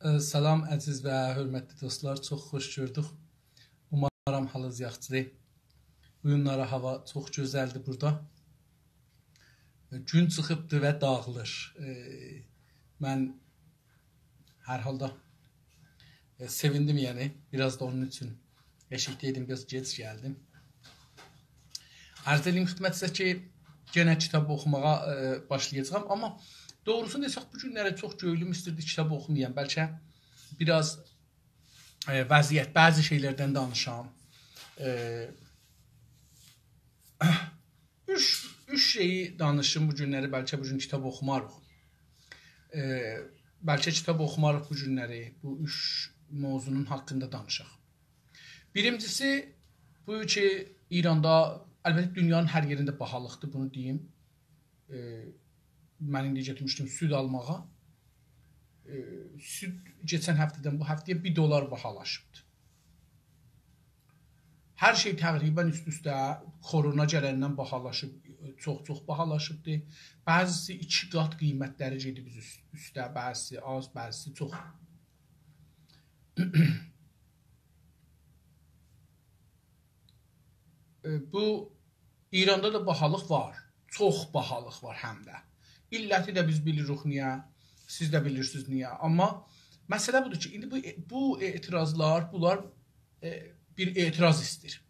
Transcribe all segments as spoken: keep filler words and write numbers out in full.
ائ، سلام، عزیز و حؤرمتلی دوستلار، چوخ خوش گؤردوک. اومارام حالینیز یاخشیدیر. بو گونلری هاوا چوخ گؤزلدیر بورادا. ائ، گون چیخیبدی و داغیلیر. ائ، من هر حالدا، ائ، سئویندیم، یعنی، بیر آز دا اونون اوچون ائشیکده ایدیم، بیر آز گئج گلدیم. عرض ائدیم خدمتینیزه کی، یئنه کیتاب اوخوماغا، ائ، باشلایاجاغام، آمما دوغروسونو دئسک، بو گونلری چوخ گؤیلوم ایستیردی کیتاب اوخومایام. بلکه بیر آز، ائ، وضعیت، بعضی شئیلردن دانیشام. ائ، اوچ، اوچ شئیی دانیشیم بو گونلری، بلکه بو گون کیتاب اوخوماریق. ائ، بلکه کیتاب اوخوماریق بو گونلری، بو اوچ موضوعنون حاقیندا دانیشاق. بیرینجیسی، بو کی، ایراندا، البته، دونیانین هر یئرینده باهالیقدیر، بونو دئییم. ائ، من ایندی گئتمیشدیم سود آلماغا. ائ، سود کئچن هفته‌دن بو هفته‌یه بیر دلار باهالاشیبدیر. هر شئی تقریباً اوست-اوسته، کرونا گلندن باهالاشیب، چوخ-چوخ باهالاشیبدی. بعضیسی ایکی قات قیمتلری گئدیب اوز-، اوسته، بعضیسی آز، بعضیسی چوخ. ائ، بو ایراندا دا باهالیق وار. چوخ باهالیق وار هم ده. علتی ده بیز بیلیریک نییه، سیز ده بیلیرسینیز نییه. آمما مسئله بودور کی، ایندی بو، بو اعتراضلار، بونلار، ائ، بیر اعتراض ایسته‌ییر.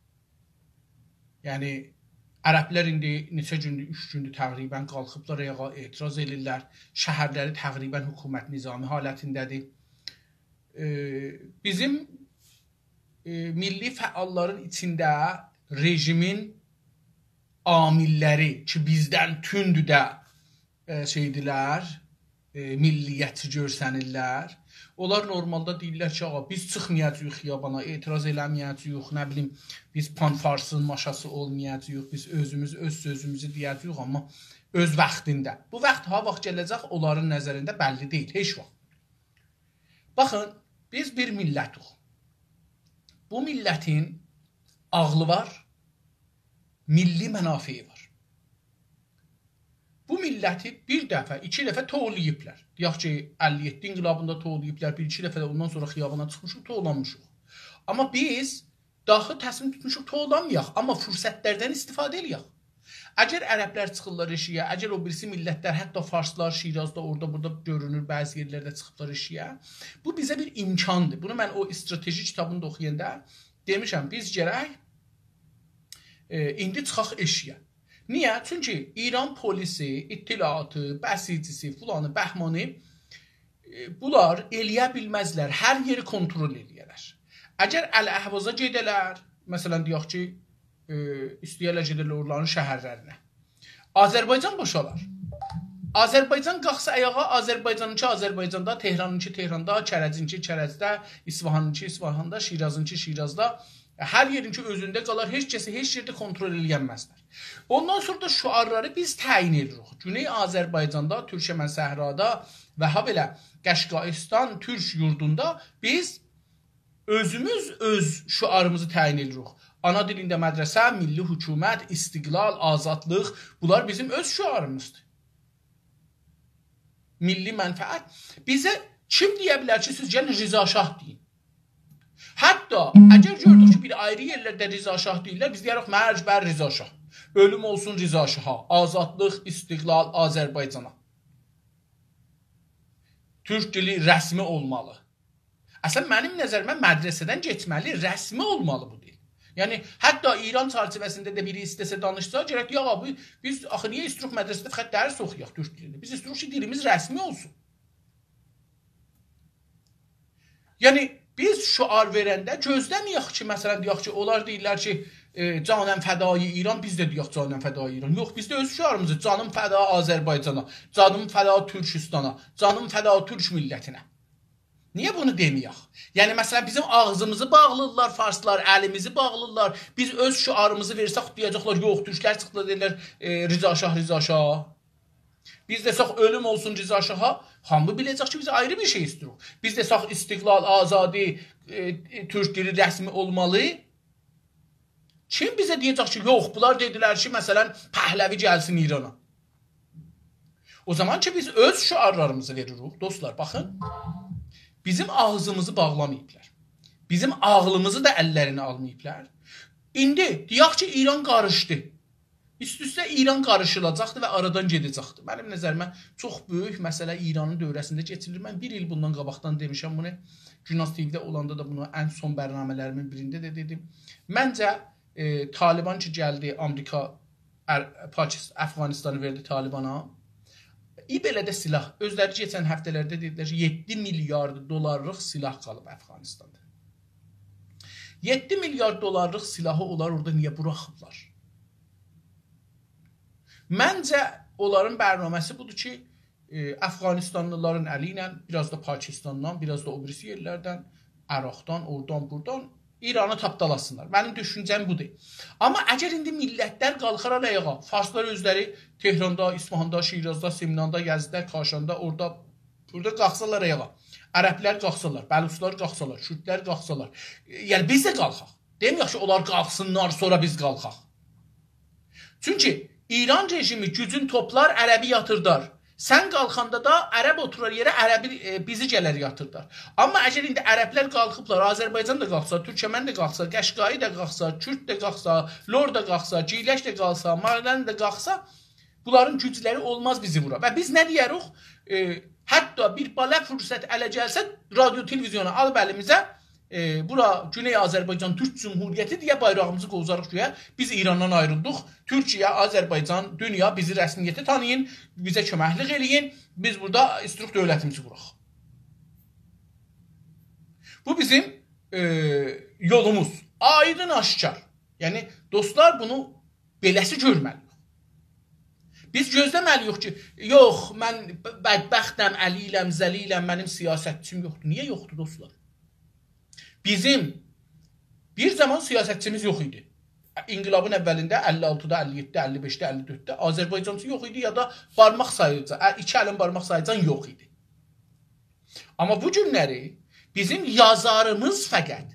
یعنی، عربلر ایندی نئچه گوندور، اوچ گوندور تقریباً قالخیبلار آیاغا، اعتراض ائدیرلر. شهرلری تقریباً حکومت نظامی حالتینده‌دیر. ائ، بیزیم، ائ، میللی فعاللارین ایچینده رژیمین عامللری کی، بیزدن توندو ده، ائ، شئیدیلر، ائ، میللیتچی گؤرسنیرلر. اونلار نورمالدا دئییرلر کی، «آغا، بیز چیخمایاجاغیق خیابانا، اعتراض ائله‌مه‌یه‌جه‌ییک، نه بیلیم، بیز پان‌فارسین ماشاسی اولمایاجاغیق، بیز اؤزوموز اؤز سؤزوموزو دئیه‌جه‌ییک، آمما اؤز واختیندا.» بو واخت ها واخت گله‌جک، اونلارین نظرینده بللی دئییل، هئچ واخت. باخین، بیز بیر میللتیک. بو میللتین عاغلی وار، میللی منافعی وار. بو میللتی بیر دفعه، ایکی دفعه توولاییبلار. دئیک کی، اللی یئددی انقلابیندا توولاییبلار، بیر ایکی دفعه ده اوندان سونرا خیابانا چیخمیشیق، توولانمیشیق. آمما بیز داخی تصمیم توتموشوق توولانمایاق، آمما فرصتلردن استفاده ائله‌یک. اگر عربلر چیخیرلار ائشییه، اگر او بیریسی میللتلر، حتی فارسلار، شیرازدا، اورادا، بورادا گؤرونور، بعضی یئرلرده چیخیبلار ائشییه، بو بیزه بیر امکاندیر. بونو من او استراتژی کیتابینی دا اوخویاندا دئمیشم، بیز گرک، ائ، ایندی چیخاق ائشییه. نییه؟ چونکی ایران پلیسی، اطلاعاتی، بسیجیسی، فلانی، بهمانی، ائ، بونلار ائله‌یه بیلمزلر هر یئری کنترل ائله‌یه‌لر. اگر الاحوازا گئده‌لر، مثلا، دئیک کی، ائ، ایسته‌یه‌لر گئده‌لر اورالارین شهرلرینه، آذربایجان بوشالار. آذربایجان قالخسا آیاغا، آذربایجانینکی آذربایجاندا، تهرانینکی تهراندا، کرجینکی کرجده، اصفهانینکی اصفهاندا، شیرازینکی شیرازدا، هر یئرینکی اؤزونده قالار، هئچ کسی هئچ یئرده کنترل ائله‌ینمزلر. اوندان سونرا دا شعارلاری بیز تعیین ائدیریک. گونئی آذربایجاندا، تورکمن صحرادا و هابئله قشقایستان تورک یوردوندا بیز اؤزوموز اؤز شعاریمیزی تعیین ائدیریک. آنا دیلینده مدرسه، میللی حکومت، استقلال، آزادلیق، بونلار بیزیم اؤز شعاریمیزدیر. میللی منفعت. بیزه کیم دئیه بیلر کی، سیز گلین رضا شاه دئیین؟ حتی اگر گؤردوک کی، بیر آیری یئرلرده رضا شاه دئییرلر، بیز دئیه‌ریک: «مرگ بر رضا شاه. اؤلوم اولسون رضا شاها. آزادلیق، استقلال آذربایجانا. تورک دیلی رسمی اولمالی.» اصلا، منیم نظریمه مدرسه‌دن کئچمه‌لی، رسمی اولمالی بو دیل. یعنی، حتی ایران چرچیوه‌سینده ده بیری ایسته‌سه دانیشسا، گرک دئیه: «آغا، بو، بیز آخی نییه ایستیروخ مدرسه‌ده فقط درس اوخویاق تورک دیلینده؟ بیز ایستیروخ کی، دیلیمیز رسمی اولسون.» یعنی، بیز شعار وئرنده گؤزله‌مه‌یک کی، مثلا، دئیک کی، اونلار دئییرلر کی، ائ، «جانم فدای ایران»، بیز ده دئیک «جانم فدای ایران». یوخ، بیز ده اؤز شعاریمیزی: «جانیم فدا آذربایجانا، جانیم فدا تورکوستانا، جانیم فدا تورک میللتینه». نییه بونو دئمه‌یک؟ یعنی، مثلا، بیزیم آغزیمیزی باغلیرلار فارسلار، الیمیزی باغلیرلار. بیز اؤز شعاریمیزی وئرسک، دئیه‌جکلر: «یوخ، تورکلر چیخدیلار، دئییرلر، ائ، رضا شاه، رضا شاه.» بیز دئسک: «اؤلوم اولسون رضا شاها»، هامی بیله‌جک کی، بیز آیری بیر شئی ایستیروخ. بیز دئسک: «استقلال، آزادی، ائ، ائ، تورک دیلی رسمی اولمالی»، کیم بیزه دئیه‌جک کی، یوخ، بونلار دئدیلر کی، مثلا، پهلوی گلسین ایرانا؟ او زامان کی، بیز اؤز شعارلاریمیزی وئریریک، دوستلار، باخین. بیزیم آغزیمیزی باغلاماییبلار. بیزیم عاغلیمیزی دا اللرینه آلماییبلار. ایندی دئیک کی، ایران قاریشدی. اوست-اوسته ایران قاریشیلاجاقدی و آرادان گئده‌جکدی. منیم نظریمه چوخ بؤیوک مسئله ایرانین دؤوره‌سینده کئچیریر. من بیر ایل بوندان قاباقدان دئمیشم بونو. گوناز تی‌وی‌ده اولاندا دا بونو ان سون برنامه‌لریمین بیرینده ده دئدیم. منجه، ائ، طالبان کی گلدی، آمریکا ار-، پاکست-، افغانستانی وئردی طالبانا. ای بئله ده سلاح. اؤزلری کئچن هفته‌لرده دئدیلر کی، یئددی میلیارد دلارلیق سلاح قالیب افغانستاندا. یئددی میلیارد دلارلیق سلاحی اونلار اورادا نییه بوراخیبلار؟ منجه، اونلارین برنامه‌سی بودور کی، ائ، افغانستانلیلارین الی ایله، بیر آز دا پاکستاندان، بیر آز دا او بیریسی یئرلردن، عراقدان، اورادان، بورادان ایرانی تاپدالاسینلار. منیم دوشونجه‌م بودور. آمما اگر ایندی میللتلر قالخارلار آیاغا، فارسلار اؤزلری تهراندا، اصفهاندا، شیرازدا، سمناندا، یزدده، کاشاندا، اورادا، بورادا قالخسالار آیاغا، عربلر قالخسالار، بلوچلار قالخسالار، کوردلر قالخسالار، ائ، یعنی بیز ده قالخاق. دئمه‌یک کی، اونلار قالخسینلار، سونرا بیز قالخاق. چونکی ایران رژیمی گوجون توپلار، عربی یاتیردار. سن قالخاندا دا عرب اوتورار یئره، عربی، ائ، بیزی گلر یاتیردار. آمما اگر ایندی عربلر قالخیبلار، آذربایجان دا قالخسا، تورکمن ده قالخسا، قشقایی دا قالخسا، کورد ده قالخسا، لور دا قالخسا، گیلک ده قالخسا، ماردن ده قالخسا، بونلارین گوجلری اولماز بیزی وورا. و بیز نه دئیه‌ریک؟ ائ، حتی بیر بالا فرصت اله گلسه، رادیو تلویزیونو آلیب الیمیزه، ائ، بورا گونئی آذربایجان تورک جمهوریتی دئیه بایراغیمیزی قووزاریق گؤیه. بیز ایراندان آیریلدیق. تورکیه، آذربایجان، دونیا بیزی رسمیته تانییین، بیزه کؤمکلیک ائله‌یین. بیز بورادا ایستیروق دؤولتیمیزی قوراق. بو بیزیم، ائ، یولوموز. آیدین آشکار. یعنی، دوستلار، بونو بئله‌سی گؤرمه‌لی‌ییک. بیز گؤزله‌مه‌لی‌ییک کی، یوخ، من ب-، بدبختم، علیلم، ذلیلم، منیم سیاستچیم یوخدور. نییه یوخدور، دوستلار؟ بیزیم بیر زامان سیاستچیمیز یوخ ایدی. انقلابین اولینده اللی آلتیدا، اللی یئددیده، اللی بئشده، اللی دؤردده آذربایجانچی یوخ ایدی، یا دا بارماق ساییلجان، ا، ایکی الین بارماق ساییلجان یوخ ایدی. آمما بو گونلری بیزیم یازاریمیز فقط،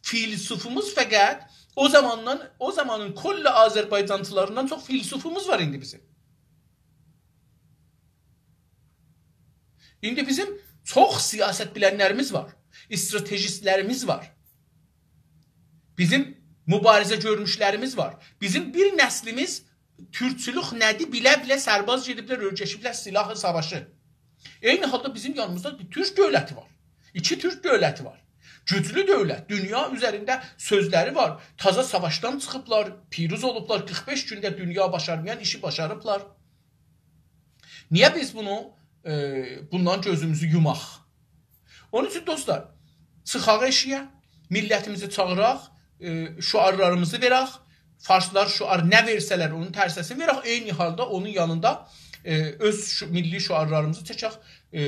فیلسوفوموز فقط او زاماندان، او زامانین کل آذربایجانچیلاریندان چوخ فیلسوفوموز وار ایندی بیزیم. ایندی بیزیم چوخ سیاست بیلنلریمیز وار، استراتژیستلریمیز وار. بیزیم موباریزه گؤرموشلریمیز وار. بیزیم بیر نسلیمیز تورکچولوک نه‌دیر بیله-بیله سرباز گئدیبلر، اؤرگشیبلر سلاح ساواشی. عینی حالدا بیزیم یانیمیزدا بیر تورک دؤولتی وار. ایکی تورک دؤولتی وار. گوجلو دؤولت، دونیا اوزرینده سؤزلری وار. تازا ساواشدان چیخیبلار، پیروز اولوبلار. قیرخ بئش گونده دونیا باشارمایان ایشی باشاریبلار. نییه بیز بونو، ائ، بوندان گؤزوموزو یوماق؟ اونون اوچون، دوستلار، چیخاق ائشییه، میللتیمیزی چاغیراق، ائ، شعارلاریمیزی وئرک، فارسلار شعار نه وئرسه‌لر، اونون ترسه‌سینی وئرک، عینی حالدا اونون یانیندا، ائ، اؤز شو-، میللی شعارلاریمیزی چکک، ائ،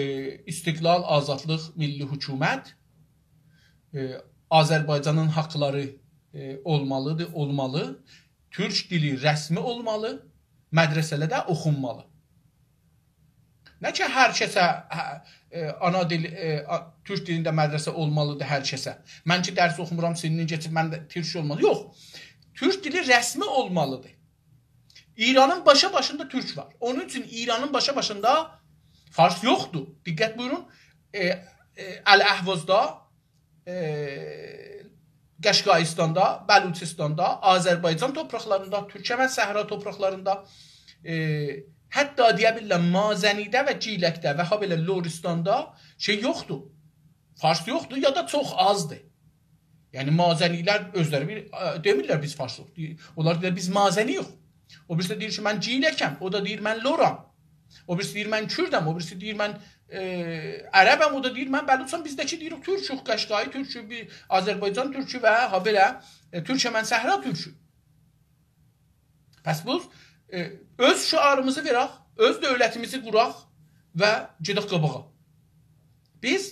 استقلال، آزادلیق، میللی حکومت، ائ، آذربایجانین حاقلاری، ائ، اولمالیدیر، اولمالی، تورک دیلی رسمی اولمالی، مدرسه‌لرده اوخونمالی. نه کی، هر کسه، هه، ائ، آنا دیل، ائ، آ-، تورک دیلینده مدرسه اولمالیدیر هر کسه. من کی، درس اوخومورام، سنین کئچیب، من ده تورک اولمالی. یوخ. تورک دیلی رسمی اولمالیدیر. ایرانین باشا باشیندا تورک وار. اونون اوچون ایرانین باشا باشیندا فارس یوخدور. دقت بویورون، ائ، ائ، الاحوازدا، ائ، قشقاییستاندا، بلوچیستاندا، آذربایجان تورپاقلاریندا، تورکمن صحرا تورپاقلاریندا، ائ، حتی دئیه بیلیرم مازنی‌ده و گیلکده و هابئله لوریستاندا شئی یوخدور. فارس یوخدور یا دا چوخ آزدیر. یعنی مازنی‌لر اؤزلری بیر، ائ، دئمیرلر بیز فارسیق. اونلار دئییر بیز مازنی‌یوخ. او بیریسی دئییر کی، من گیلکم، او دا دئییر من لورام. او بیریسی دئییر من کوردم، او بیریسی دئییر من، ائ، عربم، او دا دئییر من بلوچام. بیز ده کی دئییریک تورکوک، قشقایی تورکو، بیر آذربایجان تورکو و هابئله، ائ، تورکمن صحرا تورکو. پس بو، ائ، اؤز شعاریمیزی وئرک، اؤز دؤولتیمیزی قوراق و گئدک قاباغا. بیز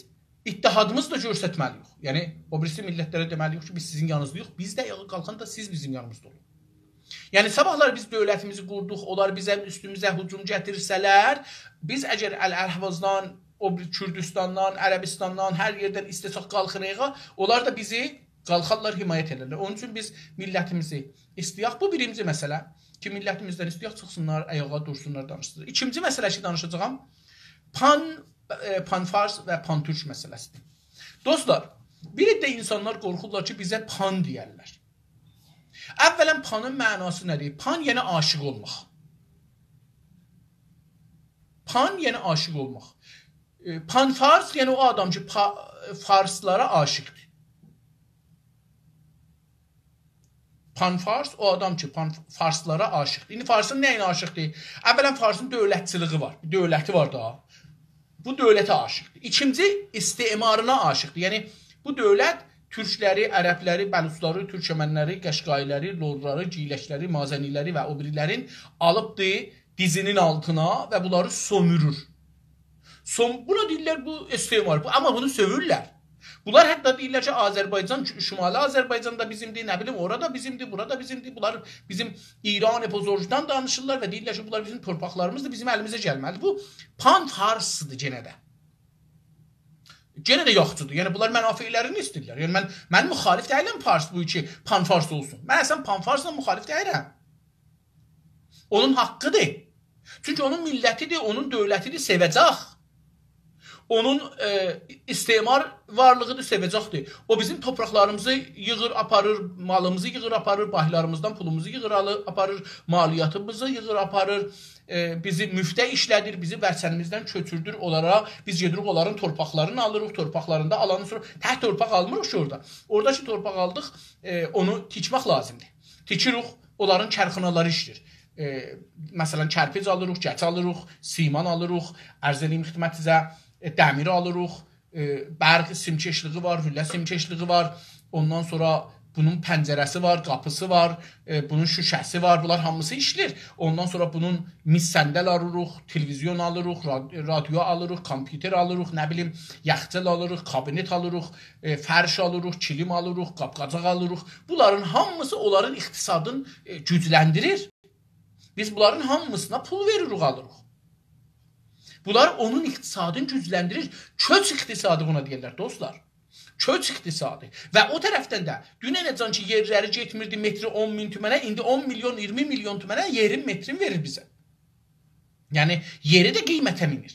اتحادیمیزی دا گؤسترمه‌لی‌ییک. یعنی، او بیریسی میللتلره دئمه‌لی‌ییک کی، بیز سیزین یانینیزداییق، بیز ده آیاغا قالخاندا سیز بیزیم یانیمیزدا اولون. یعنی، صاباحلاری بیز دؤولتیمیزی قوردوق، اونلار بیزیم اوستوموزه هجوم گتیرسه‌لر، بیز اگر الاحوازدان، او بیر کوردوستاندان، عربیستاندان، هر یئردن ایسته‌سک قالخیریق، اونلار دا بیزی قالخارلار، حمایت ائدرلر. اونون اوچون بیز میللتیمیزی ایسته‌یک. بو بیرینجی مسئله کی، میللتیمیزدن ایسته‌یک، چیخسینلار، آیاغا دورسونلار، دانیشسینلار. ایکینجی مسئله کی، دانیشاجاغام، پان، ائ، پان‌فارس و پان‌تورک مسئله‌سیدیر. دوستلار، بیر عده اینسانلار قورخورلار کی، بیزه پان دئیرلر. اولاً، پانین معناسی نه‌دیر؟ پان، یعنی عاشق اولماق. پان، یعنی عاشق اولماق. ائ، پان‌فارس، یعنی او آدام کی، پا-، فارسلارا عاشقدیر. پان‌فارس، او آدام کی، پان-، فارسلارا عاشقدیر. ایندی فارسین نه‌یینه عاشقدیر؟ اولاً، فارسین دؤولتچیلیگی وار. بیر دؤولتی وار دا. بو دؤولته عاشقدیر. ایکینجی، استعمارینا عاشقدیر. یعنی، بو دؤولت تورکلری، عربلری، بلوچلاری، تورکمنلری، قشقایی‌لری، لورلاری، گیلکلری، مازنی‌لری و او بیریلرین آلیبدی دیزینین آلتینا و بونلاری سؤمورور. سؤم-، بونا دئییرلر بو استعمار. بو، آمما بونو سؤیورلر. بونلار حتی دئییرلر کی، آذربایجان، شمالی آذربایجان دا بیزیمدیر، نه بیلیم، اورا دا بیزیمدیر، بورا دا بیزیمدیر. بونلار بیزیم ایران بزرگدان دانیشیرلار و دئییرلر کی، بونلار بیزیم تورپاقلاریمیزدیر، بیزیم الیمیزه گلمه‌لیدیر. بو پان‌فارسدیر یئنه ده. یئنه ده یاخچیدیر. یعنی، بونلار منافعلرینی ایسته‌ییرلر. یعنی، من، من مخالف دئییلم فارس بو کی، پان‌فارس اولسون. من اصلاً پان‌فارسلا مخالف دئییلم. اونون حاققیدیر. چونکی اونون میللتیدیر، اونون دؤولتیدیر، سئوه‌جک. اونون، ائ، استعمار وارلیغیدیر، سئوه‌جکدیر. او بیزیم تورپاقلاریمیزی ییغیر، آپاریر، مالیمیزی ییغیر، آپاریر، بانکلاریمیزدان پولوموزو ییغیر، آلی-، آپاریر، مالیاتیمیزی ییغیر، آپاریر، ائ، بیزی مفته ایشله‌دیر، بیزی وطنیمیزدن کؤچوردور اونلارا، بیز گئدیریک اونلارین تورپاقلارینی آلیریق، تورپاقلاریندا آلاندان سونرا تک تورپاق آلمیریق کی اورادا. اورادا کی تورپاق آلدیق، ائ، اونو تیکمک لازیمدیر. تیکیریک، اونلارین کارخانالاری ایشله‌ییر. ائ، مثلاً، کرپیج آلیریق، گچ آلیریق، سیمان آلیریق، عرض ائله‌ییم خدمتینیزه، ائ، دمیر آلیریق، ائ، برق سیم‌کشلیگی وار، لوله سیم‌کشلیگی وار. اوندان سونرا بونون پنجره‌سی وار، قاپیسی وار، ائ، بونون شوشه‌سی وار. بونلار هامیسی ایشله‌ییر. اوندان سونرا بونون میز صندل آلیریق، تلویزیون آلیریق، راد-، رادیو آلیریق، کامپیوتر آلیریق، نه بیلیم، یخچال آلیریق، کابینت آلیریق، ائ، فرش آلیریق، کیلیم آلیریق، قاب-قاجاق آلیریق. بونلارین هامیسی اونلارین اقتصادین، ائ، گوجلندیریر. بیز بونلارین هامیسینا پول وئریریک، آلیریق. بونلار اونون اقتصادینی گوجلندیریر. کؤچ اقتصادی بونا دئییرلر، دوستلار. کؤچ اقتصادی. و او طرفدن ده دوننه‌جن کی یئرلری گئتمیردی متری اون مین تومنه، ایندی اون میلیون، اییرمی میلیون تومنه یئرین مترین وئریر بیزه. یعنی، یئری ده قیمته مینیر.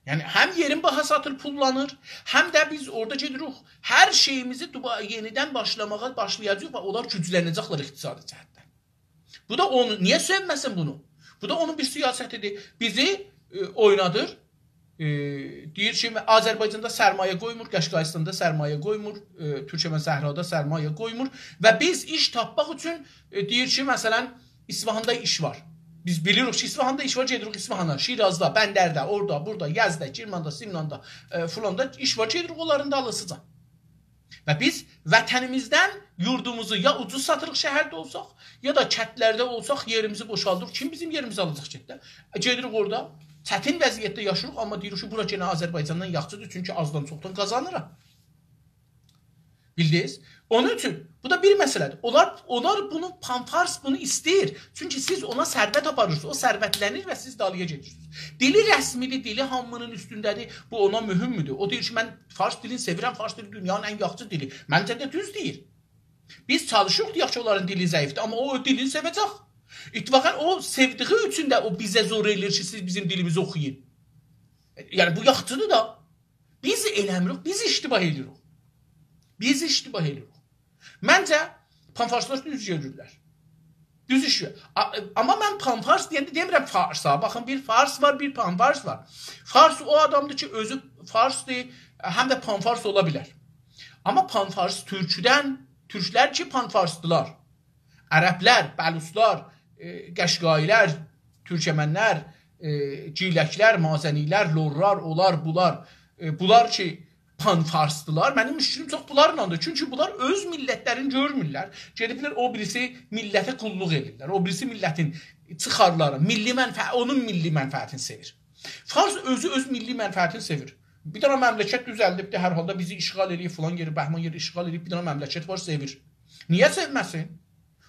یعنی، هم یئرین باهاسی آتیر، پوللانیر، هم ده بیز اورادا گئدیریک، هر شئییمیزی دوبا-، یئنیدن باشلاماغا باشلایاجاغیق و اونلار گوجلنه‌جکلر اقتصادی جهتدن. بو دا اونو، نییه سئومه‌سین بونو؟ بو دا اونون بیر سیاستیدیر. بیزی، ائ، اوینادیر. ائ، دئییر کی، آذربایجاندا سرمایه قویمور، قشقاییستاندا سرمایه قویمور، ائ، تورکمن صحرادا سرمایه قویمور و بیز ایش تاپماق اوچون، ائ، دئییر کی، مثلاً، اصفهاندا ایش وار. بیز بیلیریک کی، اصفهاندا ایش وار، گئدیریک اصفهانا، شیرازدا، بندرده، اورادا، بورادا، یزدده، کرماندا، سمناندا، ائ، فلاندا ایش وار، گئدیریک اونلارین دالیسیجا. و بیز وطنیمیزدن یوردوموزو یا اوجوز ساتیریق شهرده اولساق، یا دا کندلرده اولساق، یئریمیزی بوشالدیریق. کیم بیزیم یئریمیزی آلاجاق کندده؟ ائ، گئدیریک اورادا. چتین وضعیتده یاشاییریق، آمما دئییریک کی، بورا یئنه آذربایجاندان یاخشیدیر، چونکی آزدان چوخدان قازانیرام. بیلدینیز؟ اونون اوچون بو دا بیر مسئله‌دیر. اونلار، اونلار بونو، پان‌فارس بونو ایسته‌ییر. چونکی سیز اونا ثروت آپاریرسینیز، او ثروتلنیر و سیز دالییا گئدیرسینیز. دیلی رسمیدیر، دیلی هامی‌نین اوستونده‌دیر، بو اونا مهمدور. او دئییر کی، من فارس دیلینی سئویرم، فارس دیلی دونیانین ان یاخشی دیلی. منجه ده دوز دئییر. بیز چالیشیریق، دئیک کی، اونلارین دیلی ضعیفدیر، آمما او، او دیلینی سئوه‌جک. اتفاقاً او سئودیگی اوچون ده او بیزه زور ائله‌ییر کی، سیز بیزیم دیلیمیزی اوخویون. یعنی، بو یاخشیدیر دا. بیز ائله‌میریک، بیز اشتباه ائله‌ییریک. بیز اشتباه ائله‌ییریک. منجه، پان‌فارسلار دوز گؤرورلر. دوز ایش گؤر-، آ-، آمما من پان‌فارس دئینده دئمیرم فارسا. باخین، بیر فارس وار، بیر پان‌فارس وار. فارس او آدامدیر کی، اؤزو فارسدیر، هم ده پان‌فارس اولا بیلر. آمما پان‌فارس تورکودن، تورکلر کی، پان‌فارسدیلار. عربلر، بلوچلار، ائ، قشقایی‌لر، تورکمنلر، ائ، گیلکلر، مازنی‌لر، لورلار، اونلار، بونلار، ائ، بونلار کی، پان‌فارسدیلار. منیم مشکلیم چوخ بونلارلادیر. چونکی بونلار اؤز میللتلرینی گؤرمورلر. گئدیبلر او بیریسی میللته قوللوق ائدیرلر. او بیریسی میللتین چیخارلاری، میللی منفع-، اونون میللی منفعتینی سئویر. فارس اؤزو اؤز میللی منفعتینی سئویر. بیر دنه مملکت دوزلدیبدی، هر حالدا بیزی اشغال ائله‌ییب، فلان یئری، بهمان یئری اشغال ائله‌ییب، بیر دنه مملکت وار، سئویر. نییه سئومه‌سین؟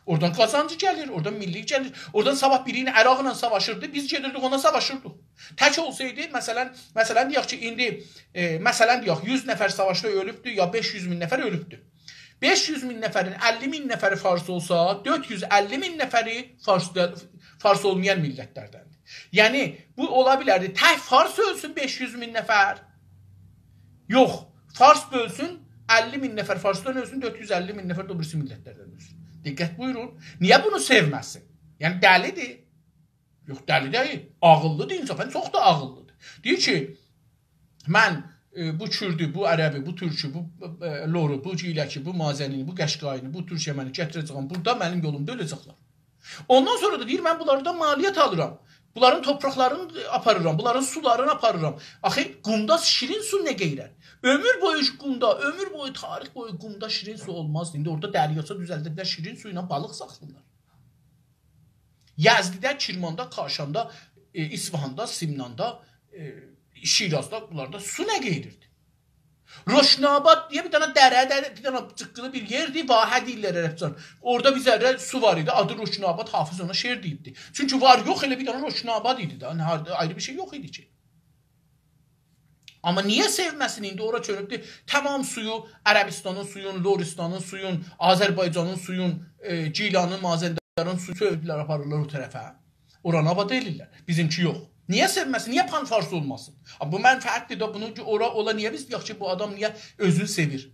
اورادان قازانجی گلیر، اورادان میللی گلیر. اورادان صاباح بیری ایله عراقلا ساواشیردی، بیز گئدیردیک اونا ساواشیردیق. تک اولسایدی، مثلاً، مثلاً دئیک کی، ایندی، ائ، مثلاً دئیک، یوز نفر ساواشدا اؤلوبدو، یا بئش یوز مین نفر اؤلوبدو. بئش یوز مین نفرین اللی مین نفری فارس اولسا، دؤرد یوز اللی مین نفری فارس، فارس اولمایان میللتلردندیر. یعنی، بو اولا بیلردی، تک فارس اؤلسون بئش یوز مین نفر؟ یوخ، فارس بؤلسون، اللی مین نفر فارسدان اؤلسون، دؤرد یوز اللی مین نفر ده او بیریسی میللتلردن اؤلسون. دقت بویورون. نییه بونو سئومه‌سین؟ یعنی دلی‌دیر. یوخ، دلی دئییل. عاغیللی‌دیر، انصافاً چوخ دا عاغیللی‌دیر. دئییر کی، من، ائ، بو کوردو، بو عربی، بو تورکو، بو، ائ، لورو، بو گیلکی، بو مازنی‌نی، بو قشقایی‌نی، بو تورکمنی گتیره‌جه‌یم، بورادا منیم یولومدا اؤله‌جکلر. اوندان سونرا دا دئییر، من بونلاردان مالیات آلیرام. بونلارین توپراقلارینی آپاریرام، بونلارین سولارینی آپاریرام. آخی قومدا شیرین سو نه قئیرر؟ عؤمور بویو قومدا، عؤمور بویو، تاریخ بویو قومدا شیرین سو اولماز. ایندی اورادا دریاچه دوزلدیبلر، شیرین سو ایله بالیق ساخلاییرلار. یزدده، کرماندا، کاشاندا، ائ، اصفهاندا، سمناندا، ائ، شیرازدا، بونلاردا سو نه قئییریردی؟ رشن‌آباد دئیه بیر دنه دره، دره، بیر دنه جیققیلی بیر یئردیر، واحه دئییرلر عربجه. اورادا بیر ذره سو وار ایدی، آدی رشن‌آباد، حافظ اونا شعر دئییبدی. چونکی وار یوخ ائله بیر دنه رشن‌آباد ایدی ده، هانی هاردا، آیری بیر شئی یوخ ایدی کی. آمما نییه سئومه‌سین؟ ایندی اورا چؤنوبدور. تمام سویو، عربستانین سویون، لرستانین سویون، آذربایجانین سویون، ائ، گیلانین، مازندرانین سویو چؤووردولر، آپاریرلار او طرفه. اورانی آباد ائله‌ییرلر. بیزیمکی یوخ. نییه سئومه‌سین؟ نییه پان‌فارس اولماسین؟ آ، بو منفعتدیر ده، بونو اورا اولا نییه بیز دئیک کی، بو آدام نییه اؤزونو سئویر؟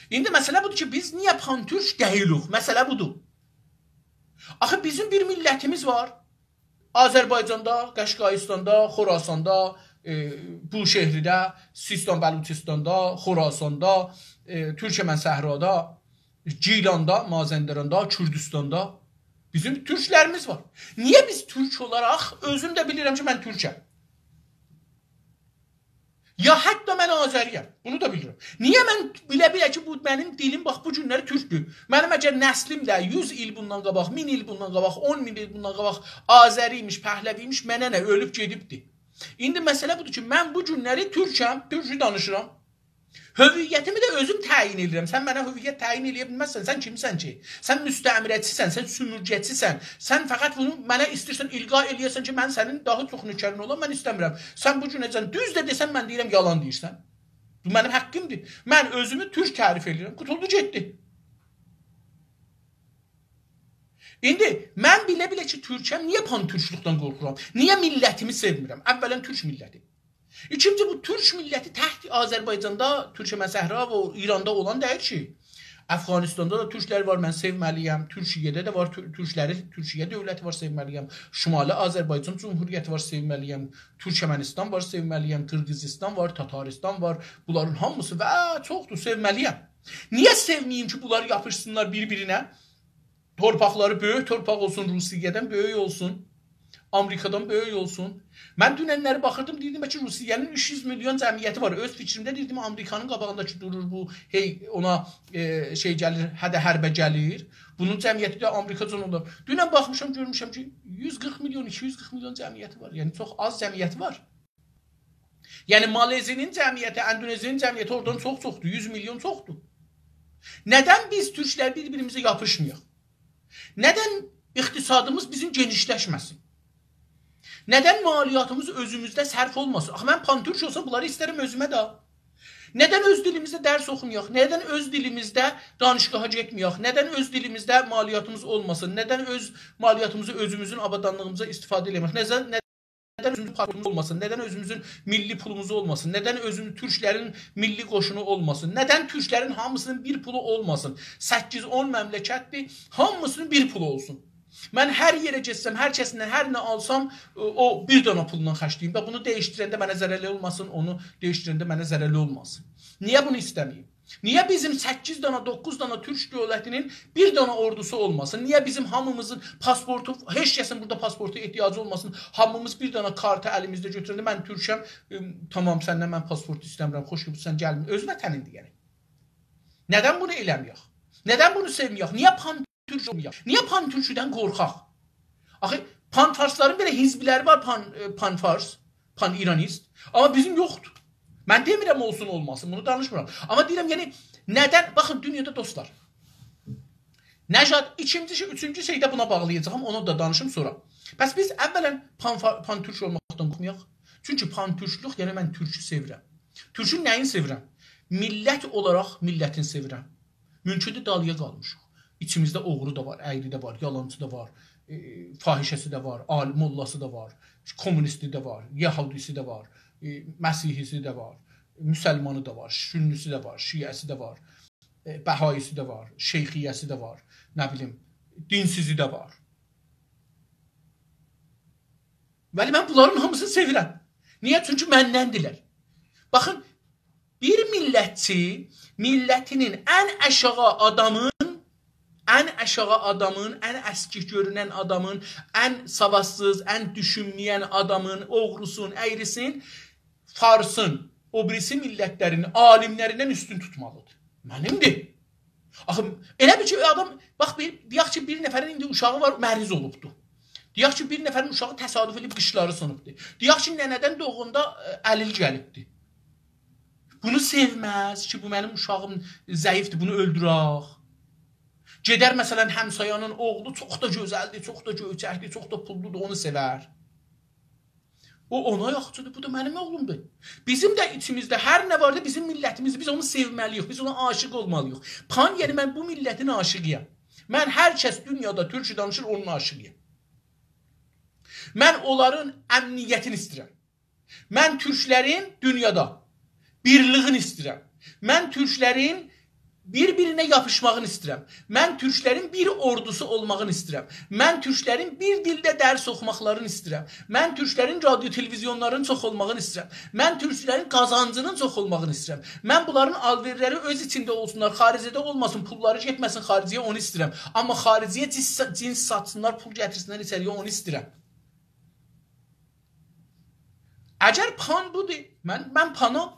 ایندی مسئله بودور کی، بیز نییه پان‌تورک دئییلیک؟ مسئله بودور. آخی بیزیم بیر میللتیمیز وار. آذربایجاندا، قشقاییستاندا، خراساندا، ائ، بوشهرده، سیستان بلوچستاندا، خراساندا، ائ، تورکمن صحرادا، گیلاندا، مازندراندا، کوردوستاندا بیزیم تورکلریمیز وار. نییه بیز تورک اولاراق، اؤزوم ده بیلیرم کی، من تورکم. یا حتی من آذری‌یم. بونو دا بیلیرم. نییه من بیله-بیله کی، بو منیم دیلیم، باخ، بو گونلری تورکدور. منیم اگر نسلیم ده یوز ایل بوندان قاباق، مین ایل بوندان قاباق، اون مین ایل بوندان قاباق آذری ایمیش، پهلوی ایمیش، منه نه، اؤلوب گئدیبدی. ایندی مسئله بودور کی، من بو گونلری تورکم، تورکو دانیشیرام. هویتیمی ده اؤزوم تعیین ائدیرم. سن منه هویت تعیین ائله‌یه بیلمزسن. سن کیمسن کی؟ سن مستعمره‌چیسن، سن سومورگه‌چیسن. سن فقط بونو منه ایسته‌ییرسن القا ائله‌یه‌سن کی، من سنین داها چوخ نوکرین اولام، من ایسته‌میرم. سن بو گونه‌جن دوز ده دئسن، من دئییرم، یالان دئییرسن. بو منیم حاققیمدیر. من اؤزومو تورک تعریف ائدیرم. قوتولدو گئتدی. ایندی من بیله-بیله کی، تورکم، نییه پان‌تورکلوکدن قورخورام؟ نییه میللتیمی سئومیرم؟ اولاً تورک میللتی. ایکینجی، بو تورک میللتی تک آذربایجاندا، تورکمن صحرا و ایراندا اولان دئییل کی. افغانستاندا دا تورکلر وار، من سئومه‌لی‌یم. تورکیه‌ده ده وار، تور-، تورکلری، تورکیه دؤولتی وار، سئومه‌لی‌یم. شمالی آذربایجان جمهوریتی وار، سئومه‌لی‌یم. تورکمنستان وار، سئومه‌لی‌یم. قیرغیزستان وار، تاتارستان وار. بونلارین هامیسی و چوخدور، سئومه‌لی‌یم. نییه سئومه‌ییم کی، بونلار یاپیشسینلار بیر-بیرینه؟ تورپاقلاری بؤیوک تورپاق اولسون، روسیه‌دن بؤیوک اولسون، آمریکادان بؤیوک اولسون. من دوننلری باخیردیم، دئییردیم کی، روسیه‌نین اوچ یوز میلیون جمعیتی وار. اؤز فیکریمده دئییردیم، آمریکانین قاباغیندا کی دورور بو، هئی، اونا، ائ، شئی گلیر، هده حربه گلیر. بونون جمعیتی ده آمریکاجان اولار. دونن باخمیشام، گؤرموشم کی، یوز قیرخ میلیون، ایکی یوز قیرخ میلیون جمعیتی وار. یعنی، چوخ آز جمعیتی وار. یعنی، مالزی‌نین جمعیتی، اندونزی‌نین جمعیتی اورادان چوخ چوخدور، یوز میلیون چوخدور. ندن بیز تورکلر بیر-بیریمیزه یاپیشمایاق؟ ندن اقتصادیمیز بیزیم گئنیشلشمه‌سین؟ ندن مالیاتیمیز اؤزوموزده صرف اولماسین؟ آخی من پان‌تورک اولسام، بونلاری ایسترم اؤزومه ده. ندن اؤز دیلیمیزده درس اوخومایاق؟ ندن اؤز دیلیمیزده دانشگاها گئتمه‌یک؟ ندن اؤز دیلیمیزده مالیاتیمیز اولماسین؟ ندن اؤز مالیاتیمیزی اؤزوموزون آبادانلیغیمیزا استفاده ائله‌مک؟ ندن، ندن اؤزوموزون پاسپورتوموز اولماسین؟ ندن اؤزوموزون میللی پولوموز اولماسین؟ ندن اؤزوموز تورکلرین میللی قوشونو اولماسین؟ ندن تورکلرین هامیسینین بیر پولو اولماسین؟ سککیز، اون مملکتدیر، هامیسینین بیر پولو اولسون. من هر یئره گئتسم، هر کسیندن هر نه آلسام، او، او بیر دانا پولونان خرجله‌ییم. و بونو دییشدیرنده منه ضرری اولماسین، اونو دییشدیرنده منه ضرری اولماسین. نییه بونو ایسته‌مه‌ییم؟ نییه بیزیم سککیز دانا، دوققوز دانا تورک دؤولتی‌نین بیر دانا اوردوسو اولماسین؟ نییه بیزیم هامیمیزین پاسپورتو، هئچ کسین بورادا پاسپورتا احتیاجی اولماسین؟ هامیمیز بیر دانا کارتی الیمیزده گؤتورنده، «من تورکم، ائم، تامام، سندن من پاسپورت ایسته‌میرم، خوش گئدیبسن، گلمه.» اؤز وطنیندیر، یعنی. ندن بونو ائله‌مه‌یک؟ ندن بونو سئومه‌یک؟ نییه پان‌تورک اولمایاق؟ نییه پان‌تورکودن قورخاق؟ آخی پان‌فارسلارین بئله حزبلری وار، پان، ائ، پان‌فارس، پان‌ایرانیست. آمما بیزیم یوخدور. من دئمیرم اولسون، اولماسین، بونو دانیشمیرام. آمما دئییرم، یعنی، ندن، باخین، دونیادا دوستلار. نژاد، ایکینجی شئی، اوچونجو شئی ده بونا باغلایاجاغام، اونو دا دانیشیم سونرا. پس بیز اولاً پان‌فا-، پان‌تورک اولماقدان قورخمایاق. چونکی پان‌تورکلوک، یعنی من تورکو سئویرم. تورکون نه‌یینی سئویرم؟ میللت اولاراق میللتین سئویرم. مومکوندور دالییا قالمیشیق. ایچیمیزده اوغرو دا وار، اَیری ده وار، یالانچی دا وار، ائ، فاحشه‌سی ده وار، عال-، موللاسی دا وار، کمونیستی ده وار، یهودی‌سی ده وار، ائ، مسیحی‌سی ده وار، مسلمانی دا وار، سنی‌سی ده وار، شیعه‌سی ده وار، ائ، بهایی‌سی ده وار، شیخیه‌سی ده وار، نه بیلیم، دینسیزی ده وار. ولی من بونلارین هامیسینی سئویرم. نییه؟ چونکی مندندیلر. باخین، بیر میللتچی، میللتینین ان آشاغی آدامین، ان آشاغی آدامین، ان اسکیک گؤرونن آدامین، ان ساوادسیز، ان دوشونمه‌ین آدامین، اوغروسون، اَیریسین، فارسین، او بیریسی میللتلرین عالیملریندن اوستون توتمالیدیر. منیمدیر. آخی، ائله بیل کی، آدام، باخ، بیر، دئیک کی، بیر نفرین ایندی اوشاغی وار، مریض اولوبدور. دئیک کی، بیر نفرین اوشاغی تصادف ائدیب قیچلاری سینیبدیر. دئیک کی، ننه‌دن دوغوندا، ائ، علیل گلیبدیر. بونو سئومز کی، بو منیم اوشاغیم ضعیفدیر، بونو اؤلدورک. گئدر، مثلا، همسایه‌نین اوغلو چوخ دا گؤزلدیر، چوخ دا گؤیچکدیر، چوخ دا پوللودور، اونو سئور. او اونا یاخشیدیر، بو دا منیم اوغلومدور. بیزیم ده ایچیمیزده هر نه واردی، بیزیم میللتیمیزدیر، بیز اونو سئومه‌لی‌ییک، بیز اونا عاشیق اولمالی‌ییق. پان، یعنی، من بو میللتین عاشیقی‌یم. من هر کس دونیادا تورکو دانیشیر، اونون عاشیقی‌یم. من اونلارین امنیتینی ایسته‌ییرم. من تورکلرین دونیادا بیرلیگینی ایسته‌ییرم. من تورکلرین بیر-بیرینه یاپیشماغینی ایسته‌ییرم. من تورکلرین بیر اوردوسو اولماغینی ایسته‌ییرم. من تورکلرین بیر دیلده درس اوخوماقلارینی ایسته‌ییرم. من تورکلرین رادیو تلویزیونلارینین چوخ اولماغینی ایسته‌ییرم. من تورکلرین قازانجینین چوخ اولماغینی ایسته‌ییرم. من بونلارین آلوئرلری اؤز ایچینده اولسونلار، خارجده اولماسین، پوللاری گئتمه‌سین خارجه‌یه، اونو ایسته‌ییرم. آمما خارجه‌یه جنس، جنس ساتسینلار، پول گتیرسینلر ایچری‌یه، اونو ایسته‌ییرم. اگر پان بودور، من، من پانام.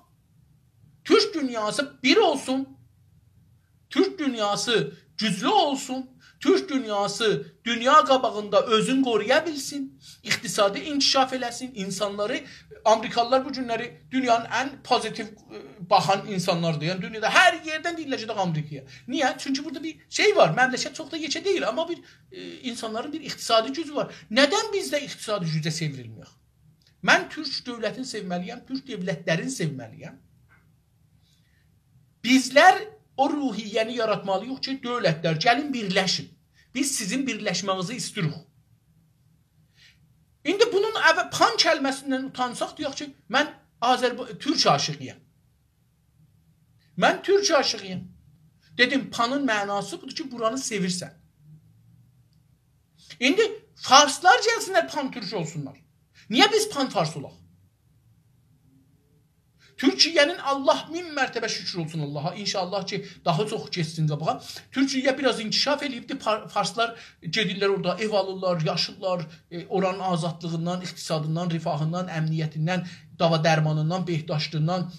تورک دونیاسی بیر اولسون، تورک دونیاسی گوجلو اولسون، تورک دونیاسی دونیا قاباغیندا اؤزون قورویا بیلسین، اقتصادی انکشاف ائله‌سین، اینسانلاری، آمریکالیلار بو گونلری دونیانین ان پوزیتیو، ائ، باخان اینسانلاردیر. یعنی دونیادا هر یئردن دئییرلر کی، آمریکایا. نییه؟ چونکی بورادا بیر شئی وار، مملکت چوخ دا یئکه دئییل، آمما بیر، ائ، اینسانلارین بیر اقتصادی گوجو وار. ندن بیز ده اقتصادی گوجه چئوریلمیریک؟ من تورک دؤولتینی سئومه‌لی‌یم، تورک دؤولتلرینی سئومه‌لی‌یم. بیزلر او روحیه‌نی یاراتمالی‌ییق کی، دؤولتلر، گلین بیرلشین. بیز سیزین بیرلشمه‌نیزی ایستیریک. ایندی بونون اول-، پان کلمه‌سیندن اوتانساق، دئیک کی، من آذرب-، تورک عاشیقی‌یم. من تورک عاشیقی‌یم. دئدیم، پانین معناسی بودور کی، بورانی سئویرسن. ایندی فارسلار گلسینلر پان تورک اولسونلار. نییه بیز پان فارس اولاق؟ تورکیه‌نین، الله مین مرتبه شکر اولسون اللها، ان‌شاءالله کی، داها چوخ گئتسین قاباغا. تورکیه بیر آز انکشاف ائله‌ییبدی، پار-، فارسلار گئدیرلر اورادا، ائو آلیرلار، یاشیرلار، ائ، اورانین آزادلیغیندان، اقتصادیندان، رفاهیندان، امنیتیندن، داوا درمانیندان، بهداشتیندان،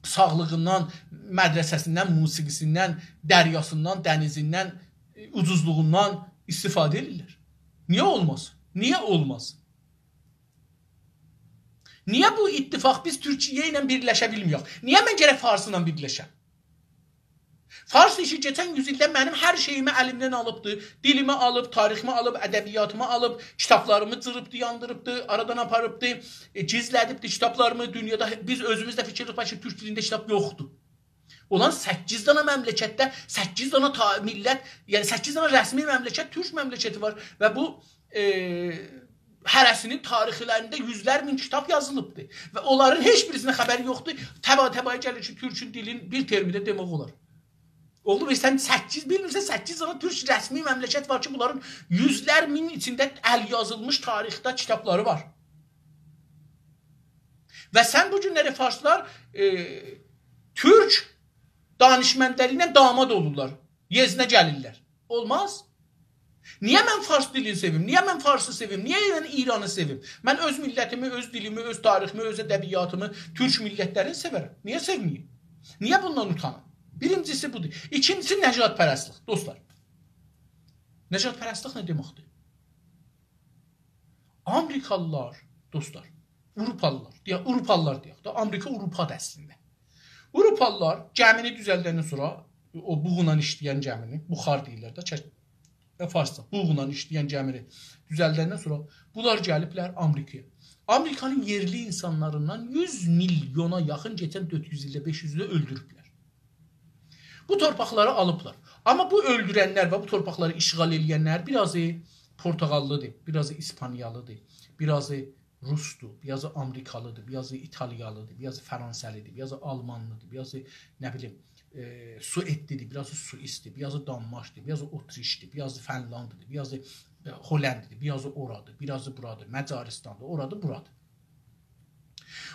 ساغلیغیندان، مدرسه‌سیندن، موسیقی‌سیندن، دریاسیندان، دنیزیندن، ائ، اوجوزلوغوندان استفاده ائدیرلر. نییه اولماز؟ نییه اولماز؟ نییه بو اتفاق، بیز تورکیه ایله بیرلشه بیلمیریک؟ نییه من گرک فارس ایله بیرلشم؟ فارس کی، کئچن یوز ایلده منیم هر شئییمی الیمدن آلیبدی. دیلیمی آلیب، تاریخیمی آلیب، ادبیاتیمی آلیب، کیتابلاریمی جیریبدی، یاندیریبدی، آرادان آپاریبدی، ائ، گیزله‌دیبدی کیتابلاریمی دونیادا. بیز اؤزوموز ده فیکیر ائدیریک کی، تورک دیلینده کیتاب یوخدور. اولان سککیز دانا مملکتده، سککیز دانا تا-، میللت، یعنی سککیز دانا رسمی مملکت، تورک مملکتی وار و بو، ائ، هره‌سینین تاریخلرینده یوزلر مین کیتاب یازیلیبدی و اونلارین هئچ بیریسینه خبری یوخدور. تبا-تبایی گلیر کی، تورکون دیلین بیر ترمیده دئمک اولار. اوغلوم، ائ، سن سککیز بیلمیرسن، سککیز دانا تورک رسمی مملکت وار کی، بونلارین یوزلر مین ایچینده ال یازیلمیش تاریخده کیتابلاری وار. و سن بو گونلری فارسلار، ائ، تورک دانشمندلری ایله داماد اولورلار، یئزینه گلیرلر. اولماز. نییه من فارس دیلینی سئویم؟ نییه من فارسی سئویم؟ نییه من ایرانی سئویم؟ من اؤز میللتیمی، اؤز دیلیمی، اؤز تاریخیمی، اؤز ادبیاتیمی، تورک میللتلرینی سئورم. نییه سئومه‌ییم؟ نییه بوندان اوتانیم؟ بیرینجیسی بودور. ایکینجیسی نژادپرستلیک، دوستلار. نژادپرستلیک نه دئمکدیر؟ آمریکالیلار، دوستلار، آوروپالیلار، دئیک، آوروپالیلار دئیک ده، آمریکا آوروپادیر اصلینده. آوروپالیلار گمینی دوزلدندن سونرا، او بوغلا ایشله‌ین گمینی، بخار دئییرلر ده، چک-، ائ، فارسجا، بوغلا ایشله‌ین گمینی دوزلدندن سونرا بونلار گلیبلر آمریکایا. آمریکانین یئرلی اینسانلاریندان یوز میلیونا یاخین کئچن دؤرد یوز ایلده، بئش یوز ایلده اؤلدوروبلر. بو تورپاقلاری آلیبلار. آمما بو اؤلدورنلر و بو تورپاقلاری اشغال ائله‌ینلر بیر آزی پورتوغاللیدیر، بیر آزی ایسپانیالیدیر، بیر آزی روسدور، بیر آزی آمریکالیدیر، بیر آزی ایتالیالیدیر، بیر آزی فرانسه‌لیدیر، بیر آزی آلمانلیدیر، بیر آزی، نه بیلیم، ائ، سوئدلیدیر، بیر آزی سوئیسدیر، بیر آزی دانمارکدیر، بیر آزی اتریشدیر، بیر آزی فنلاندیدیر، بیر آزی، ائ، هلندیدیر، بیر آزی اورادیر، بیر آزی بورادیر، مجارستاندیر، اورادیر، بورادیر.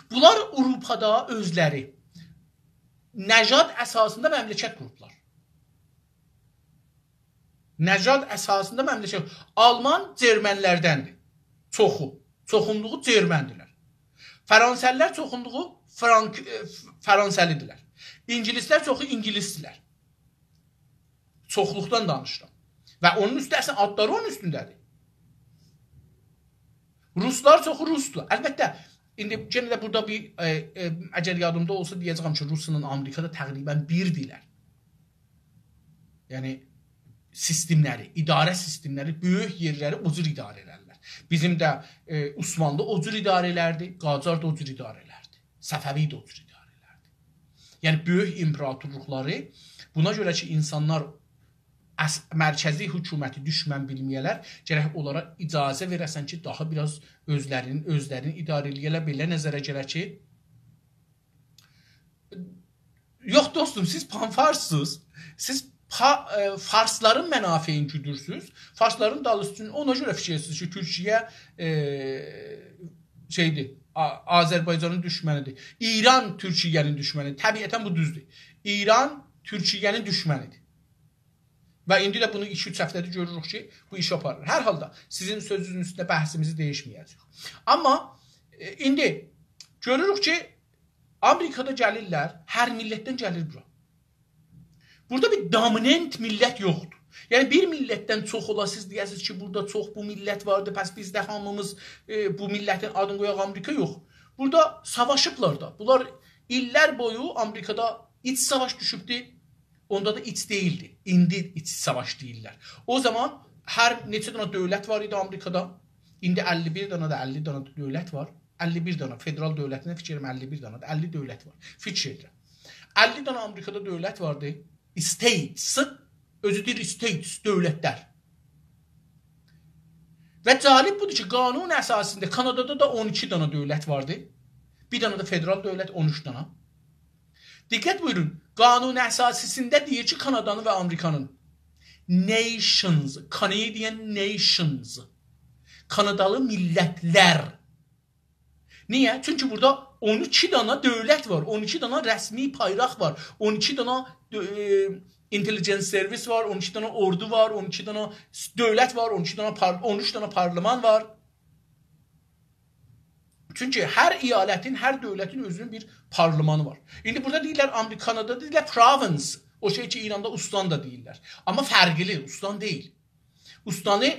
بونلار آوروپادا اؤزلری نژاد اساسیندا مملکت قوروبلار. نژاد اساسیندا مملکت. آلمان جرمنلردندیر. چوخو. چوخونلوغو جرمندیرلر. فرانسه‌لیلر چوخونلوغو فرانک-، ائ، ف-، فرانسه‌لیدیرلر. اینگیلیسلر چوخو اینگیلیسدیرلر. چوخلوقدان دانیشیرام. و اونون اوستو، اصلینده آدلاری اونون اوستونده‌دیر. روسلار چوخو روسدور. البته، ایندی یئنه ده بورادا بیر، ائ، ائ، اگر یادیمدا اولسا دئیه‌جه‌یم کی، روسلا آمریکا دا تقریباً بیردیرلر. یعنی، سیستملری، اداره سیستملری، بؤیوک یئرلری او جور اداره ائدرلر. بیزیم ده، ائ، عثمانلی او جور اداره ائلردی، قاجار دا او جور اداره ائلردی، صفوی ده او جور اداره ائلردی. یعنی، بؤیوک ایمپراتورلوقلاری، بونا گؤره کی، اینسانلار اص-، مرکزی حکومتی دوشمن بیلمه‌یه‌لر، گرک اونلارا اجازه وئره‌سن کی، داها بیر آز اؤزلرینی، اؤزلرینی اداره ائله‌یه‌لر. بئله نظره گلر کی، یوخ، دوستوم، سیز پان‌فارسسیز. سیز پا-، ائ، فارسلارین منافعینی گودورسوز. فارسلارین دالیسی اوچون اونا گؤره فیکیر ائدیرسینیز کی، تورکیه، ائ، شئیدیر، آ-، آذربایجانین دوشمنیدیر. ایران تورکیه‌نین دوشمنیدیر. طبیعتاً بو دوزدور. ایران تورکیه‌نین دوشمنیدیر. و ایندی ده بونو ایکی-اوچ هفته‌دیر گؤروروک کی، بو ایش آپاریر. هر حالدا سیزین سؤزونوزون اوستونده بحثیمیزی دییشمه‌یه‌جه‌ییک. آمما، ائ، ایندی گؤروروک کی، آمریکادا گلیرلر، هر میللتدن گلیر بورا. بورادا بیر دومینانت میللت یوخدور. یعنی، بیر میللتدن چوخ اولا، سیز دئیه‌سینیز کی، بورادا چوخ بو میللت واردی، پس بیز ده هامیمیز، ائ، بو میللتین آدینی قویاق آمریکا، یوخ. بورادا ساواشیبلار دا. بونلار ایللر بویو آمریکادا ایچ ساواش دوشوبدو، اوندا دا ایچ دئییلدی. ایندی ایچ ساواش دئییرلر. او زامان هر نئچه دنه دؤولت وار ایدی آمریکادا. ایندی اللی بیر دنه ده، اللی دنه ده دؤولت وار. اللی بیر دنه فدرال دؤولتینه فیکیر ائلیرم، اللی بیر دنه ده، اللی دؤولت وار. فیکیر ائدیرم. اللی دنه آمریکادا دؤولت واردی. States، اؤزو دئییر states، دؤولتلر. و جالب بودور کی، قانون اساسی‌سینده کانادادا دا اون ایکی دنه دؤولت واردی. بیر دنه ده فدرال دؤولت، اون اوچ دنه. دقت بویورون، قانون اساسی‌سینده دئییر کی، کانادانین و آمریکانین nations، Canadian nations، کانادالی میللتلر. نییه؟ چونکی بورادا اون ایکی دانا دؤولت وار، اون ایکی دانا رسمی بایراق وار، اون ایکی دانا دؤ-، ائ، intelligence service وار، اون ایکی دانا اوردو وار، اون ایکی دانا س-، دؤولت وار، اون ایکی دانا پار-، اون اوچ دانا پارلمان وار. چونکی هر ایالتین، هر دؤولتین اؤزونون بیر پارلمانی وار. ایندی بورادا دئییرلر، آمریکا، کانادا دئییرلر province. او شئی کی، ایراندا استان دا دئییرلر. آمما فرقلی، استان دئییل. استانی،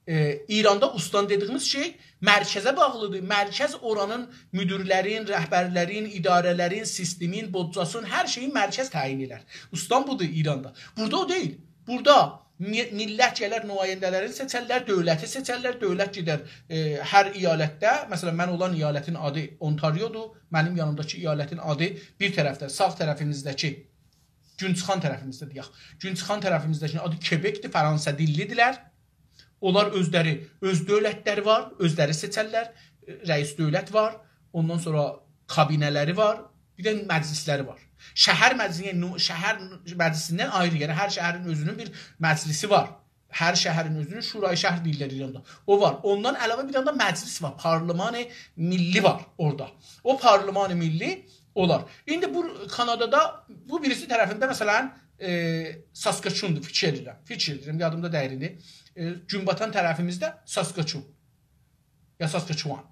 ائ، ایراندا استان دئدیییمیز شئی مرکزه باغلیدیر. مرکز اورانین مدیرلرین، رهبرلرین، اداره‌لرین، سیستمین، بودجه‌سین، هر شئیی مرکز تعیین ائدر. استان بودور ایراندا. بورادا او دئییل. بورادا می-، میللت گلر، نماینده‌لرینی سئچرلر، دؤولتی سئچرلر، دؤولت گئدر، ائ، هر ایالتده، مثلا، من اولان ایالتین آدی اونتاریودور، منیم یانیمداکی ایالتین آدی بیر طرفده، ساغ طرفیمیزده‌کی، گون‌چیخان طرفیمیزده دئیک، گون‌چیخان طرفیمیزده‌کی‌نین آدی کبکدیر، فرانسه دیللی‌دیرلر. اونلار اؤزلری، اؤز دؤولتلری وار، اؤزلری سئچرلر، رئیس دؤولت وار، اوندان سونرا کابینه‌لری وار، بیر ده مجلسلری وار. شهر مجلسی، یعنی نو-، شهر مجلسیندن آیری، یعنی هر شهرین اؤزونون بیر مجلسی وار. هر شهرین اؤزونون شورای شهر دئییرلر ایراندا. او وار. اوندان علاوه بیر دنه ده مجلس وار، پارلمان ملی وار اورادا. او پارلمان ملی اولار. ایندی بو کانادادا بو بیریسی طرفینده، مثلا، ائ، ساسکاچوندور، فیکیر ائدیرم. فیکیر ائدیرم، یادیمدا دئییل ایندی. ائ، گون‌باتان طرفیمیزده ساسکاچون. یا ساسکاچوان.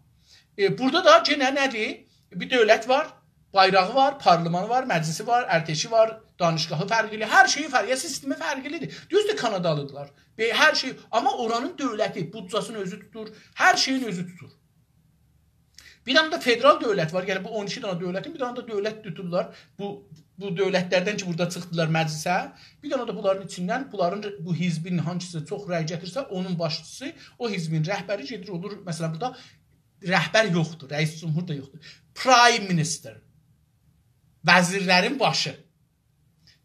ائ، بورادا دا یئنه نه‌دیر؟ بیر دؤولت وار، بایراغی وار، پارلمانی وار، مجلسی وار، ارتشی وار، دانشگاهی فرقلی، هر شئیی فرقلی، سیستمی فرقلی‌دیر. دوزدور، کانادالی‌دیرلار. و هر شئی، آمما اورانین دؤولتی، بودجه‌سینی اؤزو توتور، هر شئیین اؤزو توتور. بیر دنه ده فدرال دؤولت وار، یعنی بو اون ایکی دنه دؤولتین بیر دنه ده دؤولت توتورلار. بو، بو دؤولتلردن کی، بورادا چیخدیلار مجلسه، بیر دنه ده بونلارین ایچیندن، بونلارین ر-، بو حزبین هانسیسا چوخ رأی گتیرسه، اونون باشچیسی، او حزبین رهبری گئدیر، اولور، مثلا، بورادا رهبر یوخدور، رئیس جمهور دا یوخدور. Prime Minister، وزیرلرین باشی.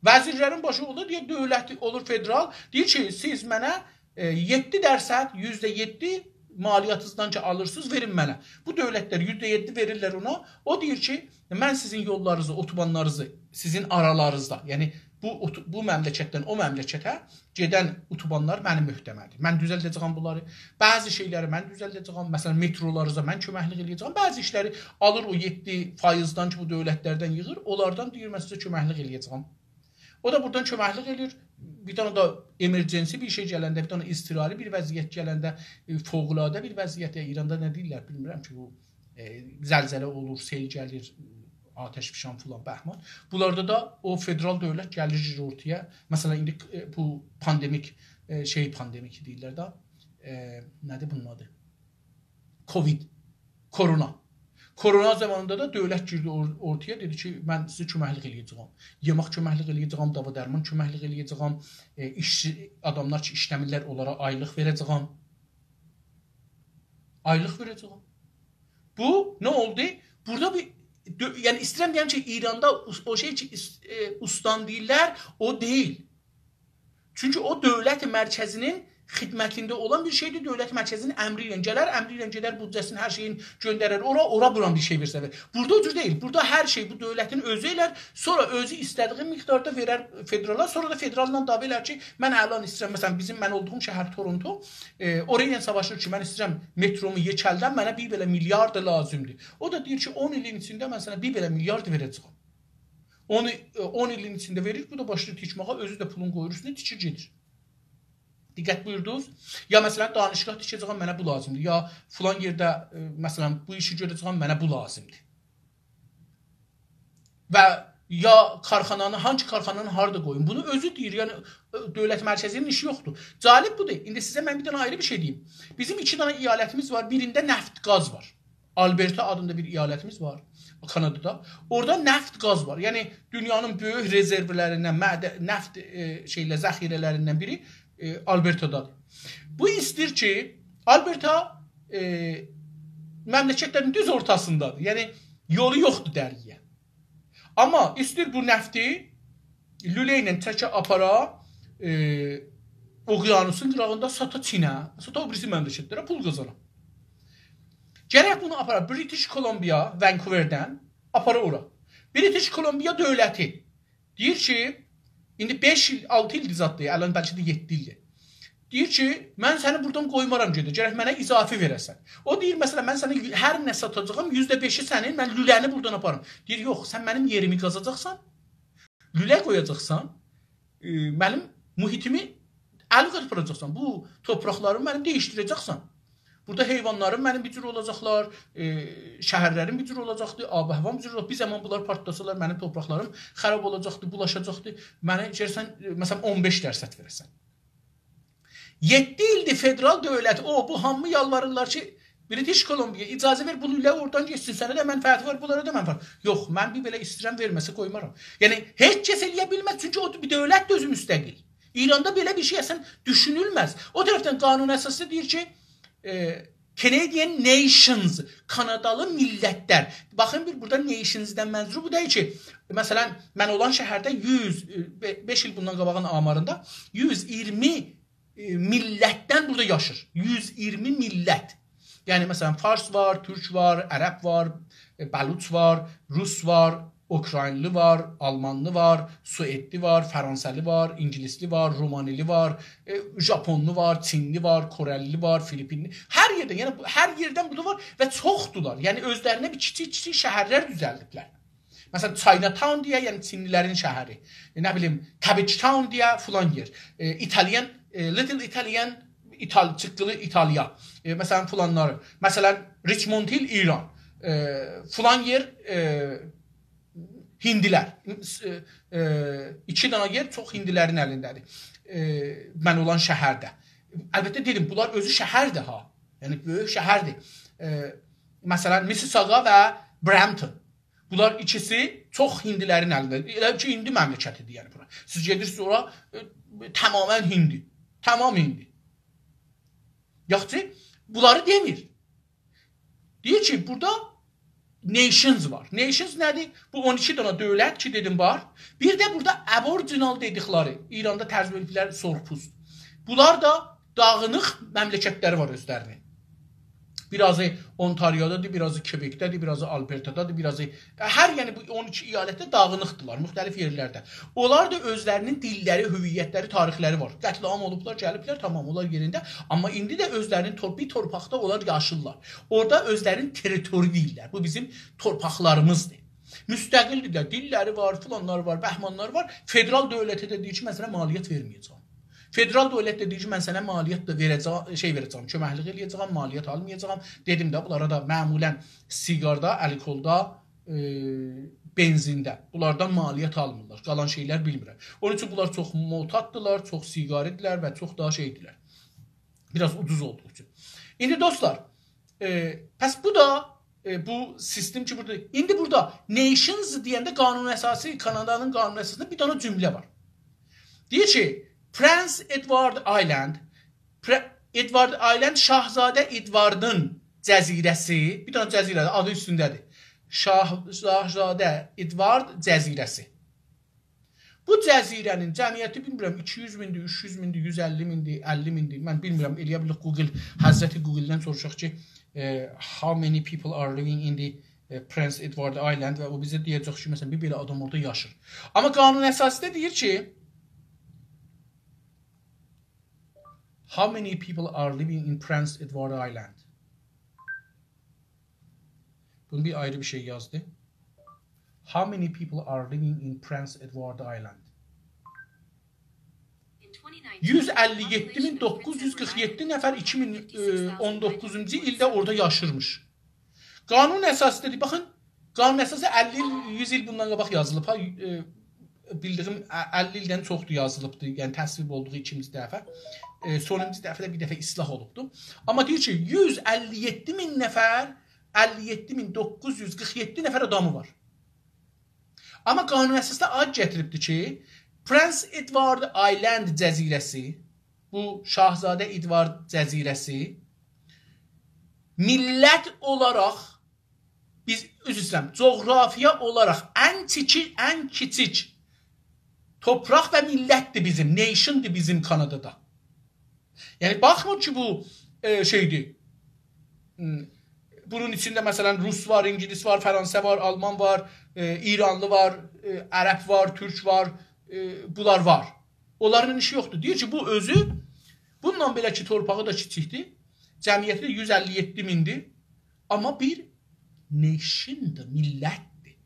وزیرلرین باشی اولور، دئییر، دؤولتی اولور فدرال. دئییر کی، سیز منه، ائ، یئددی درصد، یوزده یئددی مالیاتینیزدان کی آلیرسینیز، وئرین منه. بو دؤولتلر یوزده یئددی وئریرلر اونا. او دئییر کی، من سیزین یوللارینیزی، اتوبانلارینیزی، سیزین آرالارینیزدا، یعنی بو اوتو-، بو مملکتدن او مملکته گئدن اتوبانلار منیم عهده‌مه‌دیر. من دوزلده‌جه‌یم بونلاری. بعضی شئیلری من دوزلده‌جه‌یم. مثلا، مترولارینیزا من کؤمکلیک ائله‌یه‌جه‌یم. بعضی ایشلری آلیر او یئددی فایزدان کی بو دؤولتلردن ییغیر، اونلاردان دئییر، من سیزه کؤمکلیک ائله‌یه‌جه‌یم. او دا بورادان کؤمکلیک ائله‌ییر. بیر دنه ده emergency بیر شئی گلنده، بیر دنه اضطراری بیر وضعیت گلنده، ائ، فوق‌العاده بیر وضعیت، یا ایراندا نه دئییرلر، بیلمیرم کی، بو، ائ، زلزله اولور، سئل گلیر، آتش‌فشان فلان، بهمان. بونلاردا دا او فدرال دؤولت گلیر اورتایا. مثلا، ایندی، ائ، بو پاندمیک، ائ، شئی پاندمیکی دئییرلر ده، ائ، نه‌دیر بونون آدی؟ کووید، کرونا. کرونا زامانیندا دا دؤولت گیردی اور-، اورتایا، دئدی کی، من سیزه کؤمکلیک ائله‌یه‌جه‌یم. یئمک کؤمکلیک ائله‌یه‌جه‌یم، داوا درمان کؤمکلیک ائله‌یه‌جه‌یم. ائ، ایشچی، آداملار کی ایشله‌میرلر، اونلارا آیلیق وئره‌جه‌یم. آیلیق وئره‌جه‌یم. بو نه اولدو؟ بورادا بیر دؤ-، یعنی ایسته‌ییرم دئیم کی، ایراندا اوس-، او شئی کی، اوس-، ائ، اوستان دئییرلر، او دئییل. چونکی او دؤولت مرکزی‌نین خدمتینده اولان بیر شئیدیر. دؤولت مرکزی‌نین امری ایله گلر، امری ایله گئدر، بودجه‌سینی، هر شئیین گؤندرر اورا، اورا بوران بیر شئی وئرسه وئر. بورادا او جور دئییل. بورادا هر شئی بو دؤولتین اؤزو ائلر، سونرا اؤزو ایسته‌دیگی مقداردا وئرر فدرالا، سونرا دا فدراللا دعوا ائلر کی، من الان ایسته‌ییرم، مثلا، بیزیم، من اولدوغوم شهر تورونتو، ائ، اوراینان ساواشیر کی، من ایسته‌ییرم مترومو یئکلدم، منه بیر بئله میلیارد لازیمدیر. او دا دئییر کی، اون ایلین ایچینده من سنه بیر بئله میلیارد وئره‌جه‌یم. اون، اون ایلین ایچینده وئریر، بو دا باشلاییر تیکماغا، اؤزو ده پولون قویور اوستونه، تیکیر گئدیر. دقت بویوردونوز؟ یا مثلا، دانشگاه تیکه‌جه‌یم، منه بو لازیمدیر. یا فلان یئرده، ائ، مثلا، بو ایشی گؤره‌جه‌یم، منه بو لازیمدیر. و یا کارخانانی، هانسی کارخانانی هاردا قویوم؟ بونو اؤزو دئییر، یعنی، ائ، دؤولت مرکزی‌نین ایشی یوخدور. جالب بودور. ایندی سیزه من بیر دنه آیری بیر شئی دئییم. بیزیم ایکی دنه ایالتیمیز وار، بیرینده نفت، گاز وار. آلبرتا آدیندا بیر ایالتیمیز وار، کانادادا. اورادا نفت، گاز وار. یعنی، دونیانین بؤیوک رزرولریندن، معد-، نفت، ائ، شئیله، ذخیره‌لریندن بیری، ائ، آلبرتادادیر. بو ایسته‌ییر کی، آلبرتا، ائ، مملکتلرین دوز اورتاسیندادیر. یعنی، یولو یوخدور دریایا. آمما ایسته‌ییر بو نفتی لوله ایله چکه آپارا، ائ، اقیانوسون قیراغیندا ساتا چینه، ساتا او بیریسی مملکتلره، پول قازانا. گرک بونو آپارا بریتیش کلمبیا، ونکووردن آپارا اورا. بریتیش کلمبیا دؤولتی دئییر کی، ایندی بئش ایل، آلتی ایلدیر زاددیر، الان بلکه ده یئددی ایلدیر. دئییر کی، من سنی بورادان قویمارام گئده، گرک منه اضافی وئره‌سن. او دئییر، مثلا، من سنه یو-، هر نه ساتاجاغام، یوزده بئشی سنین، من لوله‌نی بورادان آپاریم. دئییر، یوخ، سن منیم یئریمی قازاجاقسان، لوله قویاجاقسان، ائ، منیم محیطیمی القد آپاراجاقسان، بو تورپاقلاری منیم دییشدیره‌جکسن. بورادا حیوانلاریم منیم بیر جور اولاجاقلار، ائ، شهرلریم بیر جور اولاجاقدی، آب و هوام بیر جور اولاجاق. بیر زامان بونلار پارتلاسالار، منیم تورپاقلاریم خراب اولاجاقدی، بولاشاجاقدی. منه گلسن، ائ، مثلا، اون بئش درصد وئره‌سن. یئددی ایلدیر فدرال دؤولت، او، بو، هامی یالواریرلار کی، بریتیش کلمبیا، اجازه وئر، بو لوله اورادان گئتسین، سنه ده منفعتی وار، بونلارا دا منفعت. یوخ، من بیر بئله ایسته‌ییرم، وئرمه‌سه قویمارام. یعنی، هئچ کس ائله‌یه بیلمز، چونکی او بیر دؤولتدیر اؤزو مستقل. ایراندا بئله بیر شئی اصلا دوشونولمز. او طرفدن قانون اساسی دئییر کی، ائ، Canadian nations، کانادالی میللتلر. باخین بیر، بورادا nationsدن منظور بو دئییل کی، مثلا، من اولان شهرده یوز، ائ، بئ-، بئش ایل بوندان قاباغین آماریندا یوز اییرمی، ائ، میللتدن بورادا یاشیر. یوز اییرمی میللت. یعنی، مثلا، فارس وار، تورک وار، عرب وار، ائ، بلوچ وار، روس وار، اوکراینلی وار، آلمانلی وار، سوئدلی وار، فرانسه‌لی وار، اینگیلیسلی وار، رومانیلی وار، ائ، ژاپونلو وار، چینلی وار، کره‌لی وار، فیلیپینلی. هر یئردن، یعنی بو، هر یئردن بورادا وار و چوخدولار. یعنی اؤزلرینه بیر کیچیک-کیچیک شهرلر دوزلدیبلر. مثلا، Chinatown دئیه، یعنی چینلیلرین شهری. ائ، نه بیلیم، Cabbage Town دئیه، فلان یئر. ائ، Italian، ائ، Little Italian، ایتال-، چیققیلی ایتالیا. ائ، مثلا، فلانلاری. مثلا، Richmond Hill ایران. ائ، فلان یئر، ائ، هیندیلر. ائ، ائ، ایکی دنه یئر چوخ هیندیلرین الینده‌دیر. ائ، من اولان شهرده. البته، دئدیم، بونلار اؤزو شهردیر ها. یعنی، بؤیوک شهردیر. ائ، مثلا، Mississauga و Brampton. بونلار ایکیسی چوخ هیندیلرین الینده. ائله کی، هیندی مملکتیدیر، یعنی، بورا. سیز گئدیرسینیز اورا، ائ، تماما هیندی. تمام هیندی. یاخشی، بونلاری دئمیر. دئییر کی، بورادا nations وار. Nations نه‌دیر؟ بو اون ایکی دنه دؤولت کی، دئدیم، وار. بیر ده بورادا Aboriginal دئدیکلری، ایراندا ترجمه ائدیبلر سرخ‌پوست. بونلار دا داغینیق مملکتلری وار اؤزلرینین. بیر آزی اونتاریودادیر، بیر آزی کبکده‌دیر، بیر آزی آلبرتادادیر، بیر آزی هر، یعنی بو اون ایکی ایالتده داغینیقدیلار، مختلف یئرلرده. اونلار دا اؤزلرینین دیللری، هویتلری، تاریخلری وار. قتل‌عام اولوبلار، گلیبلر، تامام، اونلار یئرینده. آمما ایندی ده اؤزلرینین تور-، بیر تورپاقدا اونلار یاشیرلار. اورادا اؤزلرینین تریتوری دئییرلر. بو بیزیم تورپاقلاریمیزدیر. مستقلدیر ده، دیللری وار، فلانلار وار، بهمانلار وار. فدرال دؤولته ده دئییر کی، من سنه مالیات وئرمه‌یه‌جم. فدرال دؤولت ده دئییر کی، من سنه مالیات دا وئره‌جم، شئی وئره‌جم، کؤمکلیک ائله‌یه‌جم، مالیات آلمایاجاغام. دئدیم ده، بونلارا دا معمولاً سیگاردا، الکلدا، ائ، بنزینده. بونلاردان مالیات آلمیرلار. قالان شئیلر بیلمیرم. اونون اوچون بونلار چوخ معتاددیلار، چوخ سیگاریدیلر و چوخ داها شئیدیلر. بیر آز اوجوز اولدوغو اوچون. ایندی دوستلار، ائ، پس بو دا، ائ، بو سیستم کی، بورادا، ایندی بورادا nations دئینده قانون اساسی، کانادانین قانون اساسیندا بیر دنه جمله وار. دئییر کی، Prince Edward Island، پر-، Edward Island، شاهزاده ادواردین جزیره‌سی، بیر دنه جزیره، آدی اوستونده‌دیر. شاه-، شاهزاده ادوارد جزیره‌سی. بو جزیره‌نین جمعیتی، بیلمیرم، ایکی یوز میندیر، اوچ یوز میندیر، یوز اللی میندیر، اللی میندیر. من بیلمیرم، ائله‌یه بیلریک Google، حضرت Google-دن سوروشاق کی، ائ، how many people are living in the، ائ، Prince Edward Island و او بیزه دئیه‌جک کی، مثلاً، بیر بئله آدام اورادا یاشیر. آمما قانون اساسی‌ده دئییر کی، how many people are living in Prince Edward Island؟ بونو بیر آیری بیر شئی یازدی. How many people are living in Prince Edward Island؟ یوز اللی یئددی مین دوققوز یوز قیرخ یئددی نفر ایکی مین اون دوققوزونجو ایلده اورادا یاشیرمیش. قانون اساسی دئدی، باخین، قانون اساسی اللی ایل، یوز ایل بوندان قاباق یازیلیب ها. ائ، بیلدیگیم ا-، اللی ایلدن چوخدور یازیلیبدی، یعنی تصویب اولدوغو ایکینجی دفعه. ائ، سونونجو دفعه ده بیر دفعه اصلاح اولوبدو. آمما دئییر کی، یوز اللی یئددی مین نفر، اللی یئددی مین دوققوز یوز قیرخ یئددی نفر آدامی وار. آمما قانون اساسدا آد گتیریبدی کی، Prince Edward Island جزیره‌سی، بو شاهزاده ادوارد جزیره‌سی میللت اولاراق بیز، عذر ایسته‌ییرم، جغرافیا اولاراق ان کیچیک، ان کیچیک تورپاق و میللتدیر بیزیم، nationدیر بیزیم کانادادا. یعنی، باخمیر کی، بو، ائ، شئیدیر. هوم، بونون ایچینده، مثلاً، روس وار، اینگیلیس وار، فرانسه وار، آلمان وار، ائ، ایرانلی وار، ائ، عرب وار، تورک وار، ائ، بونلار وار. اونلارلا ایشی یوخدور. دئییر کی، بو اؤزو، بونونلا بئله کی، تورپاغی دا کیچیکدیر، جمعیتی ده یوز اللی یئددی میندیر، آمما بیر nationدیر، میللتدیر.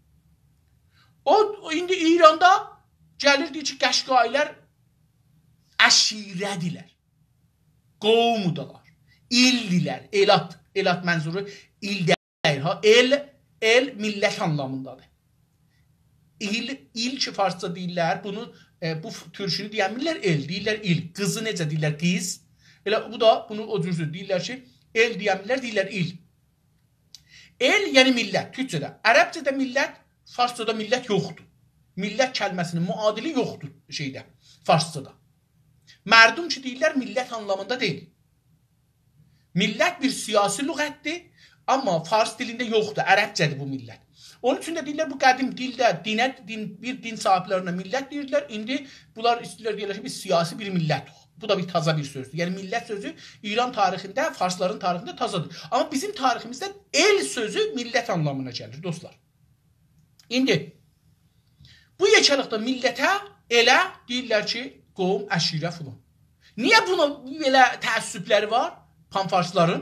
او، او ایندی ایراندا گلیر، دئییر کی، قشقایی‌لر عشیره‌دیرلر، قومدولار، ایلدیرلر، ائلات، ائلات منظورو ایل دئییل ها، ائل، ائل میللت آنلامیندادیر. ایل، ایل کی، فارسجا دئییرلر، بونو، ائ، بو ف-، تورکونو دئیه‌میرلر ائل، دئییرلر ایل. قیزی نئجه دئییرلر؟ قیز. ائله بو دا بونو او جور دئییرلر کی، ائل دئیه‌میرلر، دئییرلر ایل. ائل، یعنی میللت، تورکجه‌ده. عربجه‌ده میللت، فارسجادا میللت یوخدور. میللت کلمه‌سینین معادلی یوخدور شئیده، فارسجادا. مردم کی دئییرلر، میللت آنلامیندا دئییل. میللت بیر سیاسی لغتدیر، آمما فارس دیلینده یوخدور، عربجه‌دیر بو میللت. اونون اوچون ده دئییرلر، بو قدیم دیلده دینه، دین، بیر دین صاحیبلرینه میللت دئییردیلر، ایندی بونلار ایسته‌ییرلر دئیه‌لر کی، بیز سیاسی بیر میللتیک. بو دا بیر تازا بیر سؤزدور. یعنی، میللت سؤزو ایران تاریخینده، فارسلارین تاریخینده تازادیر. آمما بیزیم تاریخیمیزده ائل سؤزو میللت آنلامینا گلیر، دوستلار. ایندی بو یئکه‌لیکده میللته، ائله دئییرلر کی، قوم، عشیره، فلان. نییه بونا بئله تعصبلری وار پان‌فارسلارین؟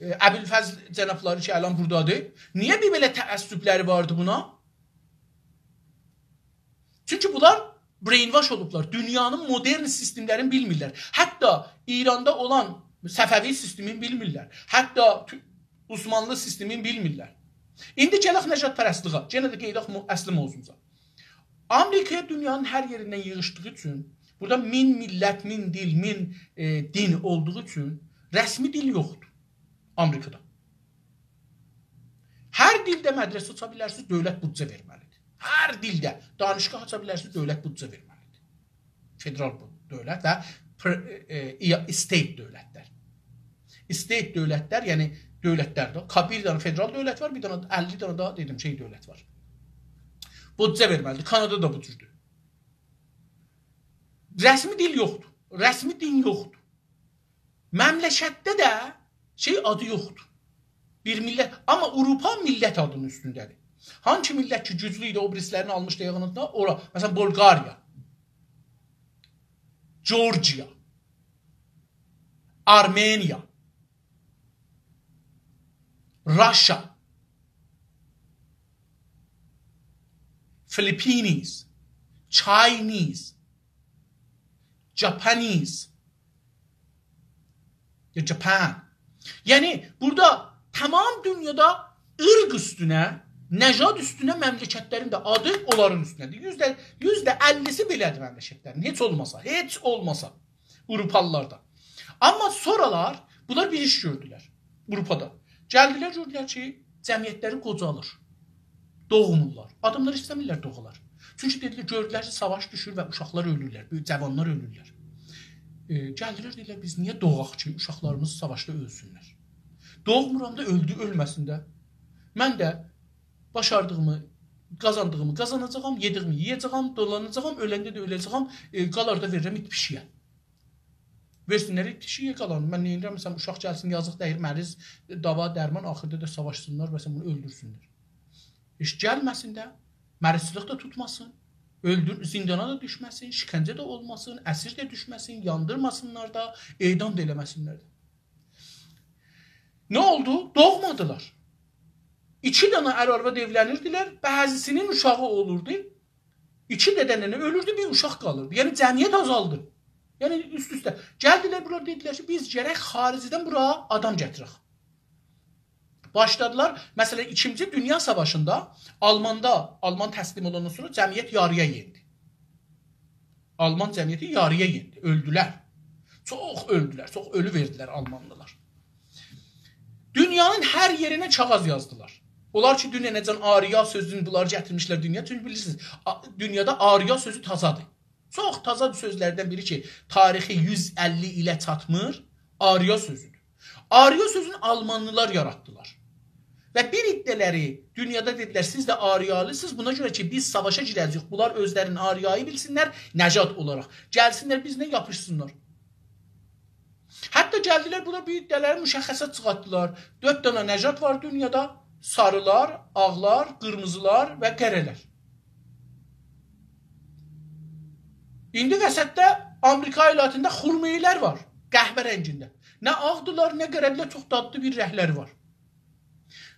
ائ، ابوالفضل جنابلاری کی، الان بورادادیر. نییه بیر بئله تعصبلری واردی بونا؟ چونکی بونلار brainwash اولوبلار. دونیانین مدرن سیستملرینی بیلمیرلر. حتی ایراندا اولان صفوی سیستمینی بیلمیرلر. حتی تو-، عثمانلی سیستمینی بیلمیرلر. ایندی گلک نژادپرستلیگه. یئنه ده قئییدک مو-، اصلی موضوعوموزا. آمریکایا دونیانین هر یئریندن ییغیشدیغی اوچون، بورادا مین میللت، مین دیل، مین، ائ، دین اولدوغو اوچون رسمی دیل یوخدور آمریکادا. هر دیلده مدرسه آچا بیلرسینیز، دؤولت بودجه وئرمه‌لیدیر. هر دیلده دانشگاه آچا بیلرسینیز، دؤولت بودجه وئرمه‌لیدیر. فدرال بو دؤولت و پر-، ائ، ائ، state دؤولتلر. State دؤولتلر، یعنی دؤولتلر ده. کا-، بیر دنه فدرال دؤولت وار، بیر دنه اللی دنه ده، دئدیم، شئی دؤولت وار. بودجه وئرمه‌لیدیر. کانادا دا بو جوردور. رسمی دیل یوخدور. رسمی دین یوخدور. مملکتده ده شئی آدی یوخدور. بیر میللت، آمما آوروپا میللت آدینین اوستونده‌دیر. هانسی میللت کی گوجلو ایدی، او بیریسی‌لرینی آلمیشدی آیاغینین آلتینا، اورا، مثلا، بولقارییا، جورجیا، آرمنیا، راشیا، فیلیپینیز، چاینیز، جاپانیز، یا جاپان. یعنی، بورادا تمام دونیادا عیرق اوستونه، نژاد اوستونه مملکت‌لرین ده آدی اونلارین اوستونده‌دیر. یوزده، یوزده اللی‌سی بئله‌دیر مملکت‌لرین، هئچ اولماسا، هئچ اولماسا آوروپالی‌لاردا. آمما سونرالار بونلار بیر ایش گؤردولر آوروپادا. گلدیلر، گؤردولر کی جمعیت‌لری قوجالیر. دوغمورلار. آداملار ایسته‌میرلر دوغالار. چونکی دئدیلر، گؤردولر کی ساواش دوشور و اوشاقلار اؤلورلر، بؤیوک جاوانلار اؤلورلر. ائ، گلدیلر، دئدیلر، بیز نییه دوغاق کی اوشاقلاریمیز ساواشدا اؤلسونلر؟ دوغمورام دا اؤلدو، اؤلمه‌سین ده. من ده باشاردیغیمی، قازاندیغیمی قازاناجاغام، یئدیگیمی یئیه‌جه‌یم، دولاناجاغام، اؤلنده ده اؤله‌جه‌یم، ائ، قالار دا وئریرم ایت پیشییه. وئرسینلر ایت پیشییه قالان. من نئینیرم؟ مثلا، اوشاق گلسین، یازیق دَییر، مریض، داوا، درمان، آخیردا دا ساواشسینلار، مثلا، بونو اؤلدورسونلر. هئچ گلمه‌سین ده، مریضچیلیق دا توتماسین، اؤلدور، زیندانا دا دوشمه‌سین، شکنجه ده اولماسین، اسیر ده دوشمه‌سین، یاندیرماسینلار دا، اعدام دا ائله‌مه‌سینلر ده. نه اولدو؟ دوغمادیلار. ایکی دنه ار-آرواد ائولنیردیلر، بعضی‌سی‌نین اوشاغی اولوردو، ایکی دده‌ننه اؤلوردو، بیر اوشاق قالیردی. یعنی جمعیت آزالدی. یعنی اوست-اوسته. گلدیلر بورا، دئدیلر کی بیز گرک خاریجدن بورا آدام گتیرک. باشلادیلار، مثلا، ایکینجی دونیا ساواشیندا آلماندا، آلمان تسلیم اولاندان سونرا جمعیت یارییا یئندی. آلمان جمعیتی یارییا یئندی، اؤلدولر. چوخ اؤلدولر، چوخ اؤلو وئردیلر آلمانلی‌لار. دونیانین هر یئرینه کاغیذ یازدیلار. اونلار کی دوننه‌جن آریا سؤزونو بونلار گتیرمیشلر دونیایا. چونکی بیلیرسینیز، آ-، دونیادا آریا سؤزو تازادیر. چوخ تازا سؤزلردن بیری کی تاریخی یوز اللی ایله چاتمیر، آریا سؤزودور. آریا سؤزونو آلمانلی‌لار یاراتدیلار. و بیر عده‌لری دونیادا دئدیلر، سیز ده آریالی‌سینیز، بونا گؤره کی بیز ساواشا گیره‌جه‌ییک، بونلار اؤزلرینی آریایی بیلسینلر، نژاد اولاراق. گلسینلر بیزله یاپیشسینلار. حتی گلدیلر، بونا بیر عده‌لری مشخصات چیخارتدیلار. دؤرد دنه نژاد وار دونیادا: ساریلار، آغلار، قیرمیزیلار و قره‌لر. ایندی وسطده آمریکا ایالاتیندا خورمایی‌لر وار، قهوه رنگینده. نه آغدیلار، نه قره‌دیلر، چوخ دادلی بیر رنگلری وار.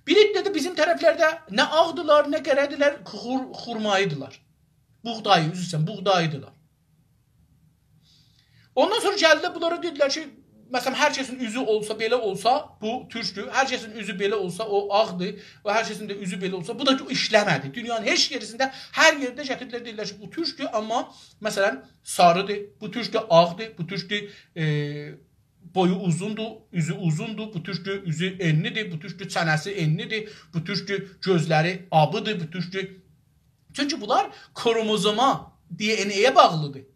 بیر عده ده بیزیم طرفلرده نه آغدیلار، نه قره‌دیلر، خور-، خورمایی‌دیلار. بوغدایی، عذر ایسته‌ییرم، بوغدایی‌دیلار. اوندان سونرا گلدیلر، بونلارا دئدیلر کی، مثلا، هر کسین اوزو اولسا، بئله اولسا، بو تورکدور. هر کسین اوزو بئله اولسا، او آغدیر. و هر کسین ده اوزو بئله اولسا، بو دا ایشله‌مه‌دی. دونیانین هئچ یئریسینده، هر یئرده گتیردیلر، دئدیلر کی، بو تورکدور، آمما، مثلا، ساریدیر، بو تورکدور، آغدیر، بو تورکدور، ائ، بویو اوزوندور، اوزو اوزوندور، بو تورکدور، اوزو انلی‌دیر، بو تورکدور، چنه‌سی انلی‌دیر، بو تورکدور، گؤزلری آبی‌دیر، بو تورکدور. چونکی بونلار کروموزوما، دی ان اَیه باغلی‌دیر.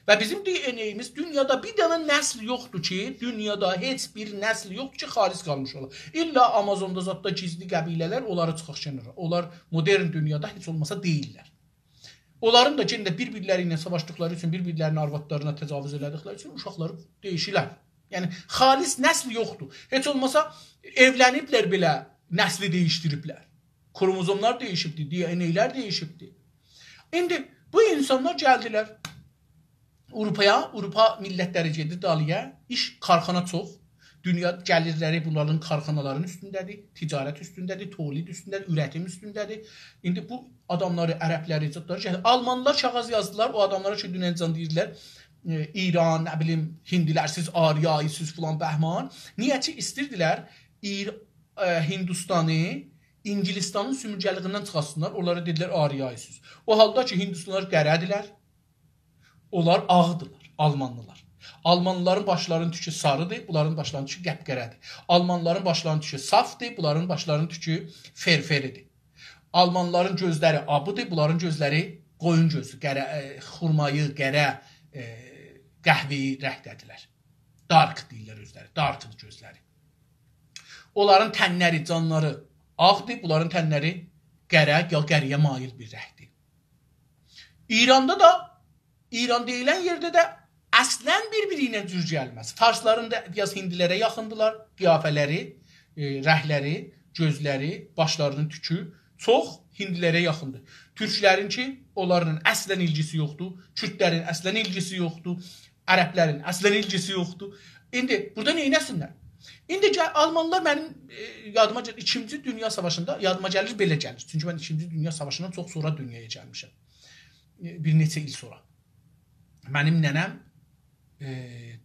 و بیزیم دی ان اَییمیز، دونیادا بیر دنه نسل یوخدور کی، دونیادا هئچ بیر نسل یوخدور کی، خالص قالمیش اولا. الّا آمازوندا زاددا گیزلی قبیله‌لر، اونلاری چیخاق کنارا. اونلار مدرن دونیادا هئچ اولماسا دئییللر. اونلارین دا یئنه ده بیر-بیرلری ایله ساواشدیقلاری اوچون، بیر-بیرلرینین آروادلارینا تجاوز ائله‌دیکلری اوچون اوشاقلاری دییشیرلر. یعنی، خالص نسل یوخدور. هئچ اولماسا ائولنیبلر بئله، نسلی دییشدیریبلر. کروموزوملار دییشیبدی، دی ان اَی‌لر دییشیبدی. ایندی بو اینسانلار گلدیلر آوروپایا، آوروپا میللت‌لری گئدیر دالییا، ایش، کارخانا چوخ، دونیا گلیرلری بونلارین کارخانالارین اوستونده‌دیر، تجارت اوستونده‌دیر، تولید اوستونده‌دیر، اورتیم اوستونده‌دیر. ایندی بو آداملاری، عرب‌لری، زادلاری گتیر-، آلمانلی‌لار کاغیذ یازدیلار، او آداملارا کی، دوننجن دئییرلر، ائ، ایران، نه بیلیم، هندی‌لر، سیز آریایی‌سیز فلان بهمان. نییه کی، ایستیردیلر ایر-، ائ، هندوستانی اینگیلیستانین سومورگه‌لیگیندن چیخارتسینلار، اونلارا دئدیلر آریایی‌سیز. او حالدا کی، هندوستانلار قره‌دیلر، اونلار آغدیلار، آلمانلی‌لار. آلمانلی‌لارین باشلارینین توکو ساریدیر، بونلارین باشلارینین توکو قپ‌قره‌دیر. آلمانلی‌لارین باشلارینین توکو صافدیر، بونلارین باشلارینین توکو فرفری‌دیر. آلمانلی‌لارین گؤزلری آبی‌دیر، بونلارین گؤزلری قویون گؤزو، قره، ائ، خورمایی، قره، ائ، قهوه‌یی رنگده‌دیرلر. دارک دئییرلر اؤزلری، دارک گؤزلری. اونلارین تنلری، جانلاری آغدیر، بونلارین تنلری قره یا قری‌یه مایل بیر رنگدیر. ایراندا دا، ایران دئییلن یئرده ده اصلاً بیر-بیری ایله جور گلمز. فارسلارین دا بیر آز هیندی‌لره یاخیندیلار، قیافه‌لری، ائ، رنگلری، گؤزلری، باشلاری‌نین توکو چوخ هیندی‌لره یاخیندیر. تورکلرین کی، اونلارلا اصلاً ایلگیسی یوخدور، کوردلرین اصلاً ایلگیسی یوخدور، عربلرین اصلاً ایلگیسی یوخدور. ایندی بورادا نئینه‌سینلر؟ ایندی گل، آلمانلار منیم، ائ، یادیما گلیر، ایکینجی دونیا ساواشیندا، یادیما گلیر، بئله گلیر. چونکی من ایکینجی دونیا ساواشیندان چوخ سونرا دونیایا گلمیشم. ائ، بیر نئچه ایل سونرا. منیم ننه‌م، ائ،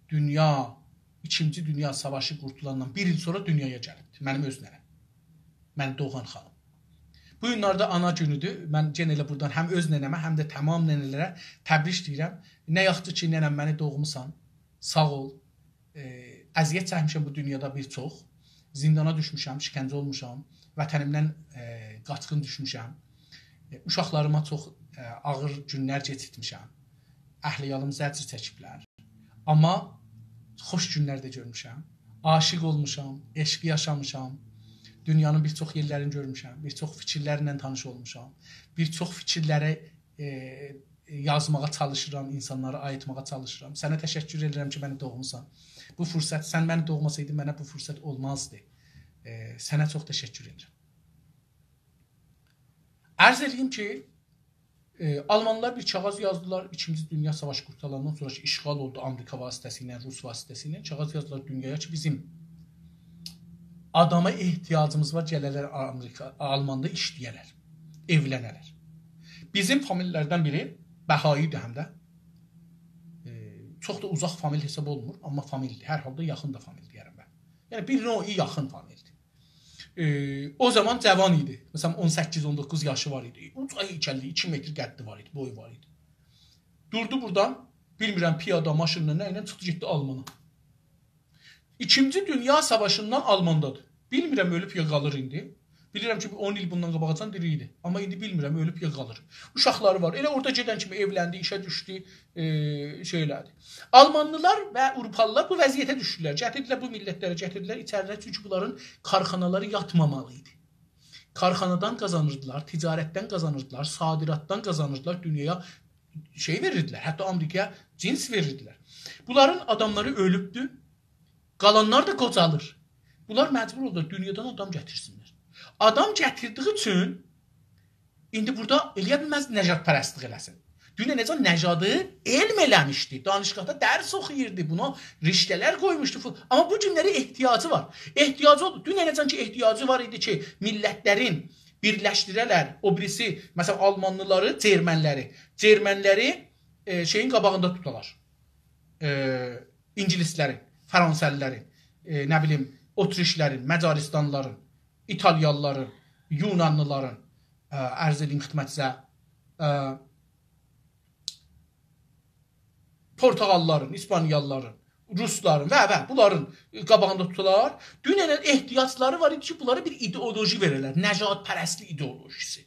دونیا، ایکینجی دونیا ساواشی قورتولاندان بیر ایل سونرا دونیایا گلیبدی. منیم اؤز ننه‌م. منی دوغان خانیم. بو گونلرده آنا گونودور. من یئنه ائله بورادان هم اؤز ننه‌مه، هم ده تمام ننه‌لره تبریک دئییرم. نه یاخشی کی، ننه‌م، منی دوغموسان. ساغ اول. ائ، اذیت چکمیشم بو دونیادا بیر چوخ. زیندانا دوشموشم، شکنجه اولموشام. وطنیمدن، ائ، قاچقین دوشموشم. ائ، اوشاقلاریما چوخ، ائ، آغیر گونلر کئچیرتمیشم. اهل عیالیم زجر چکیبلر. آمما خوش گونلر ده گؤرموشم. عاشیق اولموشام، عشقی یاشامیشام. دونیانین بیر چوخ یئرلرینی گؤرموشم، بیر چوخ فیکیرلرله تانیش اولموشام. بیر چوخ فیکیرلری، ائ، یازماغا چالیشیرام، اینسانلارا آییتماغا چالیشیرام. سنه تشکر ائدیرم کی، منی دوغموسان. بو فرصت، سن منی دوغماسایدین، منه بو فرصت اولمازدی. ائ، سنه چوخ تشکر ائدیرم. عرض ائله‌ییم کی، ائ، آلمانلار بیر کاغیذ یازدیلار، ایکینجی دونیا ساواشی قورتاراندان سونرا کی، اشغال اولدو آمریکا واسطه‌سیله، روس واسطه‌سیله، کاغیذ یازدیلار دونیایا کی، بیزیم آداما احتیاجیمیز وار، گله‌لر آمریکا، آلماندا ایشله‌یه‌لر، ائولنه‌لر. بیزیم فامیللردن بیری بهایی‌دیر هم ده. ائ، چوخ دا اوزاق فامیل حساب اولونمور، آمما فامیلدیر. هر حالدا یاخین دا فامیل دئیه‌رم من. یعنی، بیر نوعی یاخین فامیلدیر. ائ، او زامان جاوان ایدی. مثلا، اون سککیز، اون دوققوز یاشی وار ایدی. اوجا هیکللی، ایکی متر قدّی وار ایدی، بویو وار ایدی. دوردو بورادان، بیلمیرم، پیادا، ماشینلا، نه ایله چیخدی، گئتدی آلمانا. ایکینجی دونیا ساواشیندان آلماندادیر. بیلمیرم، اؤلوب یا قالیر ایندی. بیلیرم کی، بیر اون ایل بوندان قاباقاجان دیری ایدی. آمما ایندی بیلمیرم، اؤلوب یا قالیر. اوشاقلاری وار. ائله اورادا گئدن کیمی ائولندی، ایشه دوشدو، ائ، شئی ائله‌دی. آلمانلیلار و آوروپالیلار بو وضعیته دوشدولر. گتیردیلر بو میللتلری، گتیردیلر ایچریلر. چونکی بونلارین کارخانالاری یاتمامالی ایدی. کارخانادان قازانیردیلار، تجارتدن قازانیردیلار، صادراتدان قازانیردیلار، دونیایا شئی وئریردیلر. حتی آمریکایا جنس وئریردیلر. بونلارین آداملاری اؤلوبدو. قالانلار دا قوجالیر. بونلار مجبور اولدولار دونیادان آدام گتیرسینلر. آدام گتیردیگی اوچون ایندی بورادا ائلیه بیلمز نژادپرستلیک ائله‌سین. دوننه‌جن نژادی علم ائله‌میشدی. دانشگاهدا درس اوخویوردو. بونا رشته‌لر قویموشدو. فو-، آمما بو گونلری احتیاجی وار. احتیاجی اولدو. دوننه‌جن کی احتیاجی وار ایدی کی، میللتلرین بیرلشدیره‌لر، او بیریسی، مثلا، آلمانلیلاری، جرمنلری، جرمنلری، ائ، شئیین قاباغیندا توتالار. ائ، اینگیلیسلرین، فرانسه‌لیلرین، ائ، نه بیلیم، اتریشلرین، مجاریستانلیلارین، ایتالیالیلارین، یونانلیلارین، ائ، عرض ائدیم خدمتینیزه، ائ، پرتغاللیلارین، ایسپانیالیلارین، روسلارین و، و بونلارین قاباغیندا توتولار. دوننه‌جن احتیاجلاری وار ایدی کی، بونلارا بیر ایدئولوژی وئره‌لر، نژادپرستلیک ایدئولوژیسی.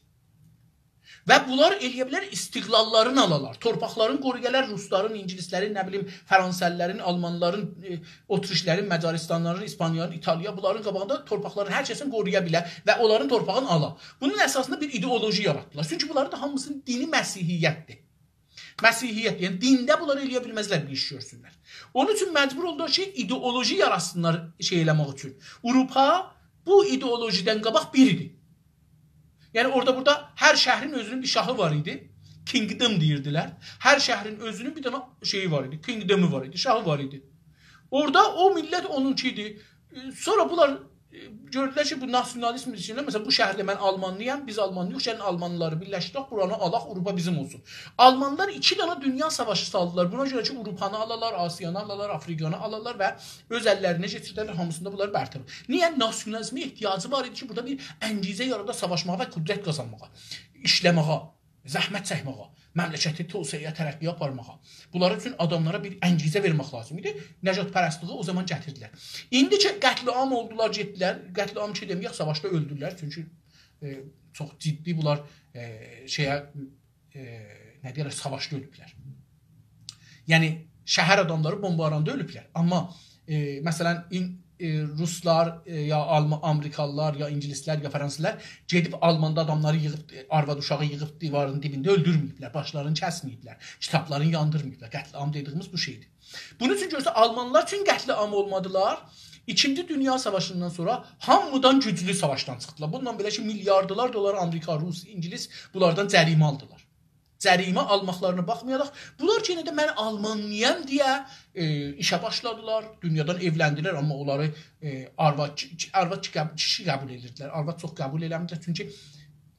و بونلار ائلیه بیلر استقلاللارینی آلالار. تورپاقلارینی قورویالار، روسلارین، اینگیلیسلرین، نه بیلیم، فرانسه‌لیلرین، آلمانلیلارین، ائ، اتریشلرین، مجاریستانلیلارین، ایسپانیالارین، ایتالیا، بونلارین قاباغیندا تورپاقلارین هر کسین قورویا بیلر و اونلارین تورپاغینی آلا. بونون اساسیندا بیر ایدئولوژی یاراتدیلار. چونکی بونلارین دا هامیسینین دینی مسیحیتدیر. مسیحیت، یعنی دینده بونلار ائلیه بیلمزلر بیر ایش گؤرسونلر. اونون اوچون مجبور اولدولار کی، ایدئولوژی یاراتسینلار شئی ائله‌مک اوچون. آوروپا بو ایدئولوژیدن قاباق بیر ایدی. یعنی اورادا بورادا هر شهرین اؤزونون بیر شاهی وار ایدی. Kingdom دئییردیلر. هر شهرین اؤزونون بیر دنه شئیی وار ایدی. Kingdom'و وار ایدی، شاهی وار ایدی. اورادا او میللت اونونکی ایدی. ائ، سونرا بونلار، ائ، گؤردولر کی، بو ناسیونالیزم ایچینده، مثلا، بو شهرده من آلمانلی‌یام، بیز آلمانلی‌یوخ، گلین آلمانلیلاری بیرلشدیرک، بورانی آلاق، آوروپا بیزیم اولسون. آلمانلار ایکی دنه دونیا ساواشی سالدیلار. بونا گؤره کی، آوروپانی آلالار، آسیانی آلالار، آفریقانی آلالار و اؤز اللرینه کئچیردرلر، هامیسیندا بونلار برطرف. نییه؟ ناسیونالیزمه احتیاجی وار ایدی کی، بورادا بیر انگیزه یارادا ساواشماغا و قدرت قازانماغا، ایشله‌مه‌یه، زحمت چکمه‌یه، مملکتی توسعه‌یه، ترقی‌یه آپارماغا. بونلار اوچون آداملارا بیر انگیزه وئرمک لازیم ایدی. نژادپرستلیگی او زامان گتیردیلر. ایندی کی، قتل‌عام اولدولار، گئتدیلر. قتل‌عام کی دئمه‌یک، ساواشدا اؤلدولر. چونکی، ائ، چوخ جدی بونلار، ائ، شئیه، ائ، نه دئیرلر، ساواشدا اؤلوبلر. یعنی، شهر آداملاری بومباراندا اؤلوبلر. آمما، ائ، مثلا، این، ائ، روسلار، ائ، یا آلما-، آمریکالیلار، یا اینگیلیسلر، یا فرانسیزلار گئدیب آلماندا آداملاری ییغیب، ائ، آرواد اوشاغی ییغیب دیوارین دیبینده اؤلدورمه‌ییبلر، باشلارینی کسمه‌ییبلر، کیتابلارینی یاندیرماییبلار. قتل‌عام دئدیگیمیز بو شئیدیر. بونون اوچون گؤرسن، آلمانلار چون قتل‌عام اولمادیلار، ایکینجی دونیا ساواشیندان سونرا هامیدان گوجلو ساواشدان چیخدیلار. بونونلا بئله کی، میلیاردلار دلار آمریکا، روس، اینگیلیس بونلاردان جریمه آلدیلار. جریمه آلماقلارینا باخمایاراق، بونلار کی، یئنه ده «من آلمانلی‌یام» دئیه، ائ، ایشه باشلادیلار، دونیادان ائولندیلر، آمما اونلاری، ائ، آرواد، کی-، آرواد کی-، قب-، کیشی قبول ائدیردیلر. آرواد چوخ قبول ائله‌میردیلر، چونکی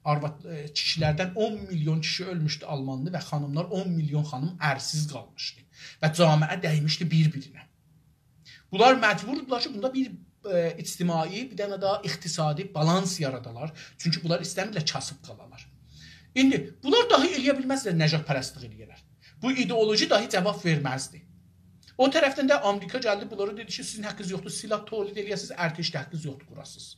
آرواد، ائ، کیشیلردن اون میلیون کیشی اؤلموشدو آلمانلی و خانیملار، اون میلیون خانیم ارسیز قالمیشدی و جامعه دیمیشدی بیر-بیرینه. بونلار مجبوردولار کی، بوندا بیر، ائ، اجتماعی، بیر دنه ده اقتصادی بالانس یارادالار. چونکی بونلار ایسته‌میرلر کاسیب قالالار. ایندی بونلار داهی ائله‌یه بیلمزلر نژادپرستلیک ائله‌یه‌لر. بو ایدئولوژی داهی جاواب وئرمزدی. او طرفدن ده آمریکا گلدی، بونلارا دئدی کی، سیزین حاققینیز یوخدور سلاح تولید ائله‌یه‌سینیز، ارتش ده حاققینیز یوخدور قوراسینیز.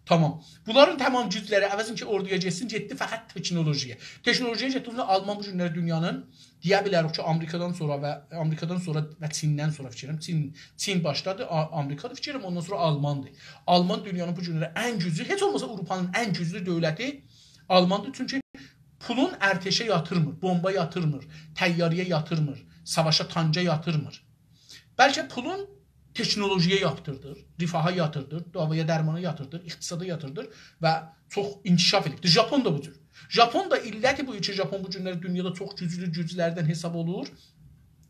تامام. بونلارین تامام گوجلری عوضین کی، اوردویا گئتسین، گئتدی فقط تکنولوژی‌یه. تکنولوژی‌یه گئتدی، آلمان بو گونلری دونیانین، دئیه بیلریک کی، آمریکادان سونرا و آمریکادان سونرا و چیندن سونرا فیکر ائلیرم. چین، چین باشدادیر، آ-، آمریکادیر فیکر ائلیرم، اوندان سونرا آلماندیر. آلمان دونیانین بو گونلری ان گوجلو، هئچ اولماسا آوروپانین ان گوجلو دؤولتی آلماندیر. چونکی پولون ارتشه یاتیرمیر، بومبا یاتیرمیر، طیاره‌یه یاتیرمیر، ساواشا، تانکا یاتیرمیر. بلکه پولون تکنولوژی‌یه یاتیردیر، رفاها یاتیردیر، داوایا درمانا یاتیردیر، اقتصادا یاتیردیر و چوخ انکشاف ائدیبدیر. ژاپون دا بو جور. ژاپون دا علتی بو کی، ژاپون بو گونلری دونیادا چوخ گوجلو گوجلردن حساب اولور.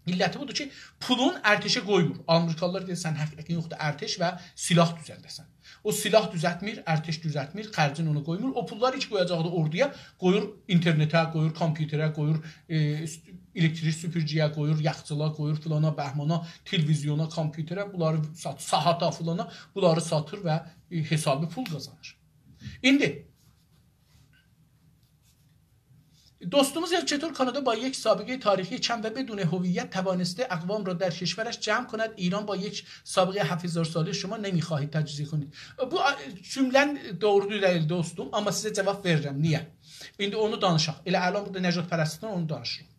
علتی بودور کی، پولون ارتشه قویمور. آمریکالیلار دئییر، سن حاققین یوخدور ارتش و سلاح دوزلده‌سن. او سلاح دوزلتمیر، ارتش دوزلتمیر، خرجین اونا قویمور. او پوللاری کی قویاجاقدی اوردویا، قویور اینترنته، قویور کامپیوتره، قویور، ائ، الکتریک سوپورگویه، قویور یاخچیلیغا، قویور فلانا، بهمانا، تلویزیونا، کامپیوتره، بونلاری سات-، ساعاتا فلانا، بونلاری ساتیر و، ائ، حسابی پول قازانیر. ایندی دوستوموز یازیر: «چطور کانادا با یک سابقهٔ تاریخی کم و بدون هویت توانسته اقوام را در کشورش جمع کند، ایران با یک سابقهٔ هفت هزار ساله شما نمی‌خواهید تجزیه کنید؟» بو، آ، جمله‌ن دوغرو دئییل، دوستوم، آمما سیزه جاواب وئریرم. نییه؟ ایندی اونو دانیشاق. ائله الان بورادا نژادپرستلیکدن اونو دانیشیریق.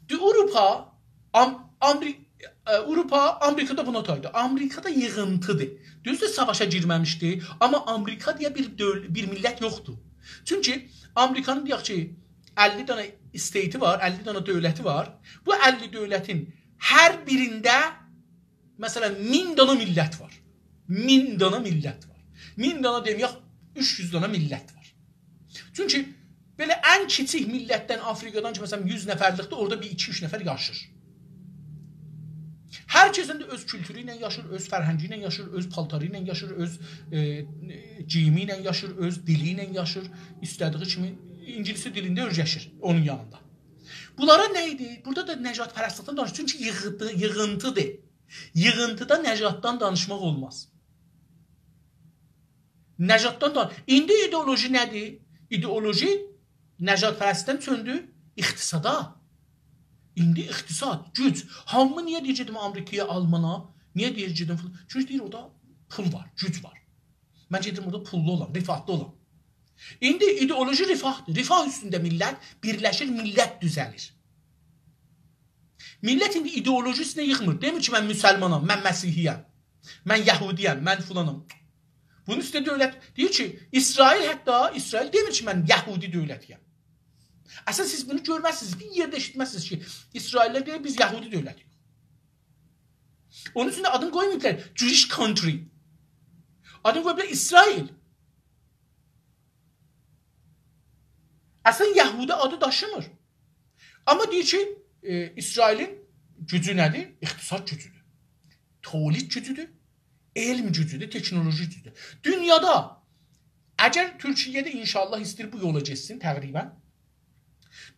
دی-، آوروپا، آم-، آمری-، ائ، آوروپا، آمریکا دا بونا تایدی. آمریکا دا ییغینتیدیر. دوزدور، ساواشا گیرمه‌میشدی، آمما آمریکا دئیه بیر دؤول-، بیر میللت یوخدور. چونکی آمریکانین، دئیک کی، اللی دنه استیتی وار، اللی دنه دؤولتی وار. بو اللی دؤولتین هر بیرینده، مثلا، مین دنه میللت وار. مین دنه میللت وار. مین دنه دئمه‌یک، اوچ یوز دنه میللت وار. چونکی بئله ان کیچیک میللتدن، آفریقادان کی، مثلا، یوز نفرلیکدیر، اورادا بیر ایکی-اوچ نفر یاشیر. هر کسین ده اؤز کولتورو ایله یاشیر، اؤز فرهنگی ایله یاشیر، اؤز پالتاری ایله یاشیر، اؤز، ائ، ائ، گئییمی ایله یاشیر، اؤز دیلی ایله یاشیر، ایسته‌دیگی کیمی اینگیلیس دیلینده اؤیرشیر اونون یانیندا. بونلارا نه ایدی؟ بورادا دا نژادپرستلیکدن دانیشیر. چونکی ییغیدی-، ییغینتیدیر. ییغینتیدا نژاددان دانیشماق اولماز. نژاددان دا، ایندی ایدئولوژی نه‌دیر؟ ایدئولوژی نژادپرستلیکدن چؤندو اقتصادا. ایندی اقتصاد، گوج. هامی نییه دئییر گئدیم آمریکایا، آلمانا؟ نییه دئییر گئدیم فلان؟ چونکی دئییر، اورادا پول وار، گوج وار. من گئدیرم اورادا پوللو اولام، رفاهلی اولام. ایندی ایدئولوژی رفاهدیر. رفاه اوستونده میللت بیرلشیر، میللت دوزه‌لیر. میللت ایندی ایدئولوژی‌سینه ییغمیر. دئمیر کی، من مسلمانام، من مسیحی‌یم، من یهودی‌یم، من فلانام. بونون اوسته دؤولت دئییر کی، اسرائیل، حتی اسرائیل دئمیر کی، من یهودی دؤولتی‌یم. اصلا سیز بونو گؤرمزسینیز، بیر یئرده ائشیتمزسینیز کی، اسرائیللی‌لر دئییر، بیز یهودی دؤولتی‌ییک. اونون اوچون ده آدینی قویماییبلار Jewish country. آدینی قویوبلار اسرائیل. اصلا یهودی آدی داشیمیر. آمما دئییر کی، ائ، اسرائیلین گوجو نه‌دیر؟ اقتصاد گوجودور. تولید گوجودور. علم گوجودور، تکنولوژی گوجودور. دونیادا، اگر تورکیه ده انشاءالله ایسته‌ییر بو یولا گئتسین تقریبا،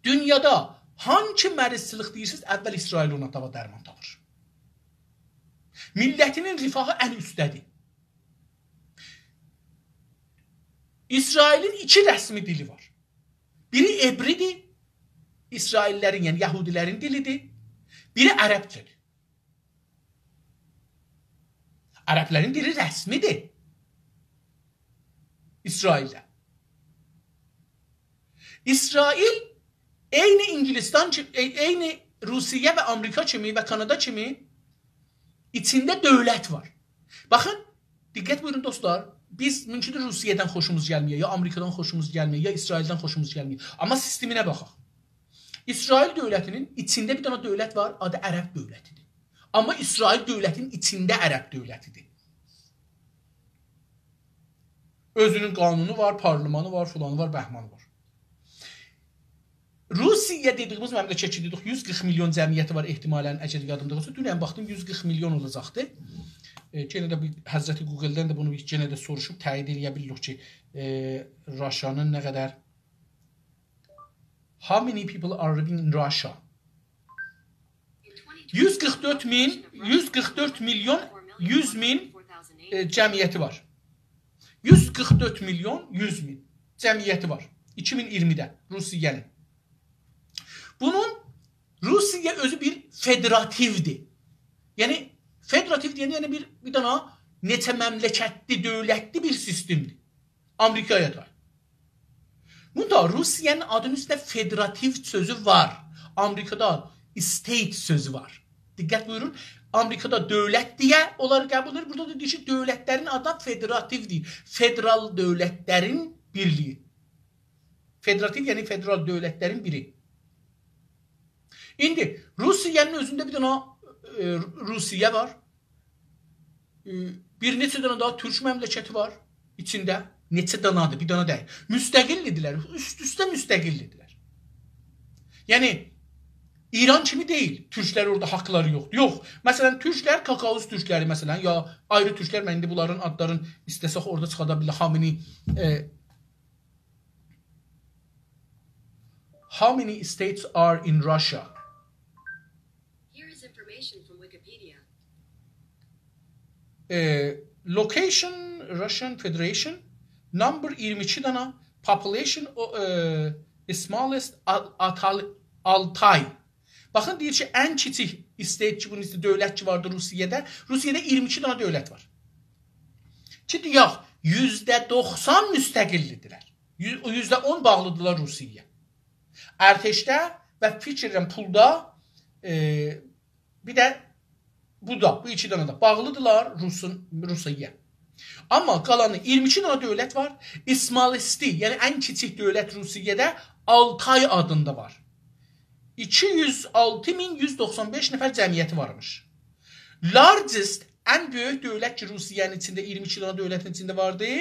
دونیادا هانسی مریضچیلیک دئییرسینیز، اول اسرائیل اونا داوا درمان تاپیر. میللتینین رفاهی ان اوستده‌دیر. اسرائیلین ایکی رسمی دیلی وار. بیری عبری‌دیر، اسرائیللی‌لرین، یعنی یهودی‌لرین دیلی‌دیر. بیری عربجه‌دیر. عربلرین دیلی رسمی‌دیر اسرائیلده. اسرائیل عینی اینگیلیستان کی-، عی-، عینی روسیه و آمریکا کیمی و کانادا کیمی ایچینده دؤولت وار. باخین، دقت بویورون دوستلار، بیز مومکوندور روسیه‌دن خوشوموز گلمه‌یه، یا آمریکادان خوشوموز گلمه‌یه، یا اسرائیلدن خوشوموز گلمه‌یه. آمما سیستمینه باخاق. اسرائیل دؤولتینین ایچینده بیر دنه دؤولت وار، آدی عرب دؤولتیدیر. آمما اسرائیل دؤولتینین ایچینده عرب دؤولتیدیر. اؤزونون قانونو وار، پارلمانی وار، فلانی وار، بهمانی وار. روسیه دئدیییمیز مملکت کی، دئدیک، یوز قیرخ میلیون جمعیتی وار احتمالاً، اگر یادیمدا اولسا. دونن باخدیم، یوز قیرخ میلیون اولاجاقدی. ائ، یئنه ده بیر حضرت گوگل‌دن ده بونو بیر یئنه ده سوروشوب تأیید ائله‌یه بیلیریک کی، ائ، راشانین نه قدر How many people are living in Russia? یوز قیرخ دؤرد مین، یوز قیرخ دؤرد میلیون یوز مین، ائ، جمعیتی وار. یوز قیرخ دؤرد میلیون یوز مین جمعیتی وار ایکی مین اییرمیده روسیه‌نین. بونون، روسیه اؤزو بیر فدراتیودیر. یعنی، فدراتیو دئینده، یعنی بیر، بیر دنه نئچه مملکتلی، دؤولتلی بیر سیستمدیر. آمریکایا دا. بوندا روسیه‌نین آدینین اوستونده فدراتیو سؤزو وار. آمریکادا state سؤزو وار. دقت بویورون، آمریکادا دؤولت دئیه اونلاری قبول ائدیر. بورادا دا دئییر کی، دؤولتلرین آدی فدراتیودیر. فدرال دؤولتلرین بیرلیگی. فدراتیو، یعنی فدرال دؤولتلرین بیری. ایندی روسیه‌نین اؤزونده بیر دنه، ائ، روسیه وار. ائ، بیر نئچه دنه داها تورک مملکتی وار ایچینده. نئچه دنه‌دیر، بیر دنه دئییل. مستقل‌دیرلر، اوست-اوسته مستقل‌دیرلر. یعنی، ایران کیمی دئییل، تورکلر اورادا حاقلاری یوخدور. یوخ، مثلاً، تورکلر، کاکائوس تورکلری، مثلاً، یا آیری تورکلر، من ایندی بونلارین آدلارین ایسته‌سک اورادا چیخادا بیلیر، خامنه‌ای، ائ، How many states are in Russia? Here is information from Wikipedia. ائ، location, Russian Federation, number اییرمی ایکی دنه, population, او، ائ، smallest, Al-, Atal-, Altay. باخین، دئییر کی، ان کیچیک state کی، بونون ایچینده دؤولت کی واردی روسیه‌ده، روسیه‌ده اییرمی ایکی دنه دؤولت وار. کی، دئیک، یوزده دوخسان مستقل‌دیرلر. یوز-، یوزده اون باغلی‌دیرلار روسیه‌یه. ارتشده و فیکر ائدیرم پولدا، ائ، بیر ده بورادا، بو ایکی دنه ده باغلی‌دیرلار روسون، روسیه‌یه. آمما قالانی اییرمی ایکی دنه دؤولت وار. Smallest، یعنی ان کیچیک دؤولت روسیه‌ده آلتای آدیندا وار. ایکی یوز آلتی مین یوز دوخسان بئش نفر جمعیتی وارمیش. Largest، ان بؤیوک دؤولت کی، روسیه‌نین ایچینده، اییرمی ایکی دنه دؤولتین ایچینده واردی،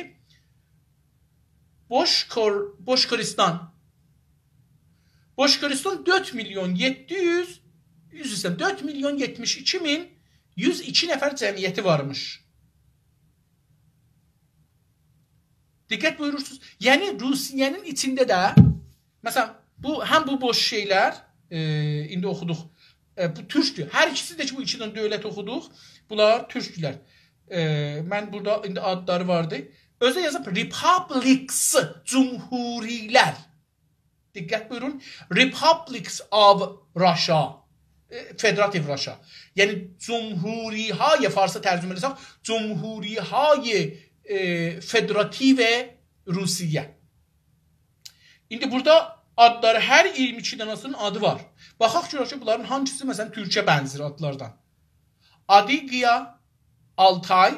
بوشکور-، بوشکوریستان. بوشکوریستان دؤرد میلیون یئددی یوز، عذر ایسته‌ییرم، دؤرد میلیون یئتمیش ایکی مین یوز ایکی نفر جمعیتی وارمیش. دقت بویورورسونوز. یعنی، روسیه‌نین ایچینده ده، مثلا، بو، هم بو بوش شئیلر، ائ، ایندی اوخودوق، ائ، بو تورکدور. هر ایکیسی ده کی، بو ایکی دنه دؤولت اوخودوق، بونلار تورکدولر. ائ، من بورادا ایندی آدلاری واردی. اؤزو یازیب republics، جمهوری‌لر. دقت بویورون، Republics of Russia، ائ، Federative Russia. یعنی، جمهوری‌های، فارسا ترجمه ائله‌سک، جمهوری‌های، ائ، فدراتیو روسیه. ایندی بورادا آدلاری، هر اییرمی ایکی دنه‌سینین آدی وار. باخاق گؤرک کی، بونلارین هانگیسی، مثلا، تورکه بنزیر آدلاردان. آدیگیا، آلتای،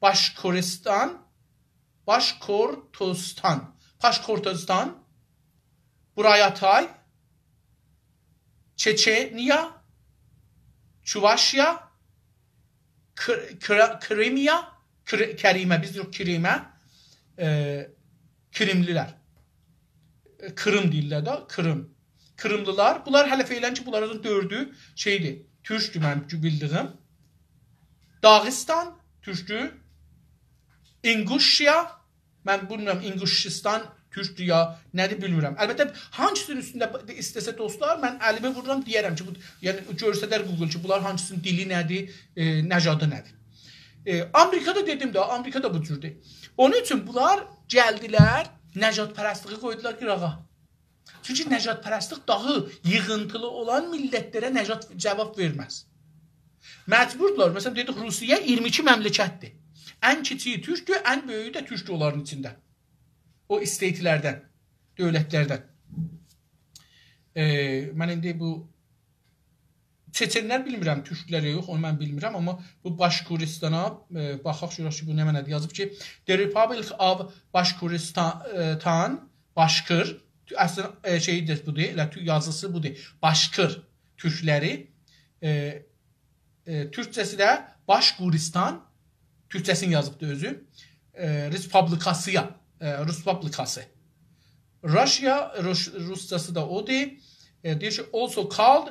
باشکوریستان، باشکورتوستان، باشکورتوستان، بورایاتای، چچنیا، چوواشیا، کر-، کرا-، کریمیا، کر-، کریمه، بیز دئییریک کریمه، ائ، کریملی‌لر. ائ، کریم دئییرلر ده، کریم. کریملی‌لر. بونلار هله فعلا کی، بونلارین دؤردو شئیدیر، تورکدور منیم بیلدیگیم. داغستان، تورکدور. اینگوشیا، من بیلمیرم، اینگوشیستان تورکدور یا نه‌دیر، بیلمیرم. البته، هانگیسینین اوستونده ب-، ایسته‌سه دوستلار، من الیمی وورورام، دئیه‌رم کی، بو، یعنی، گؤسترر گوگل کی، بونلار هانگیسینین دیلی نه‌دیر، ائ، نژادی نه‌دیر. ائ، آمریکادا دئدیم ده، آمریکادا بو جوردور. اونون اوچون بونلار گلدیلر، نژادپرستلیگی قویدولار قیراغا. چونکی نژادپرستلیک داغی ییغینتیلی اولان میللتلره نژاد جاواب وئرمز. مجبوردولار. مثلا، دئدیک، روسیه اییرمی ایکی مملکتدیر. ان کیچیگی تورکدور، ان بؤیویو ده تورکدور اونلارین ایچینده. او استیت‌لردن، دؤولتلردن. ائ، من ایندی بو چچنلر بیلمیرم، تورکلر یا یوخ، اونو من بیلمیرم، آمما بو باشقوریستانا، ائ، باخاق گؤرک کی، بو نمنه‌دیر. یازیب کی، The Republic of Bashkortostan، باشقیر، تو-، اصلینده، ائ، شئیی ده بودور، ائله تو-، یازیسی بودور. باشقیر تورکلری، ائ، ائ، تورکجه‌سی ده باشقوریستان، تورکجه‌سینی یازیبدی اؤزو. ائ، رئسپوبلیکاسییا، ائ، رئسپوبلیکاسی. Russia، روس-، روسجاسی دا اودور. ائ، دئییر کی، also called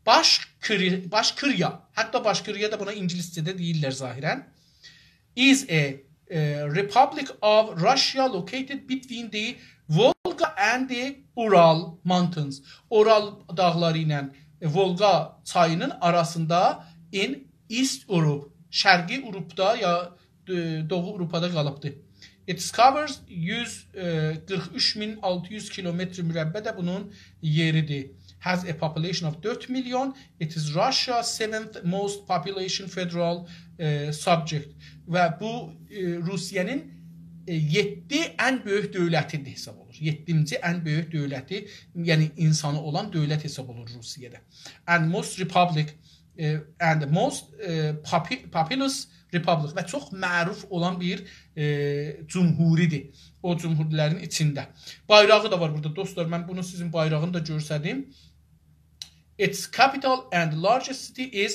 Bashkiri-, Bashkiria. حتی باشقیریا دا بونا اینگیلیسجه‌ده دئییرلر ظاهراً. Is a, a republic of Russia located between the Volga and the Ural Mountains. اورال داغلاری ایله ولقا چایینین آراسیندا in East Europe، شرقی آوروپادا یا، ائ، دوغو آوروپادا قالیبدی. It covers یوز، ائ، قیرخ اوچ مین آلتی یوز کیلومتر مربع ده بونون یئریدیر. Has a population of dört milyon. It is Russia seventh most population federal, ائ، subject. و بو، ائ، روسیه‌نین، ائ، یئددی ان بؤیوک دؤولتی حساب اولور. یئددینجی ان بؤیوک دؤولتی، یعنی اینسانی اولان دؤولت حساب اولور روسیه‌ده. And most republic، ائ، and most، ائ، popu-، populous republic و چوخ معروف اولان بیر، ائ، جمهوری‌دیر. او جمهوری‌لرین ایچینده. بایراغی دا وار بورادا، دوستلار. من بونو سیزین بایراغینی دا گؤستریم. Its capital and largest city is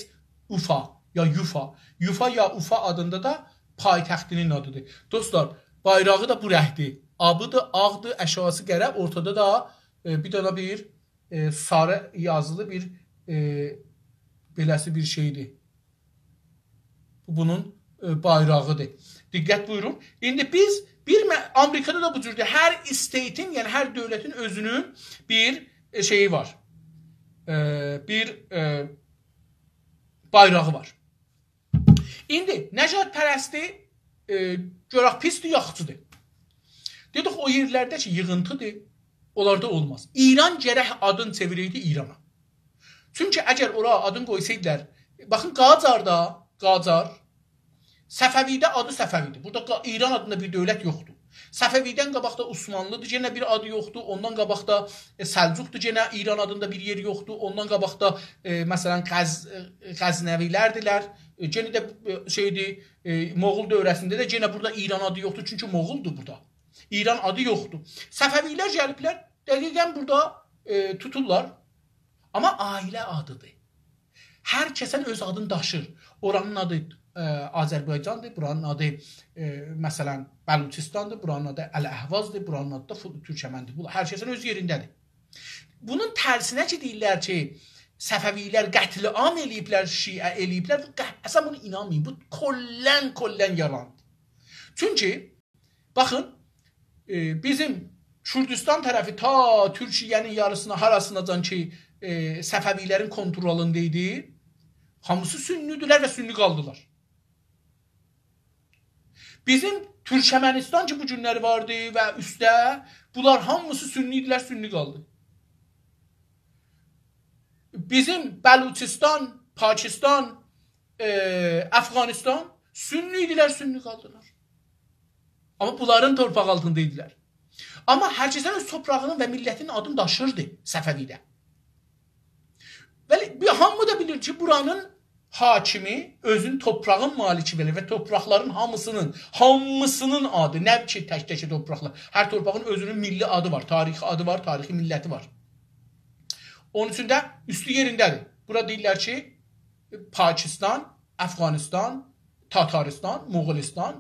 Ufa یا یوفا. یوفا یا اوفا آدیندا دا پایتختینین آدیدیر. دوستلار، بایراغی دا بو رنگدیر. آبی‌دیر، آغدیر، آشاغیسی قره، اورتادا دا، ائ، بیر دنه بیر، ائ، ساری یازیلی بیر، ائ، بئله‌سی بیر شئیدیر. بو بونون، ائ، بایراغی‌دیر. دقت بویورون. ایندی بیز بیر مه-، آمریکادا دا بو جوردور. هر استیتین، یعنی هر دؤولتین اؤزونون بیر، ائ، شئیی وار. ائ، بیر، ائ، بایراغی وار. ایندی نژادپرستی، ائ، گؤرک پیسدیر، یاخشیدیر. دئدیک، او یئرلرده کی، ییغینتی‌دیر، اونلاردا اولماز. ایران گرک آدین چئویره‌یدی ایرانا. چونکی اگر اورا آدین قویسایدیلار، باخین، قاجاردا، قاجار، صفوی‌ده آدی صفوی‌دیر. بورادا قا-، ایران آدیندا بیر دؤولت یوخدور. صفوی‌دن قاباق دا عثمانلی‌دیر، یئنه بیر آدی یوخدور. اوندان قاباق دا، ائ، سلجوق‌دور، یئنه ایران آدیندا بیر یئر یوخدور. اوندان قاباق دا، ائ، مثلا، غز-، ائ، غزنوی‌لردیلر. ائ، یئنه ده، ائ، شئیدیر، ائ، مغول دؤوره‌سینده ده یئنه بورادا ایران آدی یوخدور، چونکی مغولدور بورادا. ایران آدی یوخدور. صفوی‌لر گلیبلر، دقیقاً بورادا، ائ، توتورلار. آمما عائله آدی‌دیر. هر کسن اؤز آدینی داشیر. اورانین آدی، ائ، آذربایجاندیر، بورانین آدی، ائ، مثلا، بلوچستاندیر، بورانین آدی الاحوازدیر، بورانین آدی دا فو-، تورکمندیر. بو، هر کسن اؤز یئرینده‌دیر. بونون ترسینه کی، دئییرلر کی، صفوی‌لر قتل‌عام ائله‌ییبلر، شیعه ائله‌ییبلر، بو قه-، اصلا بونو اینانمایین. بو کلاً، کلاً یالاندیر. چونکی باخین، ائ، بیزیم کوردوستان طرفی تا تورکیه‌نین یاریسینا، هاراسیناجان کی، ائ، صفوی‌لرین کونترولوندا ایدی، هامیسی سنی‌دیلر و سنی قالدیلار. بیزیم تورکمنیستان کی، بو گونلری واردی و اوسته، بونلار هامیسی سنی‌دیلر، سنی قالدی. بیزیم بلوچستان، پاکستان، ائ، افغانستان سنی‌دیلر، سنی قالدیلار. آمما بونلارین تورپاق آلتیندا ایدیلر. آمما هر کسن اؤز تورپاغینین و میللتینین آدینی داشیردی صفوی‌ده. ولی بیر هامی دا بیلیر کی، بورانین حاکمی، اؤزون تورپاغین مالکی بئله و تورپاقلارین هامیسینین، هامیسینین آدی، نه کی، تک-تک تورپاقلار، هر تورپاغین اؤزونون میللی آدی وار، تاریخی آدی وار، تاریخی میللتی وار. اونون اوچون ده اوستو یئرینده‌دیر. بورا دئییرلر کی، پاکستان، افغانستان، تاتارستان، مغولستان،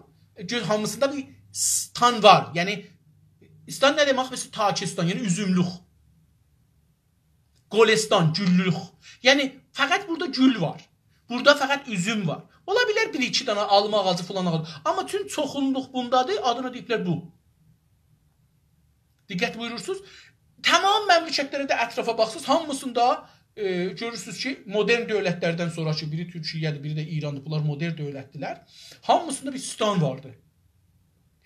گؤز هامیسیندا بیر ستان وار. یعنی، ستان نه دئمک؟ مثلا، تاکستان، یعنی اوزوملوک. گلستان، گوللوک. یعنی، فقط بورادا گول وار. بورادا فقط اوزوم وار. اولا بیلر بیر-ایکی دنه آلما آغاجی، فلان آغاجی. آمما چون چوخونلوق بوندادیر، آدینا دئییبلر بو. دقت بویورورسونوز. تمام مملکتلره ده اطرافا باخسانیز، هامیسیندا، ائ، گؤرورسونوز کی، مدرن دؤولتلردن سونرا کی، بیری تورکیه‌دیر، بیری ده ایراندیر. بونلار مدرن دؤولتدیرلر. هامیسیندا بیر ستان واردی.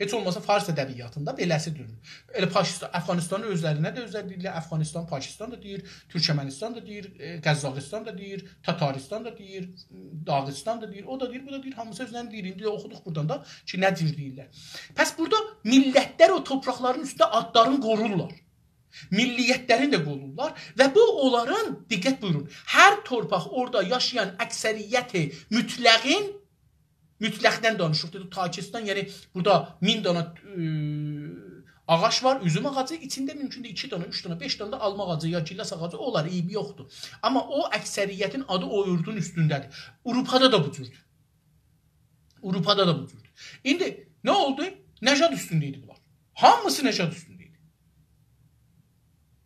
هئچ اولماسا فارس ادبیاتیندا بئله‌سی دورور. ائله پاکستان، افغانستانین اؤزلرینه ده اؤزل دئییرلر. افغانستان، پاکستان دا دئییر، تورکمنستان دا دئییر، ائ، قزاقستان دا دئییر، تاتارستان دا دئییر، داغستان دا دئییر، او دا دئییر، بو دا دئییر، هامیسی اؤزلرینی دئییر. ایندی ده اوخودوق بورادان دا کی، نه جور دئییرلر. پس بورادا میللتلر او تورپاقلارین اوستونده آدلارینی قورورلار. ملیت‌لرینی ده قورویورلار و بو اونلارین، دقت بویورون، هر تورپاق اورادا یاشایان اکثریت مطلقین، مطلقدن دانیشیریق، دئدی، تاکستان، یعنی بورادا مین دانا، ائ، آغاج وار، اوزوم آغاجی، ایچینده مومکوندور ایکی دانا، اوچ دانا، بئش دانا دا آلما آغاجی، یا گیلاس آغاجی اولار، عیبی یوخدور. آمما او اکثریتین آدی او یوردون اوستونده‌دیر. آوروپادا دا بو جوردور. آوروپادا دا بو جوردور. ایندی نه اولدو؟ نژاد اوستونده ایدی بونلار. هامیسی نژاد اوستونده ایدی.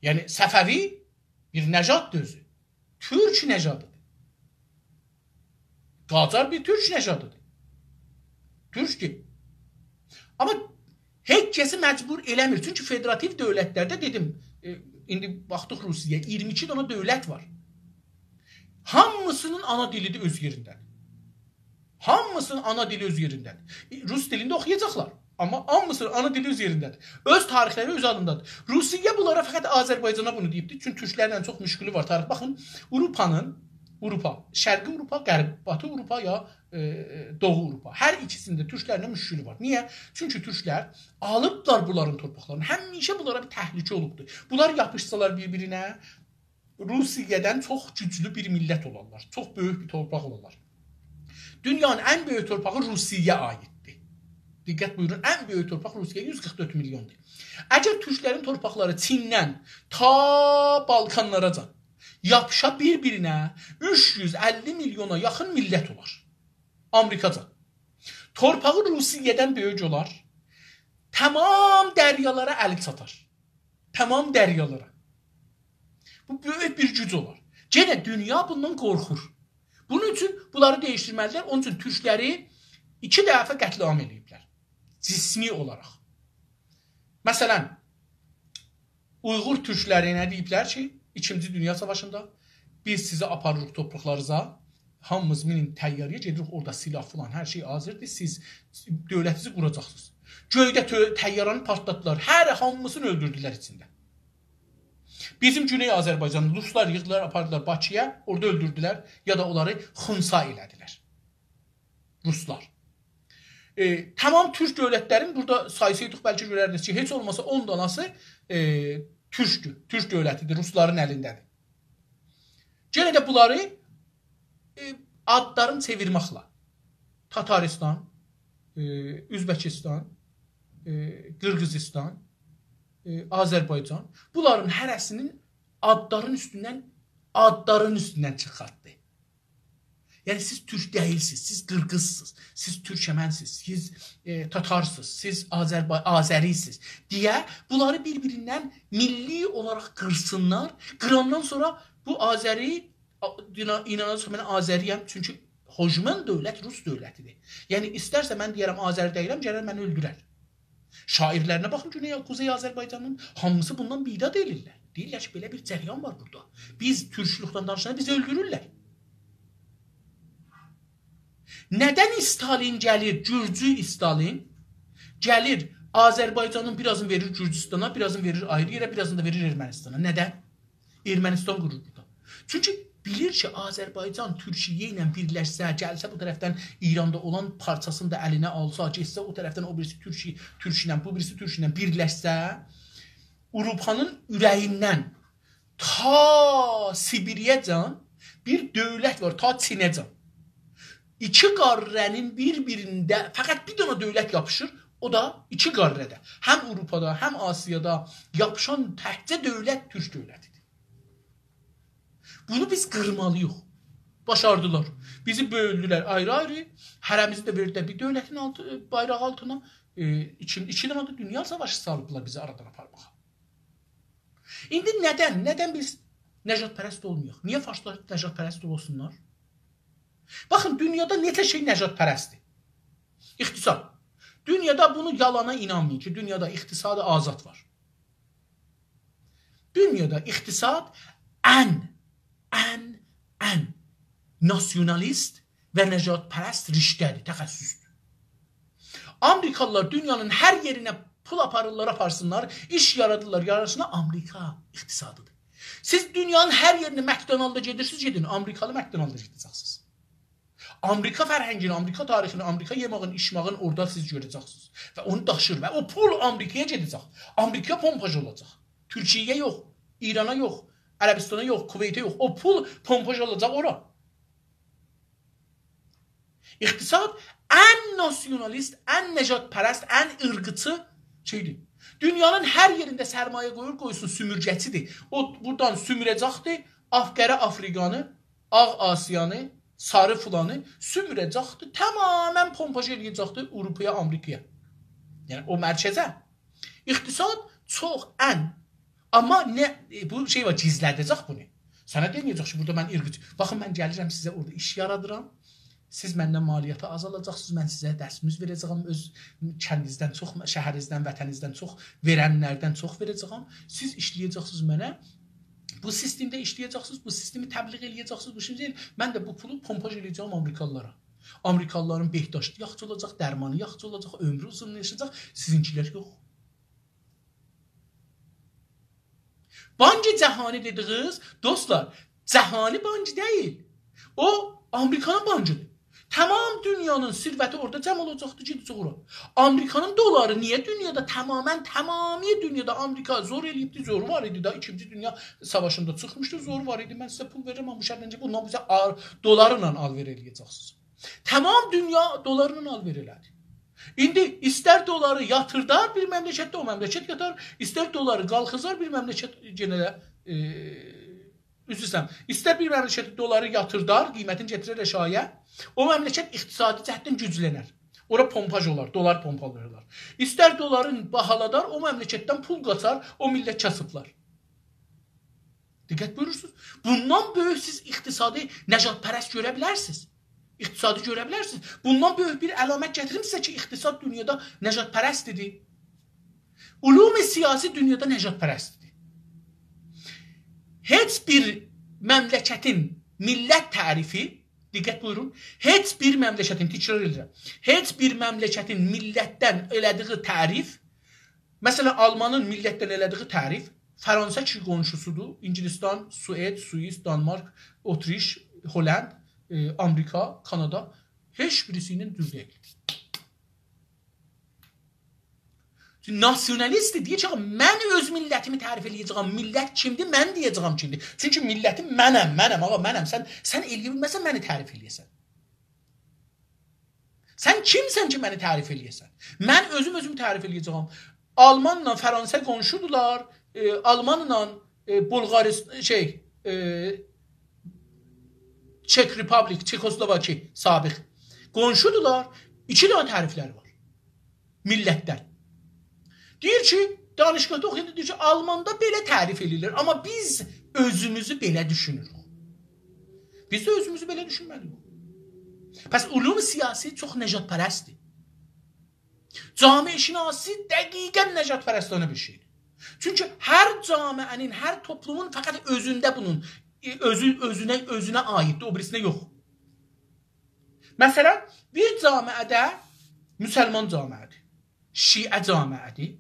یعنی صفوی بیر نژاددیر اؤزو. تورک نژادیدیر. قاجار بیر تورک نژادیدیر. تورکدور. آمما هئچ کسی مجبور ائله‌میر. چونکی فدراتیو دؤولت‌لرده، دئدیم، ائ، ایندی باخدیق روسیه‌یه، اییرمی ایکی دنه دؤولت وار. هامیسینین آنا دیلی ده اؤز یئرینده‌دیر. هامیسینین آنا دیلی اؤز یئرینده‌دیر. ائ، روس دیلینده اوخویاجاقلار. آمما هامیسینین آنا دیلی اؤز یئرینده‌دیر. اؤز تاریخ‌لری اؤز آدیندادیر. روسیه بونلارا فقط آذربایجانا بونو دئییبدیر. چونکی تورکلرله چوخ مشکلی وار. طارق، باخین، آوروپانین، آوروپا، شرقی آوروپا، غرب، باتی آوروپا یا، ائ، دوغو آوروپا. هر ایکیسینده تورکلرله مشکلی وار. نییه؟ چونکی تورکلر آلیبلار بونلارین تورپاقلارینی. همیشه بونلارا بیر تهلکه اولوبدور. بونلار یاپیشسالار بیر-بیرینه، روسیه‌دن چوخ گوجلو بیر میللت اولارلار. چوخ بؤیوک بیر تورپاق اولارلار. دونیانین ان بؤیوک تورپاغی روسیه‌یه عاییددیر. دقت بویورون، ان بؤیوک تورپاق روسیه، یوز قیرخ دؤرد میلیوندور. اگر تورکلرین تورپاقلاری چیندن تا بالکانلاراجان یاپیشا بیر-بیرینه، اوچ یوز اللی میلیونا یاخین میللت اولار. آمریکاجان. تورپاغی روسیه‌دن بؤیوک اولار. تمام دریالارا الی چاتار. تمام دریالارا. بو بؤیوک بیر گوج اولار. یئنه دونیا بوندان قورخور. بونون اوچون بونلاری دییشدیرمه‌لیدیرلر. اونون اوچون تورکلری ایکی دفعه قتل‌عام ائله‌ییبلر. جسمی اولاراق. مثلا، اویغور تورکلرینه دئییبلر کی، ایکینجی دونیا ساواشیندا بیز سیزی آپاریریق تورپاقلارینیزا، هامینیز مینین طیاره‌یه، گئدیریک اورادا سلاح فلان، هر شئی حاضردیر، سیز دؤولتینیزی قوراجاقسینیز. گؤیده تؤ-، طیاره‌نی پارتلاتدیلار، هر هامیسینی اؤلدوردولر ایچینده. بیزیم گونئی آذربایجانی روسلار ییغدیلار، آپاردیلار باکی‌یا، اورادا اؤلدوردولر یا دا اونلاری خنثی ائله‌دیلر. روسلار. ائ، تمام تورک دؤولت‌لرین بورادا سایسایدیق، بلکه گؤرردینیز کی، هئچ اولماسا اون داناسی، ائ، تورکدور، تورک دؤولتیدیر، روسلارین الینده‌دیر. یئنه ده بونلاری، ائ، آدلارینی چئویرمکله، تاتاریستان، ائ، اؤزبکیستان، ائ، قیرغیزیستان، ائ، آذربایجان، بونلارین هره‌سینین آدلارین اوستوندن، آدلارین اوستوندن چیخارتدی. یعنی سیز تورک دئییلسینیز، سیز قیرغیزسینیز، سیز تورکمنسینیز، سیز، ائ، تاتارسینیز، سیز آذربا-، آذری‌سینیز دئیه بونلاری بیر-بیریندن میللی اولاراق قیرسینلار. قیراندان سونرا بو آذری، آ-، اینا-، اینانیرسان، من آذری‌یم، چونکی هژمون دؤولت روس دؤولتیدیر. یعنی ایسترسه من دئیه‌رم آذری دئییلم، گلر منی اؤلدورر. شاعرلرینه باخین، گونئی، قوزئی آذربایجانین هامیسی بوندان بیداد ائله‌ییرلر. دئییرلر کی، بئله بیر جریان وار بورادا. بیز تورکلوکدن دانیشاندا بیزی اؤلدورورلر. ندن استالین گلیر، گورجو استالین گلیر، آذربایجانین بیر آزینی وئریر گورجوستانا، بیر آزینی وئریر آیری یئره، بیر آزینی دا وئریر ارمنیستانا؟ ندن؟ ارمنیستان قورور بورادا. چونکی بیلیر کی، آذربایجان تورکیه ایله بیرلشسه، گلسه بو طرفدن ایراندا اولان پارچاسینی دا الینه آلسا، گئتسه او طرفدن او بیریسی تورکی، تورک ایله، بو بیریسی تورک ایله بیرلشسه، آوروپانین اوره‌ییندن تا سیبیریه‌جان بیر دؤولت وار، تا چینه‌جان. ایکی قاره‌نین بیر-بیرینده فقط بیر دنه دؤولت یاپیشیر، او دا ایکی قاره‌ده. هم آوروپادا، هم آسیادا یاپیشان تکجه دؤولت تورک دؤولتیدیر. بونو بیز قیرمالی‌ییق. باشاردیلار. بیزی بؤلدولر آیری-آیری. هره‌میزی ده وئردیلر بیر دؤولتین آلتی، بایراغی آلتینا. ائ، ایکی، ایکی دنه ده دونیا ساواشی سالیبلار بیزی آرادان آپارماغا. ایندی ندن، ندن بیز نژادپرست اولمایاق؟ نییه فارسلار نژادپرست اولسونلار؟ باخین، دونیادا نئچه شئی نژادپرستدیر. اقتصاد. دونیادا بونو یالانا اینانمایین کی، دونیادا اقتصاد آزاد وار. دونیادا اقتصاد ان، ان، ان ناسیونالیست و نژادپرست رشته‌دیر، تخصصدور. آمریکالیلار دونیانین هر یئرینه پول آپاریرلار، آپارسینلار، ایش یارادیرلار، یاراسینا آمریکا اقتصادیدیر. سیز دونیانین هر یئرینه مکدونالدا گئدیرسینیز، گئدین، آمریکالی مکدونالدا گئده‌جکسینیز. آمریکا فرهنگینی، آمریکا تاریخینی، آمریکا یئماغین، ایچماغین اورادا سیز گؤره‌جکسینیز. و اونو داشیر و او پول آمریکایا گئده‌جک. آمریکا پومپاژ اولاجاق. تورکیه‌یه یوخ، ایرانا یوخ، عربستانا یوخ، کویته یوخ. او پول پمپاژ اولاجاق اورا. اقتصاد ان ناسیونالیست، ان نژادپرست، ان عیرقچی شئیدیر. دونیانین هر یئرینده سرمایه قویور، قویسون، سومورگه‌چیدیر. او بورادان سوموره‌جکدیر، آف-، قره آفریقانی، آغ آسیانی، ساری فلانی سوموره‌جکدیر، تمامیله پمپاژ ائله‌یه‌جکدیر آوروپایا، آمریکایا. یعنی او مرکزه. اقتصاد چوخ ان، آمما نه، ائ، بو شئی وار، گیزلده‌جک بونو. سنه دئمه‌یه‌جک کی، بورادا من عیرقچی. باخین، من گلیرم سیزه اورادا ایش یارادیرام. سیز مندن مالیاتی آز آلاجاقسینیز، من سیزه دستمزد وئره‌جه‌یم، اؤز کندینیزدن چوخ، شهرینیزدن، وطنینیزدن چوخ، وئرنلردن چوخ وئره‌جه‌یم. سیز ایشله‌یه‌جکسینیز منه، بو سیستمده ایشله‌یه‌جکسینیز، بو سیستمی تبلیغ ائله‌یه‌جکسینیز، بو شئی دئییل. من ده بو پولو پمپاژ ائله‌یه‌جه‌یم آمریکالیلارا. آمریکالیلارین بهداشتی یاخشی اولاجاق، درمانی یاخشی اولاجاق، عؤمرو اوزونلاشاجاق، سیزینکیلر یوخ. بانک جهانی دئدیگینیز، دوستلار، جهانی بانک دئییل. او، آمریکانین بانکیدیر. تمام دونیانین ثروتی اورادا جمع اولاجاقدی، گئده‌جک اورا. آمریکانین دلاری نییه دونیادا تمامیله، تمامی دونیادا آمریکا زور ائله‌ییبدی، زورو وار ایدی دا، ایکینجی دونیا ساواشیندا چیخمیشدی، زورو وار ایدی. من سیزه پول وئریرم، آمما بو شرطله کی، بوندان بیزه آل-، دلارلا آلوئر ائله‌یه‌جکسینیز. تمام دونیا دلارلا آلوئر ائله‌دی. ایندی ایستر دلاری یاتیردار بیر مملکتده، او مملکت یاتار، ایستر دلاری قالخیزار بیر مملکت یئنه ده، ائ، عذر ایسته‌ییرم. ایستر بیر مملکت دلاری یاتیردار، قیمتینی گتیرر آشاغییا، او مملکت اقتصادی جهتدن گوجلنر. اورا پمپاژ اولار، دلار پمپالارلار. ایستر دلارین باهالادار، او مملکتدن پول قاچار، او میللت کاسیبلار. دقت بویورورسونوز. بوندان بؤیوک سیز اقتصادی نژادپرست گؤره بیلرسینیز؟ اقتصادی گؤره بیلرسینیز؟ بوندان بؤیوک بیر علامت گتیریم سیزه کی، اقتصاد دونیادا نژادپرستدیر. علوم سیاسی دونیادا نژادپرستدیر. هئچ بیر مملکتین میللت تعریفی، دقت بویورون، هئچ بیر مملکتین، تکرار ائدیرم، هئچ بیر مملکتین میللتدن ائله‌دیگی تعریف، مثلا، آلمانین میللتدن ائله‌دیگی تعریف، فرانسه کی قونشوسودور، انگلستان، سوئد، سوئیس، دانمارک، اتریش، هلند، ائ، آمریکا، کانادا، هئچ بیریسی ایله دوز دئییل. چونکی ناسیونالیست دئییر کی، آغا، من اؤز میللتیمی تعریف ائله‌یه‌جه‌یم، میللت کیمدیر، من دئیه‌جه‌یم کیمدیر. چونکی میللتیم منم، منم، آغا، منم. سن، سن ائله‌یه بیلمزسن منی تعریف ائله‌یه‌سن. سن کیمسن کی، منی تعریف ائله‌یه‌سن؟ من اؤزوم اؤزومو تعریف ائله‌یه‌جه‌یم. آلمانلا فرانسه قونشودولار، ائ، آلمانلا، ائ، بولغاریس-، شئی، ائ، چک ریپابلیک، چکوسلواکی سابق قونشودولار. ایکی دنه تعریفلری وار میللتدن. دئییر کی، دانشگاهدا اوخویاندا دئییر کی، آلماندا بئله تعریف ائله‌ییرلر، آمما بیز اؤزوموزو بئله دوشونوروک. بیز ده اؤزوموزو بئله دوشونمه‌لی‌ییک. پس علوم سیاسی چوخ نژادپرستدیر. جامعه‌شناسی دقیقا نژادپرستانه بیر شئیدیر. چونکی هر جامعه‌نین، هر توپلومون فقط اؤزونده بونون، ائ، اؤزو، اؤزونه، اؤزونه عایددیر، او بیریسینه یوخ. مثلا، بیر جامعه‌ده مسلمان جامعه‌دیر، شیعه جامعه‌دیر،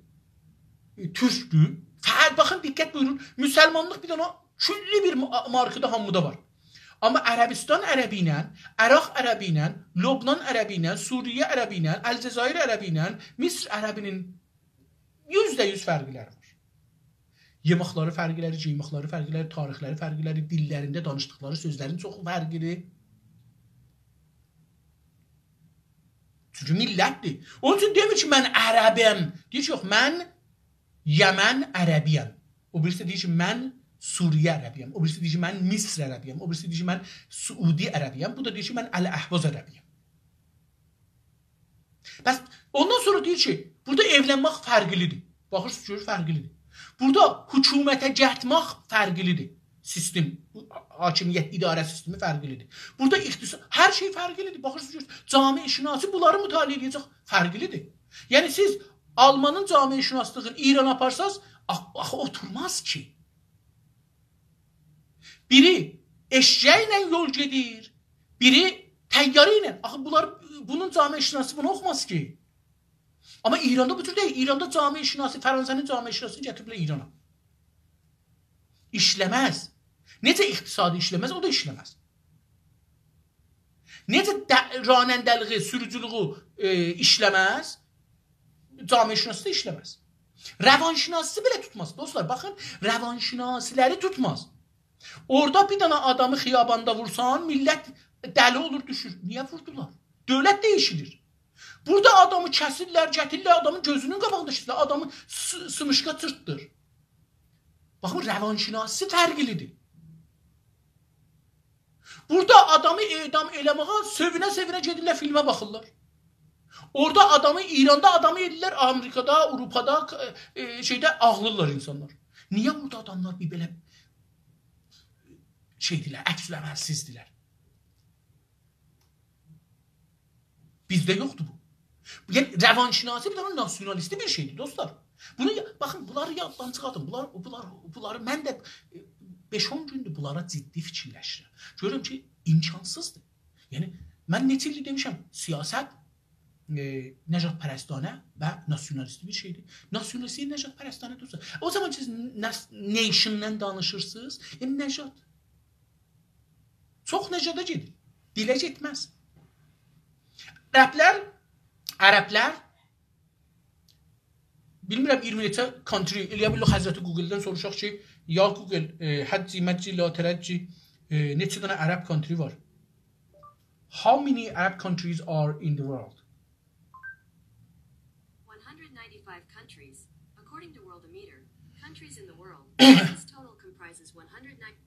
ائ، تورکدور. فقط باخین، دقت بویورون، مسلمانلیق بیر دنه کلی بیر ما-، مارکه‌ده هامیدا وار. آمما عربستان عربی ایله، عراق عربی ایله، لبنان عربی ایله، سوریه عربی ایله، الجزایر عربی ایله، مصر عربی‌نین یوزده یوز فرقلری وار. یئمکلری فرقلری، گئیمکلری فرقلری، تاریخلری فرقلری، دیللرینده دانیشدیقلاری سؤزلرین چوخو فرقلیدیر. چونکی میللتدیر. اونون اوچون دئمیر کی، «من عربم.» دئییر کی، «یوخ، من یمن عربی‌یم.» او بیریسی دئییر کی، «من سوریه عربی‌یم.» او بیریسی دئییر کی، «من مصر عربی‌یم.» او بیریسی دئییر کی، «من سعودی عربی‌یم.» بو دا دئییر کی، «من الاحواز عربی‌یم.» پس اوندان سونرا دئییر کی، بورادا ائولنمک فرقلیدیر. باخیرسینیز، گؤرور فرقلیدیر. بورادا حکومته گئتمک فرقلیدیر. سیستم، حاکمیت، اداره سیستمی فرقلیدیر. بورادا اقتصاد، هر شئی فرقلیدیر. باخیرسینیز، گؤرورسونوز، جامعه‌شناسی بونلاری مطالعه ائله‌یه‌جک، فرقلیدیر. یعنی سیز آلمانین جامعه‌شناسلیغینی ایرانا آپارساز، آخ، آخی اوتورماز کی. بیری ائششک‌له یول گئدیر، بیری طیاره ایله. آخی بونلار، بونون جامعه‌شناسی بونو اوخوماز کی. آمما ایراندا بو جور دئییل. ایراندا جامعه‌شناسی، فرانسه‌نین جامعه‌شناسینی گتیریبلر ایرانا. ایشله‌مز. نئجه اقتصادی ایشله‌مز، او دا ایشله‌مز. نئجه ده-، راننده‌لیگی، سوروجولوگو، ائ، ایشله‌مز، جامعه‌شناسی دا ایشله‌مز. روانشناسی بئله توتماز. دوستلار، باخین، روانشناسی‌لری توتماز. اورادا بیر دنه آدامی خیاباندا وورسان، میللت دلی اولور، دوشور. نییه ووردولار؟ دؤولت دییشیلیر. بورادا آدامی کسیرلر، گتیریرلر، آدامین گؤزونون قاباغیندا کسیرلر، آدامی سی-، سیمیشقا چیرتدیر. باخین، روانشناسی فرقلی‌دیر. بورادا آدامی اعدام ائله‌مه‌یه سئوینه-سئوینه گئدیرلر، فیلمه باخیرلار. اورادا آدامی، ایراندا آدامی ائله‌ییرلر، آمریکادا، آوروپادا، ائ، شئیده آغلیرلار اینسانلار. نییه بورادا آداملار بیر بئله شئی‌دیرلر، عکس‌العمل‌سیزدیرلر؟ بیزده یوخدور بو. یعنی، روانشناسی بیر دنه ناسیونالیستی بیر شئی‌دیر، دوستلار. بونو یا-، باخین، بونلاری یاددان چیخارتین. بونلار، بونلار، بونلاری من ده، ائ، بئش-اون گوندور بونلارا جدی فیکیرلشیرم. گؤرورم کی، امکانسیزدیر. یعنی، من نئچه ایلدیر دئمیشم، سیاست، ائ، نژادپرستانه و ناسیونالیستی بیر شئی‌دیر. ناسیونالیستی نژادپرستانه دورسا. او زامان سیز نس-، nationدن دانیشیرسینیز، ائ، نژاد. چوخ نژادا گئدیر. دیله گئتمز. عربلر، عربلر، بیلمیرم اییرمی نئچه country، ائلیه بیلیریک حضرت گوگلدن سوروشاق کی، یا گوگل، ائ، حجی، مجی، لا ترجی، ائ، نئچه دنه عرب country وار؟ How many Arab countries are in the world? One hundred ninety-five countries. According to Worldometer, countries in the world, this total comprises one hundred ninety.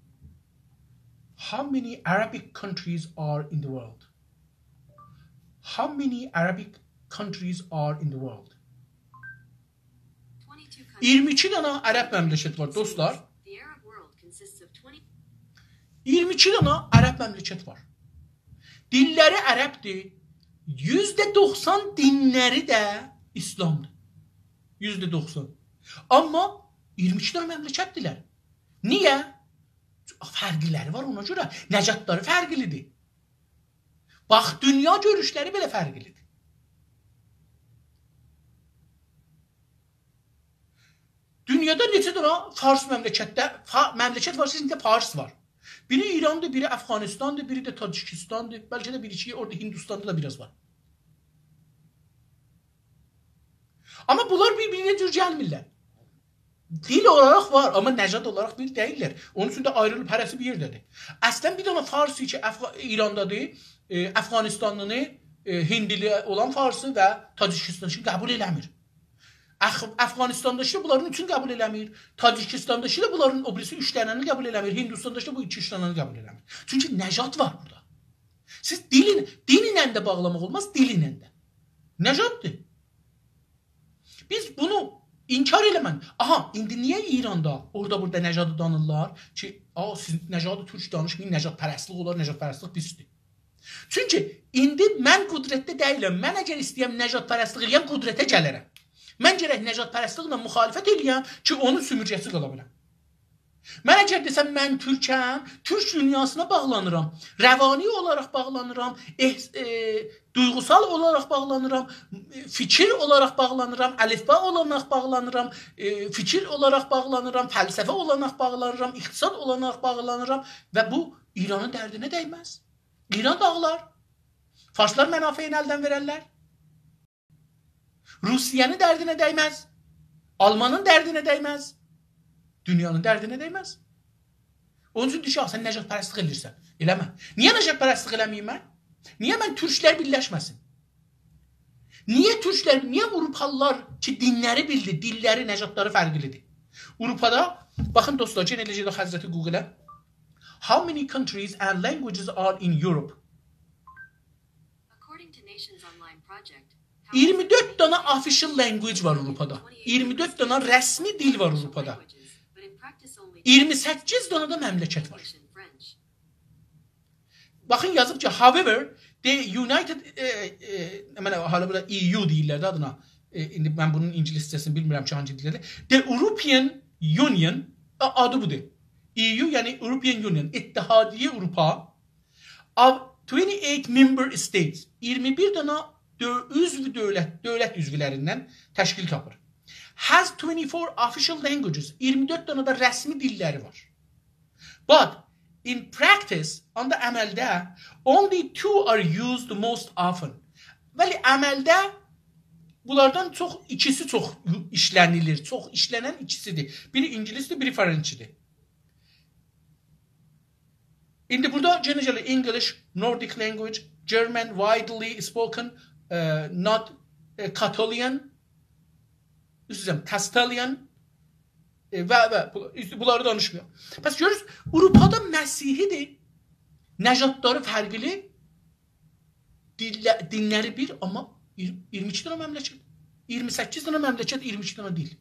How many Arabic countries are in the world? How many Arabic countries are in the world? Twenty-two countries. اییرمی ایکی دنه عرب مملکت وار، دوستلار. The Arab world consists of twenty. اییرمی ایکی دنه عرب مملکت وار. دیللری عربدیر. یوزده دوخسان دینلری ده ایسلامدیر. یوزده دوخسان. آمما اییرمی ایکی دنه مملکتدیرلر. نییه؟ فرقلری وار اونا گؤره. نژادلاری فرقلی‌دیر. باخ، دونیا گؤروشلری بئله فرقلی‌دیر. دونیادا نئچه دنه فارس مملکتده، فا-، مملکت وار، ایچینده فارس وار. بیری ایراندیر، بیری افغانستاندیر، بیری ده تاجیکستاندیر. بلکه ده بیر ایکی اورادا هندوستاندا دا بیر آز وار. آمما بونلار بیر-بیرینه جور گلمیرلر. دیل اولاراق وار، آمما نژاد اولاراق بیر دئییللر. اونون اوچون ده آیریلیب هره‌سی بیر یئرده‌دیر. اصلاً بیر دنه فارس کی، افغا-، ایراندادیر، ائ، افغانستانلی، ائ، هندیلی اولان فارسی و تاجیکستانلی قبول ائله‌میر. اخ-، افغانستانداکی بونلارین اوچون قبول ائله‌میر. تاجیکستانداکی دا بونلارین او بیریسی اوچ دنه‌نی قبول ائله‌میر. هندوستانداکی دا بو ایکی اوچ دنه‌نی قبول ائله‌میر. چونکی نژاد وار بورادا. سیز دیلین، دین ایله ده باغلاماق اولماز، دیل ایله ده. نژاددیر. بیز بونو انکار ائله‌من. آها، ایندی نییه ایراندا، اورادا بورادا نژادی دانیرلار کی، «آ، سیز نژاد تورک دانیشمایین، نژادپرستلیک اولار، نژادپرستلیک پیسدیر.» چونکی ایندی من قدرتده دئییلم. من اگر ایسته‌یم نژادپرستلیک ائله‌یم، قدرته گلرم. من گرک نژادپرستلیکله مخالفت ائله‌یم کی، اونون سومورگه‌سی قالا بیلم. من اگر دئسم، «من تورکم»، تورک دونیاسینا باغلانیرام. روانی اولاراق باغلانیرام، احس-، ائ، دویغوسال اولاراق باغلانیرام، فیکیر اولاراق باغلانیرام، الفبا اولاراق باغلانیرام، ائ، فیکیر اولاراق باغلانیرام، فلسفه اولاراق باغلانیرام، اقتصاد اولاراق باغلانیرام و بو ایرانین دردینه دیمز. ایران داغیلار. فارسلار منافعینی الدن وئررلر. روسیه‌نین دردینه دیمز. آلمانین دردینه دیمز. دونیانین دردینه دیمز. اونون اوچون دئییر کی، «آ، سن نژادپرستلیک ائله‌ییرسن.» ائله‌مه. نییه نژادپرستلیک ائله‌مه‌ییم من؟ نییه من تورکلر بیرلشمه‌سین؟ نییه تورکلر، نییه آوروپالیلار کی، دینلری بیلدی، دیللری، نژادلاری فرقلی‌دیر؟ آوروپادا، باخین دوستلار، یئنه ائله‌جه ده حضرت گوگله. How many countries and languages are in Europe? According to Nations Online Project, اییرمی دؤرد دنه official language وار آوروپادا. اییرمی دؤرد دنه رسمی دیل وار آوروپادا. اییرمی سککیز دنه ده مملکت وار. باخین، یازیب کی، however, the United, ائ، ائ، من حالا بورادا E U دئییرلر ده آدینا. ائ، ایندی من بونون اینگیلیسجه‌سینی بیلمیرم کی، هانگی دیلده‌دیر. The European Union، آ-، آدی بودور. E U، یعنی European Union، اتحادیه آوروپا، of twenty-eight member states، اییرمی بیر دنه دؤ-، عضو دؤولت، دؤولت عضولریندن تشکیل تاپیر. Has twenty-four official languages، اییرمی دؤرد دنه ده رسمی دیللری وار. But in practice، آمما عملده، only two are used most often. ولی عملده بونلاردان چوخ، ایکیسی چوخ یو-، ایشله‌نیلیر. چوخ ایشله‌نن ایکیسیدیر. بیری اینگیلیسدیر، بیری فرانسیزدیر. ایندی بورادا یئنه گلیر English, Nordic language, German, widely spoken, ائ، not, ائ، Catalan, عذر ایسته‌ییرم، Castilian، ائ، و، و بو-، بونلاری دانیشمیرام. پس گؤرورسونوز، آوروپادا مسیحی‌دیر، نژادلاری فرقلی، دیلله-، دینلری بیر، آمما اییر-، اییرمی ایکی دنه مملکت، اییرمی سککیز دنه مملکت، اییرمی ایکی دنه دیل.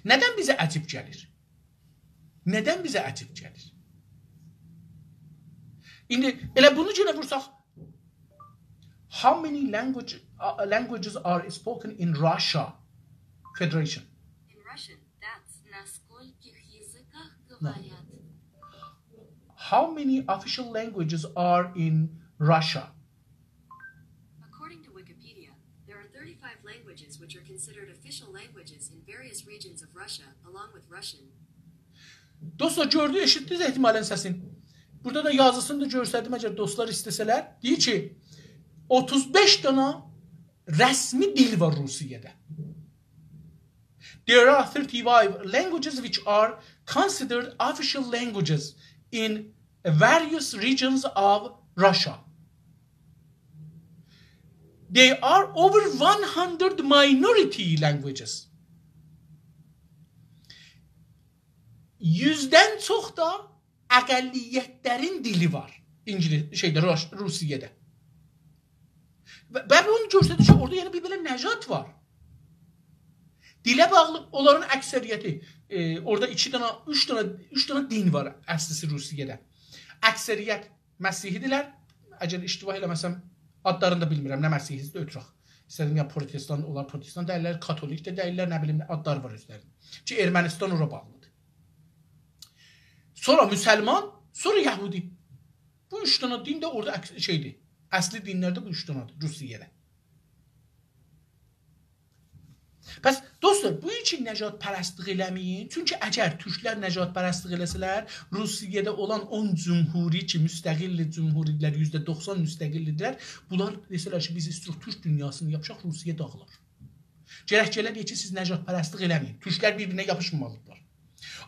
ندن بیزه عجیب گلیر؟ ندن بیزه عجیب گلیر؟ ایندی ائله بونو یئنه وورساق، how many language, uh, languages are spoken in Russia Federation? In Russian, that's на скольких языках говорят. How many official languages are in Russia? According to Wikipedia, there are thirty-five languages which are considered official languages in various regions of Russia, along with Russian. دوستلار، گؤردو، ائشیتدینیز احتمالاً سسین. بورادا دا یازیسینی دا گؤستردیم، اگر دوستلار ایسته‌سه‌لر. دئییر کی، اوتوز بئش دنه رسمی دیل وار روسیه‌ده. There are thirty-five languages which are considered official languages in various regions of Russia. There are over one hundred minority languages. یوزدن چوخ دا اقلیت‌لرین دیلی وار. اینگیلیس، شئیده، روس-، روسیه‌ده. و، و بونو گؤستریر کی، اورادا یعنی بیر بئله نژاد وار. دیله باغلی اونلارین اکثریتی، ائ، اورادا ایکی دنه، اوچ دنه، اوچ دنه دین وار اصلیسی روسیه‌ده. اکثریت مسیحی‌دیرلر. اگر اشتباه ائله‌مه‌سم، آدلارینی دا بیلمیرم، نه مسیحی‌سی، اؤتورک. ایسته‌دیم، یا پروتستان، اونلار پروتستان دئییرلر، کاتولیک ده دئییرلر، نه بیلیم، نه آدلاری وار اؤزلرینین. کی، ارمنستان اورا باغلیدیر. سونرا مسلمان، سونرا یهودی. بو اوچ دنه دین ده اورادا اکس-، شئیدیر. اصلی دینلر ده بو اوچ دنه‌دیر روسیه‌ده. پس، دوستلار، بو اوچون نژادپرستلیک ائله‌مه‌یین. چونکی اگر تورکلر نژادپرستلیک ائله‌سه‌لر، روسیه‌ده اولان اون جمهوری کی، مستقل جمهوری‌دیرلر، یوزده دوخسان مستقل‌دیرلر، بونلار دئسه‌لر کی، بیز ایستیروخ تورک دونیاسینی یاپیشاق، روسیه داغیلار. گرک گله دئیه کی، سیز نژادپرستلیک ائله‌مه‌یین. تورکلر بیر-بیرینه یاپیشمامالیدیرلار.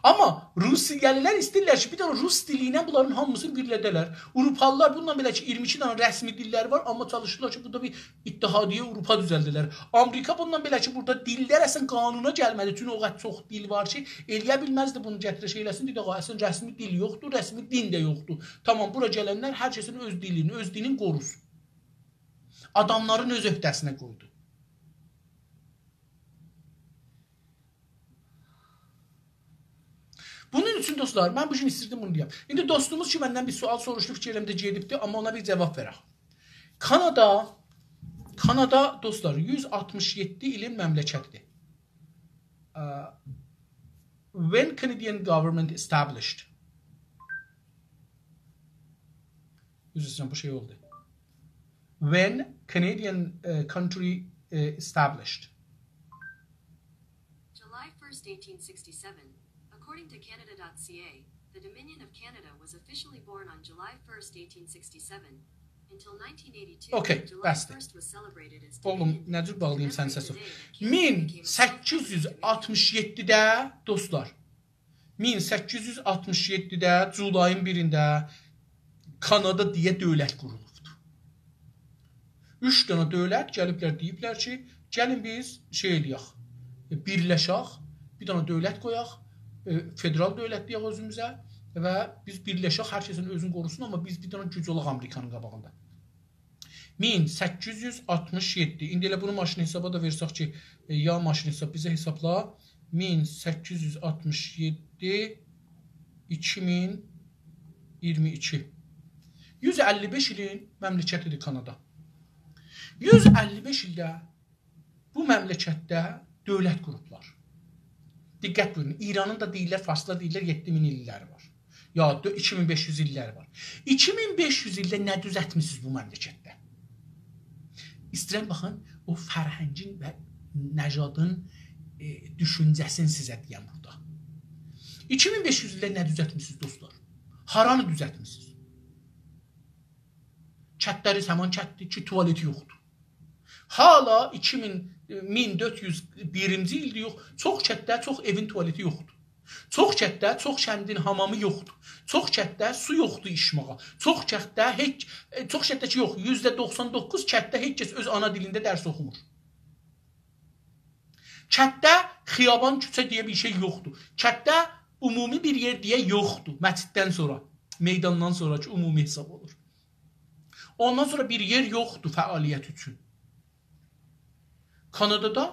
آمما روسیه‌لی‌لر ایسته‌ییرلر کی، بیر دنه روس دیلی ایله بونلارین هامیسینی بیرله‌ده‌لر. آوروپالی‌لار بوندان بئله کی، اییرمی ایکی دنه رسمی دیللری وار، آمما چالیشیرلار کی، بورادا بیر اتحادیه آوروپا دوزلده‌لر. آمریکا بوندان بئله کی، بورادا دیللر اصلاً قانونا گلمه‌دی، چون او قدر چوخ دیل وار کی، ائله‌یه بیلمزدی بونو گتیره شئی ائله‌سین، دئدی، «آغا، اصلاً رسمی دیل یوخدور، رسمی دین ده یوخدور. تامام، بورا گلنلر هر کسین اؤز دیلینی، اؤز دینین قوروسون. آداملارین اؤز عهده‌سینه قویدو.» بونون اوچون، دوستلار، من بو گون ایستیردیم بونو دئیم. ایندی دوستوموز کی، مندن بیر سؤال سوروشدو، فیکیر ائلیرم ده گئدیبدی، آمما اونا بیر جاواب وئرک. کانادا، کانادا، دوستلار، یوز آلتمیش یئددی ایلین مملکتیدیر. اه، when Canadian government established. عذر ایسته‌ییرم، بو شئی اولدو. When Canadian, uh, country, uh, established. July first, eighteen sixty-seven. According to Canada dot C A, the Dominion of Canada was officially born on July first, eighteen sixty-seven. Until nineteen eighty-two, اوکی، July بسدیر. First was celebrated as اوغلوم، Dominion Day. نه جور باغلاییم سنین سسین؟ Remembering the day that Canada became a self-governing dominion. مین سککیز یوز آلتمیش یئددیده، دوستلار، مین سککیز یوز آلتمیش یئددیده، جولایین بیرینده کانادا دئیه دؤولت قورولوبدور. اوچ دنه دؤولت گلیبلر، دئییبلر کی، گلین بیز شئی ائله‌یک، بیرلشک، بیر دنه دؤولت قویاق، ائ، فدرال دؤولت دئیک اؤزوموزه و بیز بیرلشک، هر کسین اؤزونو قوروسون، آمما بیز بیر دنه گوج اولاق آمریکانین قاباغیندا. مین سککیز یوز آلتمیش یئددی. ایندی ائله بونو ماشین حسابا دا وئرسک کی، ائ، یا ماشین حساب بیزه حسابلا. مین سککیز یوز آلتمیش یئددی، ایکی مین اییرمی ایکی. یوز اللی بئش ایلین مملکتیدیر کانادا. یوز اللی بئش ایلده بو مملکتده دؤولت قوروبلار. دقت بویورون، ایرانین دا دئییرلر، فارسلار دئییرلر، یئددی مین ایللری وار. یا دؤ-، ایکی مین بئش یوز ایللری وار. ایکی مین بئش یوز ایلده نه دوزلتمیسینیز بو مملکتده؟ ایسته‌ییرم باخین، او فرهنگین و نژادین، ائ، دوشونجه‌سینی سیزه دئیم بورادا. ایکی مین بئش یوز ایلده نه دوزلتمیسینیز، دوستلار؟ هارانی دوزلتمیسینیز؟ کتلریز همان کتدیر کی، توالتی یوخدور. حالا ایکی مین، مین دؤرد یوز بیرینجی ایلدیر، یوخ. چوخ کتده چوخ ائوین توالئتی یوخدور. چوخ کتده چوخ کندین حامامی یوخدور. چوخ کتده سو یوخدور ایچمه‌یه. چوخ کتده هئچ، ائ، چوخ کتده کی یوخ، یوزده دوخسان دوققوز کتده هئچ کس اؤز آنا دیلینده درس اوخومور. کتده خیابان، کوچه دئیه بیر شئی یوخدور. کتده عمومی بیر یئر دئیه یوخدور. مسجددن سونرا، میداندان سونرا کی عمومی حساب اولور. اوندان سونرا بیر یئر یوخدور فعالیت اوچون. کانادادا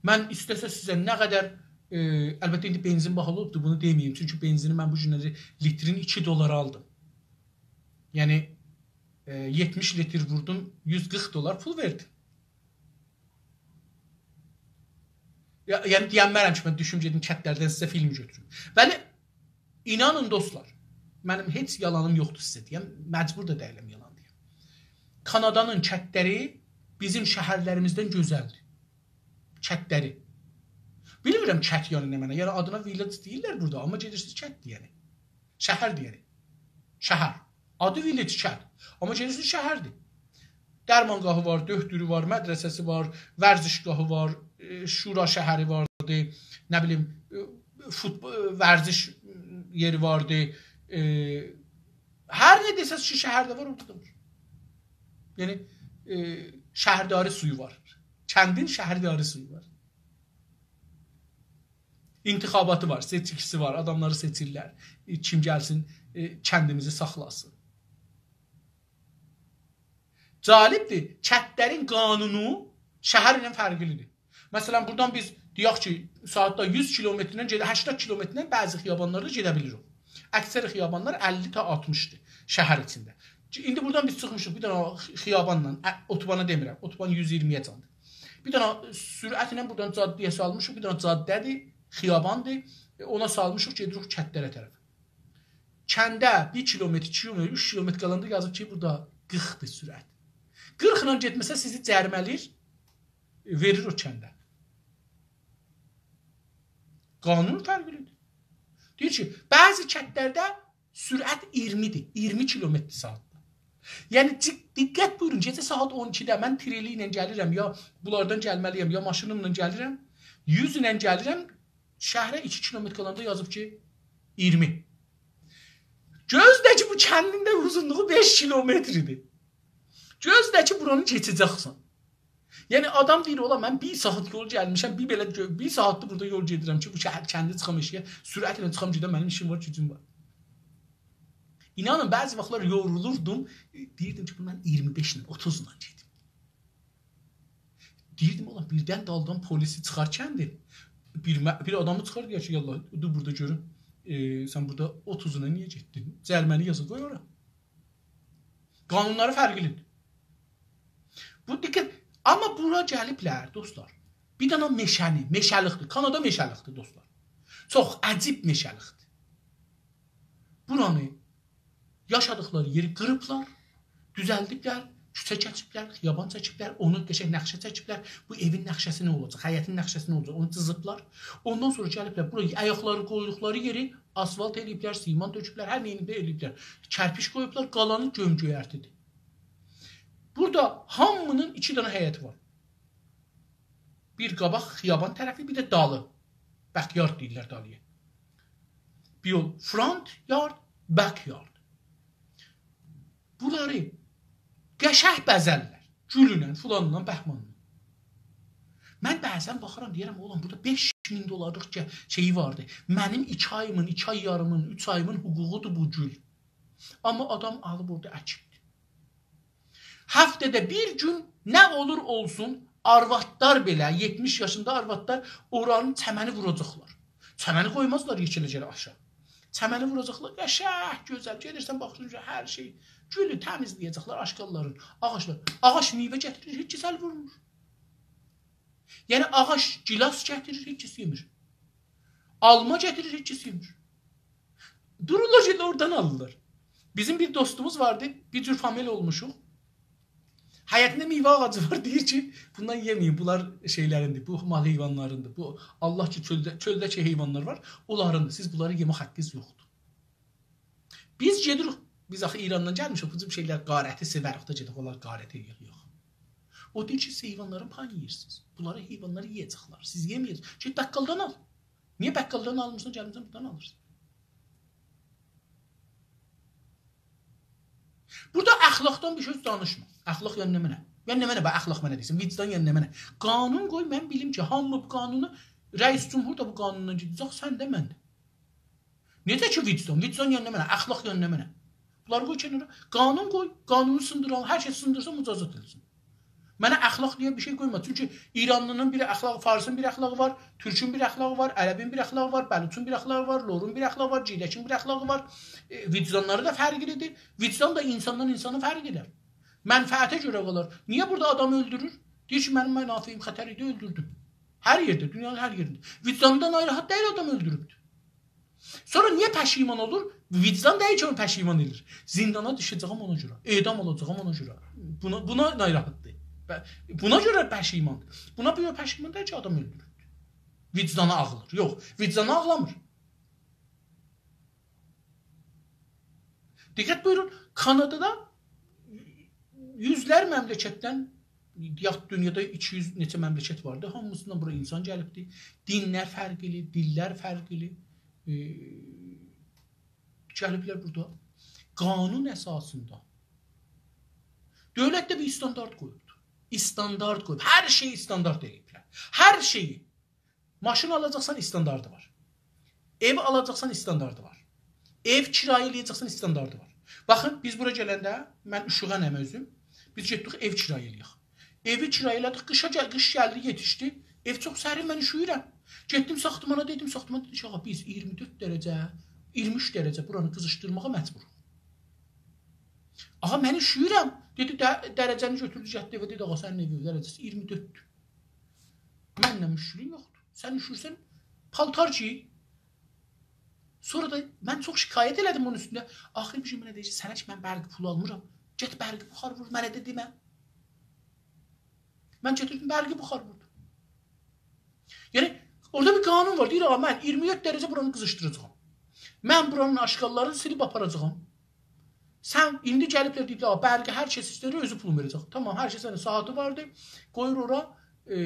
من ایسته‌سز سیزه نه قدر، ائ، البته ایندی بنزین باهالی اولوبدور، بونو دئمه‌ییم. چونکی بنزینی من بو گونلری لیترین ایکی دلارا آلدیم. یعنی، ائ، یئتمیش لیتر ووردوم، یوز قیرخ دلار پول وئردیم. یا، یعنی دئینمرم کی من دوشوم گئدیم کتلردن سیزه فیلم گؤتوروم. بلی، اینانین دوستلار، منیم هئچ یالانیم یوخدور سیزه دئیم، مجبور دا دئییلم یالان دئیم. کانادانین کتلری بیزیم شهرلریمیزدن گؤزلدیر. کتلری. بیلمیرم کت یعنی نمنه. یعنی آدینا village دئییرلر بورادا، آمما گئدیرسینیز کتدیر یعنی. شهردیر یعنی. شهر. آدی village، کت. آمما گئدیرسینیز شهردیر. درمانگاهی وار، دؤکتورو وار، مدرسه‌سی وار، ورزشگاهی وار، ائ، شورا شهری واردی، نه بیلیم، ائ، فوتب-، ائ، ورزش یئری واردی. ائ، هر نه دئسز کی شهرده وار، اورادا دا وار. یعنی، ائ، شهرداری سویو وار. کندین شهرداری سویو وار. انتخاباتی وار، سئچکیسی وار، آداملاری سئچیرلر. ائ، کیم گلسین، ائ، کندیمیزی ساخلاسین. جالبدیر، کتلرین قانونو شهر ایله فرقلیدیر. مثلا، بورادان بیز دئیک کی، ساعاتدا یوز کیلومتردن گئده، هشتاد کیلومتردن بعضی خیابانلاردا گئده بیلیریک. اکثر خیابانلار اللی تا آلتمیشدیر شهر ایچینده. کی، ایندی بورادان بیز چیخمیشیق بیر دنه خی-، خیابانلا، ا، اتوبانی دئمیرم، اتوبان یوز اییرمی‌یه چاندی. بیر دنه سرعتله بورادان جاده‌یه سالمیشیق، بیر دنه جاده‌دیر، خیاباندیر، ائ، اونا سالمیشیق، گئدیریک کتلره طرف. کنده بیر کیلومتر، ایکی کیلومتر، اوچ کیلومتر قالاندا یازیب کی، بورادا قیرخدیر سرعت. قیرخلا گئتمه‌سه سیزی جریمه‌لیر، ائ، وئریر او کنده. قانون فرقلیدیر. دئییر کی، بعضی کتلرده سرعت اییرمی‌دیر، اییرمی کیلومتر ساعاتدا. یعنی، جی-، دقت بویورون، گئجه ساعات اون ایکیده من تریلی ایله گلیرم، یا بونلاردان گلمه‌لی‌یم، یا ماشینیملا گلیرم، یوز ایله گلیرم، شهره ایکی کیلومتر قالاندا یازیب کی، اییرمی. گؤزله کی، بو کندین ده اوزونلوغو بئش کیلومتر ایدی. گؤزله کی، بورانی کئچه‌جکسن. یعنی، آدام دئییر، «اولا، من بیر ساعات یول گلمیشم، بیر بئله گؤ-، بیر ساعاتدیر بورادا یول گئدیرم کی، بو شهر، کندی چیخام ائشیگه، سرعتله چیخام گئدم، منیم ایشیم وار، گوجوم وار.» اینانین، بعضی واختلار یورولوردوم، دئییردیم کی، «بونو من اییرمی بئشله، اوتوزلا گئدیم.» دئییردیم، «اولا، بیردن دالدان پلیسی چیخار کندین، بیر م-، بیر آدامی چیخار، دئیر کی، یالله، دور بورادا گؤروم، ائ، سن بورادا اوتوزلا نییه گئتدین؟ جریمه‌نی یازا، قوی اورا.» قانونلاری فرقلیدیر. بو دقت، آمما بورا گلیبلر، دوستلار. بیر دنه مئشه‌نی، مئشه‌لیکدیر. کانادا مئشه‌لیکدیر، دوستلار. چوخ عجیب مئشه‌لیکدیر. بورانی، یاشادیقلاری یئری قیریبلار، دوزلدیبلر، کوچه کئچیبلر، خیابان چکیبلر، اونو قشنگ نقشه چکیبلر. بو ائوین نقشه‌سی نه اولاجاق، حیطین نقشه‌سی نه اولاجاق، اونو جیزیبلار. اوندان سونرا گلیبلر بورا آیاقلاری قویدوقلاری یئری آسفالت ائله‌ییبلر، سیمان تؤکوبلر، هر نئینیبلر ائله‌ییبلر. کرپیچ قویوبلار، قالانی گؤم-گؤیرتی‌دیر. بورادا هامی‌نین ایکی دنه حیطی وار. بیر قاباق خیابان طرفی، بیر ده دالی. Backyard دئییرلر دالی‌یا. بیر یول front yard, backyard. بونلاری قشنگ بزرلر. گولونن، فلانلا، بهمانلا. من بعضا باخیرام، دئییرم، «اولان، بورادا بئش مین دلارلیق گه-، شئیی واردی. منیم ایکی آییمین، ایکی آی یاریمین، اوچ آییمین حقوقودور بو گول.» آمما آدام آلیب اورادا اکیبدیر. هفته‌ده بیر گون نه اولور اولسون، آروادلار بئله، یئتمیش یاشیندا آروادلار اورانین چمنی ووراجاقلار. چمنی قویمازلار یئکه‌له‌جه آشاغی. چمنی ووراجاقلار، قشنگ، گؤزل. گئدیرسن، باخیرسان کی، هر شئی گولو تمیزله‌یه‌جکلر، آشغاللارین، آغاجلار. آغاج میوه گتیریر، هئچ کس ال وورمور. یعنی، آغاج گیلاس گتیریر، هئچ کس یئمیر. آلما گتیریر، هئچ کس یئمیر. دورورلار، گئدیرلر اورادان آلیرلار. بیزیم بیر دوستوموز واردی، بیر جور فامیل اولموشوق. حیطینده میوه آغاجی وار، دئییر کی، «بوندان یئمه‌یین، بونلار شئیلریندیر، بو مال حیوانلاریندیر، بو الله کی، چؤلده، چؤلده‌کی حیوانلار وار، اونلاریندیر. سیز بونلاری یئمک حاققینیز یوخدور.» بیز گئدیریک، بیز آخی ایراندان گلمیشیک، بو جور شئیلر، غارتی سئوریک ده، گئدک اونلار غارت ائله‌یک، یوخ. او دئییر کی، سیز حیوانلارین پایینی یئییرسینیز. بونلاری حیوانلار یئیه‌جکلر. سیز یئمه‌یه‌جکسینیز. گئت بقالدان آل. نییه بقالدان آلمیرسان، گلمیرسن بوردان آلیرسان؟ بورادا اخلاقدان بیر سؤز دانیشما. اخلاق یعنی نمنه؟ یعنی نمنه، باخ، اخلاق منه دئییرسن، وجدان یعنی نمنه؟ قانون قوی، من بیلیم کی، هامی بو قانونو، رئیس جمهور دا بو قانوندان گئده‌جک، سن ده، من ده. نئجه کی وجدان؟ وجدان یعنی نمنه؟ اخلاق یعنی نمنه؟ بونلاری قوی کنارا. قانون قوی، قانونو سیندیران، هر کس سیندیرسا مجازات ائدیلسین. منه اخلاق دئیه بیر شئی قویما. چونکی ایرانلی‌نین بیر اخلاقی، فارسین بیر اخلاقی وار، تورکون بیر اخلاقی وار، عربین بیر اخلاقی وار، بلوچون بیر اخلاقی وار، لورون بیر اخلاقی وار، گیلکین بیر اخلاقی وار. ائ، وجدانلاری دا فرقلی‌دیر. وجدان دا اینساندان اینسانا فرق ائدر. منفعته گؤره قالار. نییه بورادا آدام اؤلدورور؟ دئییر کی، منیم منافعیم خطر ایدی، اؤلدوردوم. هر یئرده، دونیانین هر یئرینده. وجدانیندا ناراحت دئییل آدام اؤلدوروبدور. سونرا نییه پشیمان اولور؟ وجدان دئییل کی، اونو پشیمان ائله‌ییر. زیندانا دوشه‌جه‌یم اونا گؤره، اعدام اولاجاغام اونا گؤره. بونا، بونا ناراحتدیر. و بونا گؤره پشیماندیر. بونا گؤره پشیمان دئییل کی، آدام اؤلدوروبدور. وجدانی آغلیر. یوخ، وجدانی آغلامیر. دقت بویورون، کانادادا یوزلر مملکتدن، یا دونیادا ایکی یوز نئچه مملکت واردی، هامیسیندان بورا اینسان گلیبدی. دینلر فرقلی، دیللر فرقلی. ائ، گلیبلر بورادا قانون اساسیندا. دؤولت ده بیر استاندارد قویوبدور. استاندارد قویوب. هر شئیی استاندارد ائله‌ییبلر. هر شئیی. ماشین آلاجاقسان، استانداردی وار. ائو آلاجاقسان، استانداردی وار. ائو کرایه ائله‌یه‌جکسن، استانداردی وار. باخین، بیز بورا گلنده، من اوشوغانام اؤزوم. بیز گئتدیک ائو کرایه ائله‌یک. ائوی کرایه ائله‌دیک، قیشا گل-، قیش گلدی، یئتیشدی. ائو چوخ سرین، من اوشویورم. گئتدیم ساختمانا، دئدیم، ساختمان دئدی کی، آغا، بیز اییرمی دؤرد درجه، اییرمی اوچ درجه بورانی قیزیشدیرماغا مجبوروق. آغا، من اوشویورم. دئدی، ده-، درجه‌نی گؤتوردو، گتدی ائوه، دئدی، آغا، سنین ائوین درجه‌سی اییرمی دؤرددور. منله مشکلین یوخدور. سن اوشورسن، پالتار گئی. سونرا دا من چوخ شکایت ائله‌دیم بونون اوستونده. آخیر بیر گون منه دئییر کی، سنه کی، من برقی پول آلمیرام. گئت برقی بخار وور، منه ده دئمه. من گئتیردیم، برقی بخار ووردوم. یعنی، اورادا بیر قانون وار. دئییر، «آغا، من اییرمی دؤرد درجه بورانی قیزیشدیراجاغام. من بورانین آشغاللارینی سیلیب آپاراجاغام.» سن ایندی گلیبلر دئییبلر، «آغا، برقی هر کس ایسته‌ییر، اؤزو پولونو وئره‌جک.» تامام، هر کسین ساعاتی واردی. قویور اورا، ائ،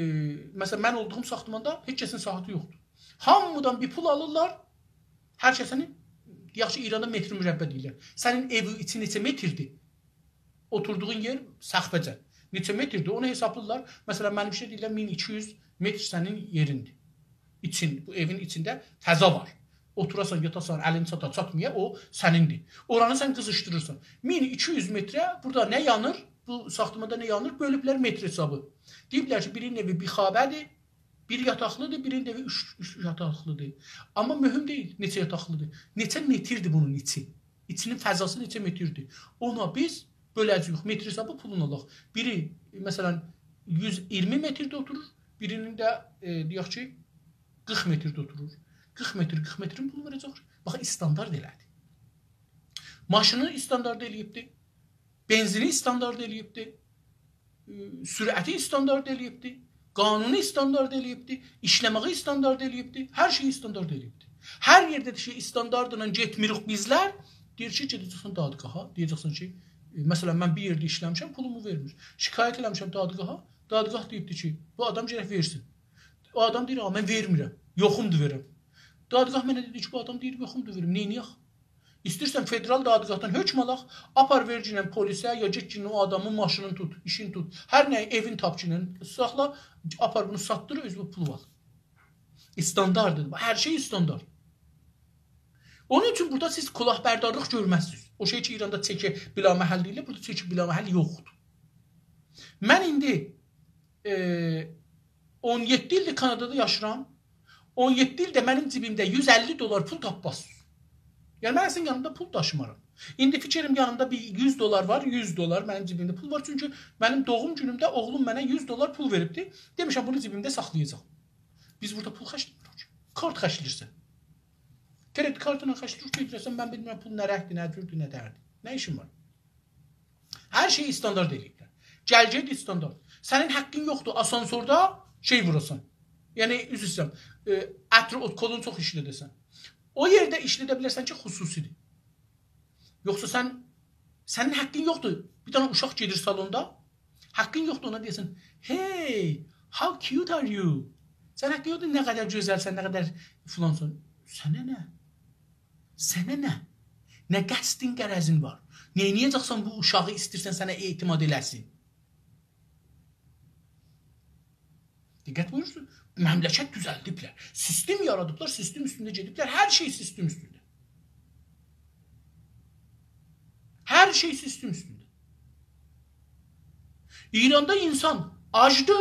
مثلا، من اولدوغوم ساختماندا هئچ کسین ساعاتی یوخدور. هامیدان بیر پول آلیرلار، هر کسین، یاخشی، ایراندا متر مربع دئییرلر. سنین ائوین ایچی نئچه متردیر؟ اوتوردوغون یئر سقفه‌جن نئچه متردیر، اونو حسابلاییرلار. مثلا، منیم ایشده دئییرلر، مین ایکی یوز متر سنین یئریندیر. ایچین، بو ائوین ایچینده فضا وار. اوتوراسان، یاتاسان، الین چاتا، چاتمایا، او سنیندیر. اورانی سن قیزیشدیریرسان. مین ایکی یوز متره بورادا نه یانیر؟ بو ساختماندا نه یانیر؟ بؤلوبلر متر حسابی. دئییبلر کی، بیرینین ائوی بیر خوابه‌دیر، بیر یاتاقلیدیر، بیرینین ائوی اوچ، اوچ یاتاقلیدیر. آمما مهم دئییل نئچه یاتاقلیدیر. نئچه متردیر بونون ایچی؟ ایچینین فضاسی نئچه متردیر؟ اونا بیز بؤله‌جه‌ییک، متر حسابی پولونو آلاق. بیری، مثلا، یوز اییرمی مترده اوتورور، بیرینین ده، ائ، دئیک کی، قیرخ مترده اوتورور. قیرخ متر، قیرخ مترین پولونو وئره‌جک. باخ، استاندارد ائله‌دی. ماشینی استاندارد ائله‌ییبدی. بنزینی استاندارد ائله‌ییبدی. ائ، سرعتی استاندارد ائله‌ییبدی، قانونی استاندارد ائله‌ییبدی، ایشله‌مه‌یی استاندارد ائله‌ییبدی، هر شئیی استاندارد ائله‌ییبدی. هر یئرده کی، استانداردلا گئتمیریک بیزلر، دئییر کی، گئده‌جکسن دادگاها، دئیه‌جکسن کی، ائ، مثلا، من بیر یئرده ایشله‌میشم، پولومو وئرمیر. شکایت ائله‌میشم دادگاها، دادگاه دئییبدی کی، بو آدام گرک وئرسین. او آدام دئییر، «آغا، من وئرمیرم، یوخومدور وئرم.» دادگاه منه دئدی کی، بو آدام دئییر، «یوخومدور وئرم.» نئینیه‌ک؟ ایسته‌ییرسن فدرال دادگاهدان حکم آلاق، آپار وئرگینن پلیسه، یا گئتگینن او آدامین ماشینینی توت، ایشینی توت. هر نه‌یی، ائوین تاپگینن ساخلا، آپار بونو ساتدیر، اؤزونه پول آل. استاندارددیر. هر شئی استاندارد. اونون اوچون بورادا سیز کلاهبردارلیق گؤرمزسینیز. او شئی کی، ایراندا چک بلامحل دئییرلر، بورادا چک بلامحل یوخدور. من ایندی ائ، اون یئددی ایلدیر کانادادا یاشاییرام. اون یئددی ایلده منیم جیبیمده یوز اللی دلار پول تاپمازسینیز. یعنی، من اصلینده یانیمدا پول داشیمارام. ایندی فیکریم یانیمدا بیر یوز دلار وار، یوز دلار منیم جیبیمده پول وار. چونکی منیم دوغوم گونومده اوغلوم منه یوز دلار پول وئریبدی. دئمیشم، بونو جیبیمده ساخلایاجاغام. بیز بورادا پول خرجله‌میریک. کارت خرجله‌ییرسن. کردیت کارتینان خرجله‌ییرسن، گئدیرسن، من بیلمیرم پول نه رنگدیر، نه جوردور، نه دردیر. نه ایشین وار؟ هر شئیی استاندارد ائله‌ییبلر. گل گئت استاندارد. سنین حاققین یوخدور آسانسوردا شئی ووراسان. یعنی، عذر ایسته‌ییرم، ائ، عطر، اودکلون چوخ ایشله‌ده‌سن. او یئرده ایشله‌ده بیلرسن کی، خصوصی‌دیر. یوخسا سن، سنین حاققین یوخدور. بیر دنه اوشاق گئدیر سالوندا، حاققین یوخدور اونا دئیه‌سن، «Hey, how cute are you؟» سن حاققین یوخدور، نه قدر گؤزلسن، نه قدر فلانسان. سنه نه؟ سنه نه؟ نه قصدین، غرضین وار؟ نئینیه‌جکسن بو اوشاغی ایستیرسن سنه اعتماد ائله‌سین؟ دقت بویورورسونوز. مملکت دوزلدیبلر. سیستم یارادیبلار، سیستم اوستونده گئدیبلر. هر شئی سیستم اوستونده. هر شئی سیستم اوستونده. ایراندا اینسان آجدی،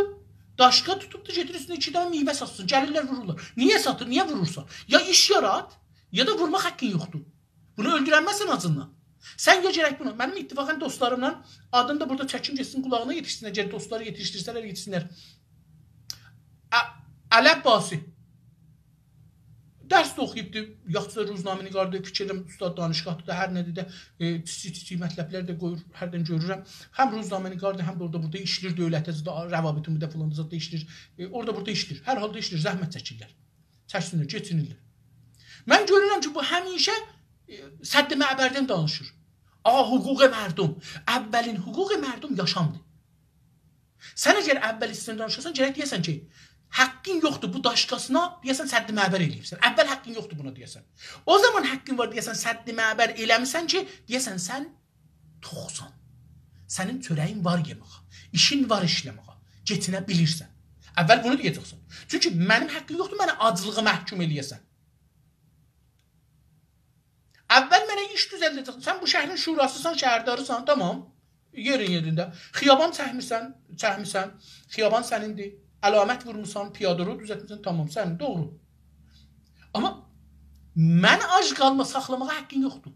داشقا توتوب دا گتیریر اوستونه ایکی دنه میوه ساتسین. گلیرلر وورورلار. نییه ساتیر، نییه وورورسان؟ یا ایش یارات، یا دا وورماق حاققین یوخدور. بونو اؤلدورنمزسن آجیندان. سن یا گرک بونو، منیم اتفاقاً دوستلاریمدان، آدینی دا بورادا چکیم گئتسین قولاغینا، یئتیشسینلر، گل دوستلاری یئتیشدیرسه‌لر، یئتیشسینلر. ع-، علی عباسی. درس ده اوخویوبدو، یاخشی دا روزنامه‌نگاردی، فیکیر ائلیرم، اوستاد دانشگاهدا دا، هر نه‌دیر ده، ائ، کیچیک-کیچیک مطلبلر ده قویور، هردن گؤرورم. هم روزنامه‌نگاردی، هم ده اورادا بورادا ایشله‌ییر، دؤولته زادا، روابط‌عمومی‌ده فلان دا زاددا ایشله‌ییر. ائ، اورادا بورادا ایشله‌ییر. هر حالدا ایشله‌ییر، زحمت چکیرلر. چکسینلر، کئچینیرلر. من گؤرورم کی، بو همیشه، ائ، سد معبردن دانیشیر. آ، حقوق مردم. اولین حقوق مردم یاشامدیر. سن اگر اول ایسته‌ییرسن دانیشاسان، گرک دئیه‌سن کی، حاققین یوخدور بو داشقاسینا، دئیه‌سن سد معبر ائله‌ییبسن. اول حاققین یوخدور بونا دئیه‌سن. او زامان حاققین وار دئیه‌سن سد معبر ائله‌میسن کی، دئیه‌سن سن توخسان. سنین چؤره‌یین وار یئمه‌یه. ایشین وار ایشله‌مه‌یه. کئچینه بیلیرسن. اول بونو دئیه‌جکسن. چونکی منیم حاققیم یوخدور منی آجلیغا محکوم ائله‌یه‌سن. اول منه ایش دوزلده‌جکسن. سن بو شهرین شوراسیسان، شهرداریسان، تامام. یئرین یئرینده. خیابان چکمیسن، چکمیسن. خیابان سنیندیر. علامت وورموسان، پیاده‌رو دوزلتمیسن، تامام، سنین، دوغرو. آمما من آج قالما ساخلاماغا حاققین یوخدور.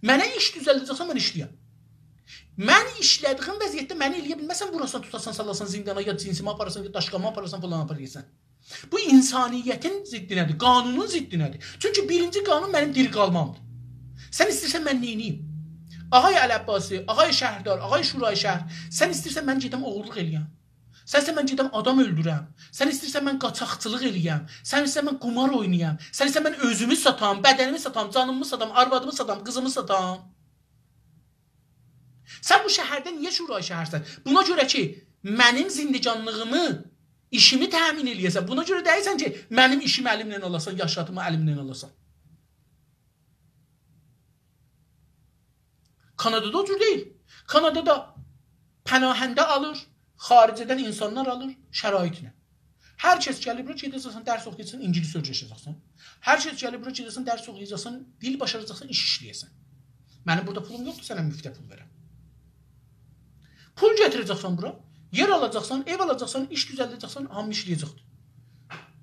منه ایش دوزلده‌جکسن، من ایشله‌یم. من ایشله‌دیگیم وضعیتده منی ائله‌یه بیلمزسن، ووراسان، توتاسان، سالاسان زیندانا، یا جنسیمی آپاراسان، یا داشقامی آپاراسان، فلان آپاراسان. بو انسانیتین ضدینه‌دیر، قانونون ضدینه‌دیر. چونکی بیرینجی قانون منیم دیری قالمامدیر. سن ایسته‌ییرسن من نئینیییم؟ آقای علی عباسی، آقای شهردار، آقای شورای شهر، سن ایسته‌ییرسن من گئدم اوغورلوق ائله‌یم؟ سن ایسته‌ییرسن من گئدم آدام اؤلدورم؟ سن ایسته‌ییرسن من قاچاقچیلیق ائله‌یم؟ سن ایسته‌ییرسن من قمار اوینایام؟ سن ایسته‌ییرسن من اؤزومو ساتام، بدنیمی ساتام، جانیمی ساتام، آروادیمی ساتام، قیزیمی ساتام؟ سن بو شهرده نییه شورای شهرسن؟ بونا گؤره کی، منیم زندگانلیغیمی، ایشیمی تأمین ائله‌یه‌سن. بونا گؤره دئییلسن کی، منیم ایشیمی الیمدن آلاسان، یاشادیمی الیمدن آلاسان. کانادادا او جور دئییل. کانادادا پناهنده آلیر، خارجه‌دن اینسانلار آلیر، شرایطله. هر کس گلیر بورا، گئده‌جکسن، درس اوخویاجاقسان، اینگیلیس اؤیره‌شه‌جکسن. هر کس گلیر بورا، گئده‌جکسن، درس اوخویاجاقسان، دیل باشاراجاقسان، ایش ایشله‌یه‌سن. منیم بورادا پولوم یوخدور سنه مفته پول وئرم. پول گتیره‌جکسن بورا، یئر آلاجاقسان، ائو آلاجاقسان، ایش دوزلده‌جکسن، هامی ایشله‌یه‌جکدیر.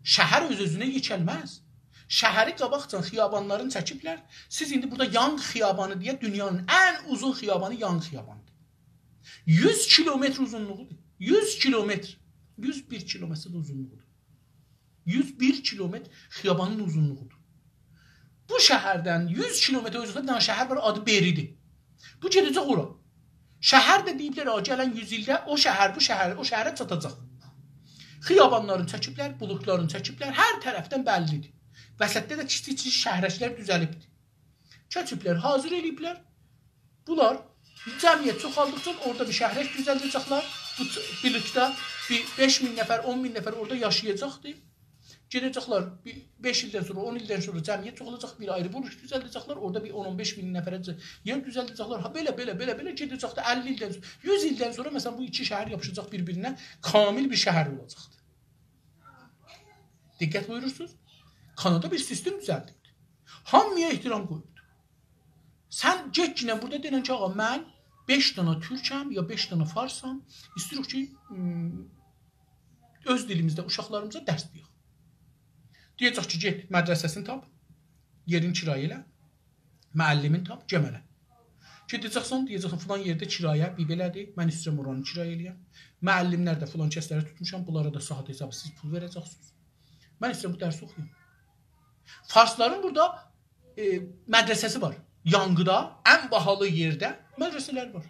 شهر اؤز-اؤزونه یئکلمز. شهری قاباقجان خیابانلارین چکیبلر. سیز ایندی بورادا یانگ خیابانی دئیه، دونیانین ان اوزون خیابانی یانگ خیابانیدیر. یوز کیلومتر اوزونلوغودور. یوز کیلومتر. یوز بیر کیلومتر ده اوزونلوغودور. یوز بیر کیلومتر خیابانین اوزونلوغودور. بو شهردن یوز کیلومتر اوزاقدا بیر دنه شهر وار، آدی بری‌دیر. بو گئده‌جک اورا. شهر ده دئییبلر، «آ، گلن یوز ایلده او شهر، بو شهر، او شهره چاتاجاق.» خیابانلارین چکیبلر، بلوکلارین چکیبلر، هر طرفدن بللی‌دیر. وسطده ده کیچیک-کیچیک شهرکلر دوزلیبدیر. کؤچوبلر، حاضر ائله‌ییبلر. بونلار جمعیت چوخالدیقجا اورادا بیر شهرک دوزلده‌جکلر. بو چ-، بیرلیکده بیر بئش مین نفر، اون مین نفر اورادا یاشایاجاقدیر. گئده‌جکلر، بیر بئش ایلدن سونرا، اون ایلدن سونرا جمعیت چوخالاجاق، بیر آیری بلوک دوزلده‌جکلر. اورادا بیر اون اون بئش مین نفره یئر دوزلده‌جکلر. ها، بئله، بئله، بئله، بئله گئده‌جکدیر. اللی ایلدن سونرا، یوز ایلدن سونرا، مثلا، بو ایکی شهر یاپیشاجاق بیر-بیرینه، کامل بیر شهر اولاجاقدیر. دقت بویورورسونوز؟ کانادا بیر سیستم دوزلدیبدیر. هامییا احترام قویوبدور. سن گئتگینن بورادا دئنن کی، «آقا، من بئش دانا تورکم، یا بئش دانا فارسام، ایسته‌ییریک کی، م، اؤز دیلیمیزده اوشاقلاریمیزا درس دئیک.» دئیه‌جک کی، گئت مدرسه‌سینی تاپ، یئرینی کرایه ائله، معلمینی تاپ، گل منه. گئده‌جکسن، دئیه‌جکسن، «فلان یئرده کرایه بیر بئله‌دیر، من ایسته‌ییرم اورانی کرایه ائله‌یم. معلملر ده فلان کسلری توتموشام، بونلارا دا ساعات حسابی سیز پول وئره‌جکسینیز. من ایسته‌ییرم بو درسی اوخویوم.» فارسلارین بورادا، ائ، مدرسه‌سی وار. یانگدا، ان باهالی یئرده مدرسه‌لر وار.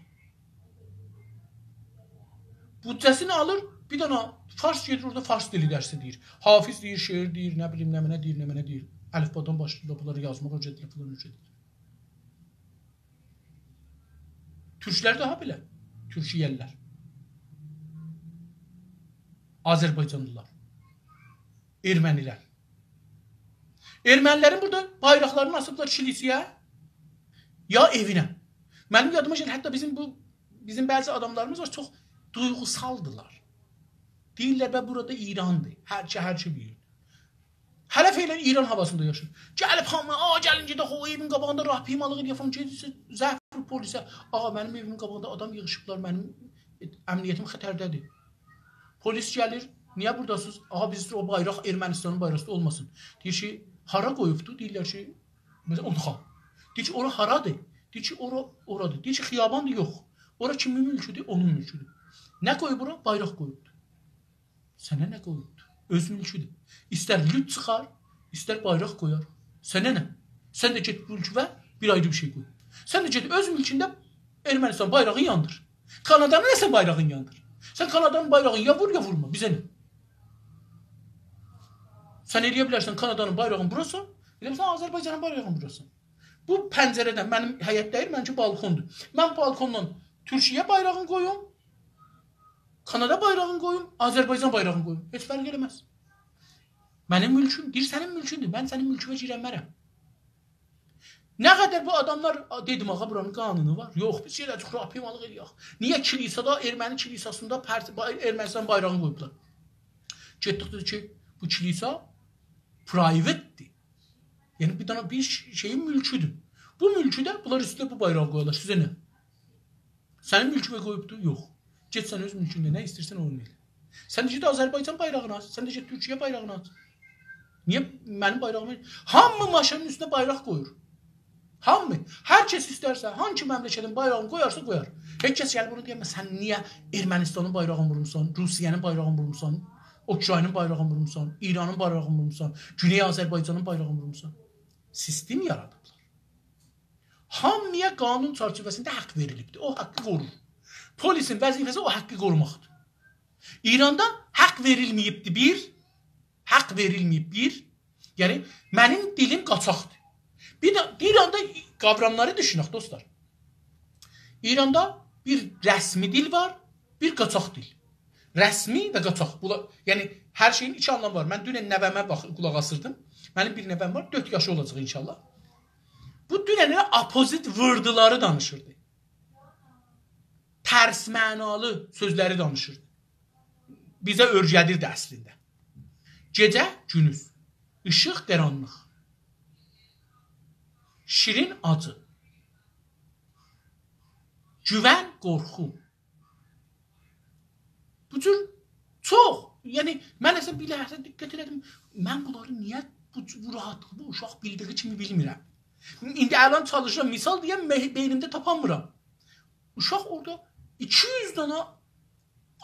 بودجه‌سینی آلیر، بیر دنه فارس گئدیر اورادا فارس دیلی درسی دئییر. حافظ دئییر، شعر دئییر، نه بیلیم، نمنه دئییر، نمنه دئییر. الفبادان باشلاییرلار بونلاری یازماغا، اؤیره‌دیرلر، فلان اؤیره‌دیرلر. تورکلر داها بئله، تورکیه‌لی‌لر. آذربایجانلیلار. ارمنی‌لر. ارمنی‌لرین بورادا بایراقلارینی آسیبلار کلیسه‌یه، یا ائوینه. منیم یادیما گلیر، حتی بیزیم بو، بیزیم بعضی آداملاریمیز وار، چوخ دویغوسالدیلار. دئییرلر: «به، بورادا ایراندیر. هر کی، هر کی بیر.» هله فعلاً ایران هاواسیندا یاشاییر. گلیب هامی، «آ، گلین گئدک او ائوین قاباغیندا راهپیمالیق ائله‌یک فلان.» گئدیرسیز، ضعف وورور پلیسه. «آغا، منیم ائویمین قاباغیندا آدام ییغیشیبلار، منیم امنیتیم خطرده‌دیر.» پلیس گلیر: «نییه بوراداسینیز؟» «آغا، بیز او بایراق ارمنستانین بایراغی اولماسین.» دئییر کی: «هارا قویوبدو؟» دئییرلر کی، مثلاً، اونخا. دئییر کی: «اورا هارادیر؟» دئییر کی: «اورا، اورادیر.» دئییر کی: «خیاباندیر؟» «یوخ. اورا کیمین مولکودور؟» «اونون مولکودور.» «نه قویوب اورا؟» «بایراق قویوبدور.» سنه نه قویوبدور؟ اؤز مولکودور. ایستر لوت چیخار، ایستر بایراق قویار. سنه نه؟ سن ده گئت مولکووه بیر آیری بیر شئی قوی. سن ده گئت اؤز مولکونده ارمنستان بایراغینی یاندیر. کانادانین دا سن بایراغینی یاندیر. سن کانادانین بایراغینی یا وور، یا وورما. بیزه نه؟ سن ائلیه بیلرسن کانادانین بایراغینی ووراسان، ائلیه بیلرسن آذربایجانین بایراغینی ووراسان. بو پنجره‌دن، منیم حیط دئییل، منیمکی بالکوندور. من بالکوندان تورکیه بایراغینی قویوم، کانادا بایراغینی قویوم، آذربایجان بایراغینی قویوم. هئچ فرق ائله‌مز. منیم مولکوم، دئییر، سنین مولکوندور. من سنین مولکووه گیرنمرم. نه قدر بو آداملار، دئدیم: «آغا، بورانین قانونو وار.» «یوخ، بیز گئده‌جه‌ییک، راهپیمالیق ائلیه‌ک.» نییه کلیسادا، ارمنی کلیساسیندا پرس-، با-، ارمنستان بایراغینی قویوبلار؟ گئتدیک، دئدیک کی، بو کلیسا privateدیر. یعنی بیر دنه بیر ش-، شئیین مولکودور. بو مولکوده بونلار اوسته بو بایراغی قویارلار. سیزه نه؟ سنین مولکووه قویوبدو؟ یوخ. گئت سن اؤز مولکونده نه ایسته‌ییرسن اونو ائله. سن ده گئت آذربایجان بایراغینی آس، سن ده گئت تورکیه بایراغینی آس. نییه منیم بایراغیمی؟ هامی ماشینین اوستونه بایراق قویور. هامی، هر کس ایسترسه، هانسی مملکتین بایراغینی قویارسا قویار. هئچ کس گلیب بونو دئیه‌مز: «سن نییه ارمنستانین بایراغینی وورموسان، روسیه‌نین بایراغینی وورموسان، اوکراینین بایراغینی وورموسان، ایرانین بایراغینی وورموسان، گونئی آذربایجانین بایراغینی وورموسان؟» سیستم یارادیبلار. هامییا قانون چرچیوه‌سینده حق وئریلیبدیر. او حقی قورور. پلیسین وظیفه‌سی او حقی قوروماقدیر. ایراندا حق وئریلمه‌ییبدیر، بیر. حق وئریلمه‌ییب، بیر. یعنی، منیم دیلیم قاچاقدیر. بیر ده، بیر آندا قاوراملاری دوشونک، دوستلار. ایراندا بیر رسمی دیل وار، بیر قاچاق دیل. رسمی و قاچاق. بولا-، یعنی، هر شئیین ایکی آنلامی وار. من دونن نوه‌مه باخ-، قولاق آسیردیم. منیم بیر نوه‌م وار، دؤرد یاشی اولاجاق انشاءالله. بو دونن ائله opposite wordلاری دانیشیردی. ترس معنالی سؤزلری دانیشیردی. بیزه اؤیره‌دیردی اصلینده. گئجه، گونوز. ایشیق، قارانلیق. شیرین، آجی. گوون، قورخو. بو جور چوخ. یعنی، من اصلاً بیر لحظه دقت ائله‌دیم. من بونلاری نییه بو، بو راحاتلیغی، بو اوشاق بیلدیگی کیمی بیلمیرم؟ ایندی الان چالیشیرام، مثال دئیم، مه-، بئینیمده تاپامیرام. اوشاق اورادا ایکی یوز دانا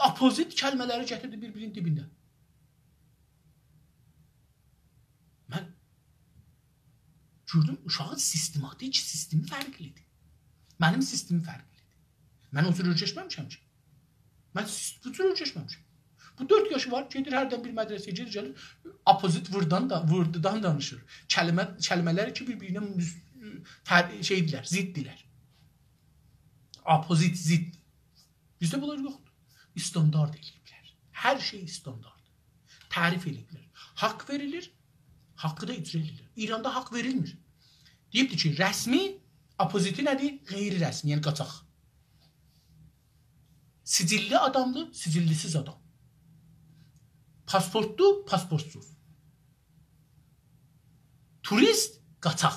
opposite کلمه‌لری گتیردی بیر-بیرینین دیبینده. من گؤردوم، اوشاغین سیستماتیک، سیستمی فرقلیدیر. منیم سیستمیم فرقلیدیر. من او جور اؤیرشمه‌میشم کی. من سیس-، بو جور اؤیرشمه‌میشم. بو دؤرد یاشی وار، گئدیر هردن بیر مدرسه‌یه، گئدیر گلیر، opposite wordدان دا، wordدان دانیشیر. کلمه، کلمه‌لر کی، بیر-بیرینه موز-، فر-، شئیدیرلر، ضددیرلر. Opposite، ضد. بیزده بونلار یوخدور. استاندارد ائله‌ییبلر. هر شئی استاندارد. تعریف ائله‌ییبلر. حق وئریلیر، حقی دا اجرا ائدیرلر. ایراندا حق وئریلمیر. دئییبدی کی، رسمی، oppositeی نه‌دیر؟ غیر رسمی، یعنی قاچاق. سجللی آدامدیر، سجللی‌سیز آدام. پاسپورتلو، پاسپورتسوز. توریست، قاچاق.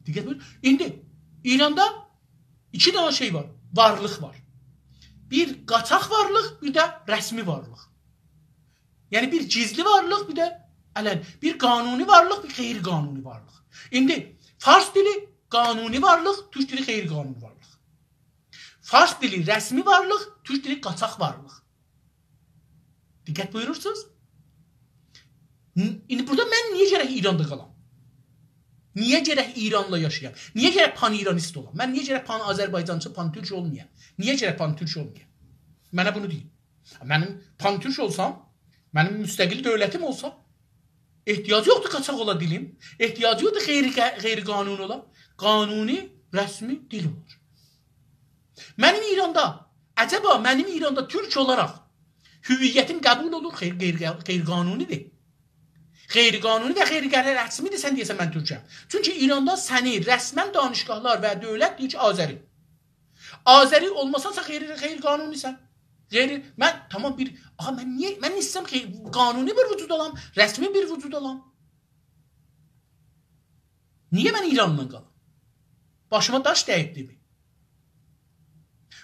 دقت بویورون. ایندی ایراندا ایکی دنه شئی وار، وارلیق وار. بیر قاچاق وارلیق، بیر ده رسمی وارلیق. یعنی بیر گیزلی وارلیق، بیر ده علنی. بیر قانونی وارلیق، بیر غیر قانونی وارلیق. ایندی فارس دیلی قانونی وارلیق، تورک دیلی غیر قانونی وارلیق. فارس دیلی رسمی وارلیق، تورک دیلی قاچاق وارلیق. دقت بویورورسونوز؟ ن-، ایندی بورادا من نییه گرک ایراندا قالام؟ نییه گرک ایرانلا یاشایام؟ نییه گرک پان‌ایرانیست اولام؟ من نییه گرک پان‌آذربایجانچی، پان‌تورک اولمایام؟ نییه گرک پان‌تورک اولمایام؟ منه بونو دئیین. منیم پان‌تورک اولسام، منیم مستقل دؤولتیم اولسا، احتیاجی یوخدور قاچاق اولا دیلیم. احتیاجی یوخدور غیر، غیر قانونی اولا. قانونی، رسمی دیل اولار. منیم ایراندا، عجبا منیم ایراندا تورک اولاراق هویتین قبول اولور، غیر، غیر، غیر قانونی‌دیر. غیر قانونی و غیر رسمی‌دیر سن دئیه‌سن من تورکم. چونکی ایراندا سنی رسماً دانشگاهلار و دؤولت دئییر کی، آذری. آذری اولماسانسا غیر، غیر قانونی‌سن. غیر، من، تامام، بیر، آغا، من نییه، من ایسته‌ییرم کی، قانونی بیر وجود آلام، رسمی بیر وجود آلام. نییه من ایرانلا قالام؟ باشیما داش دَییبدی‌می؟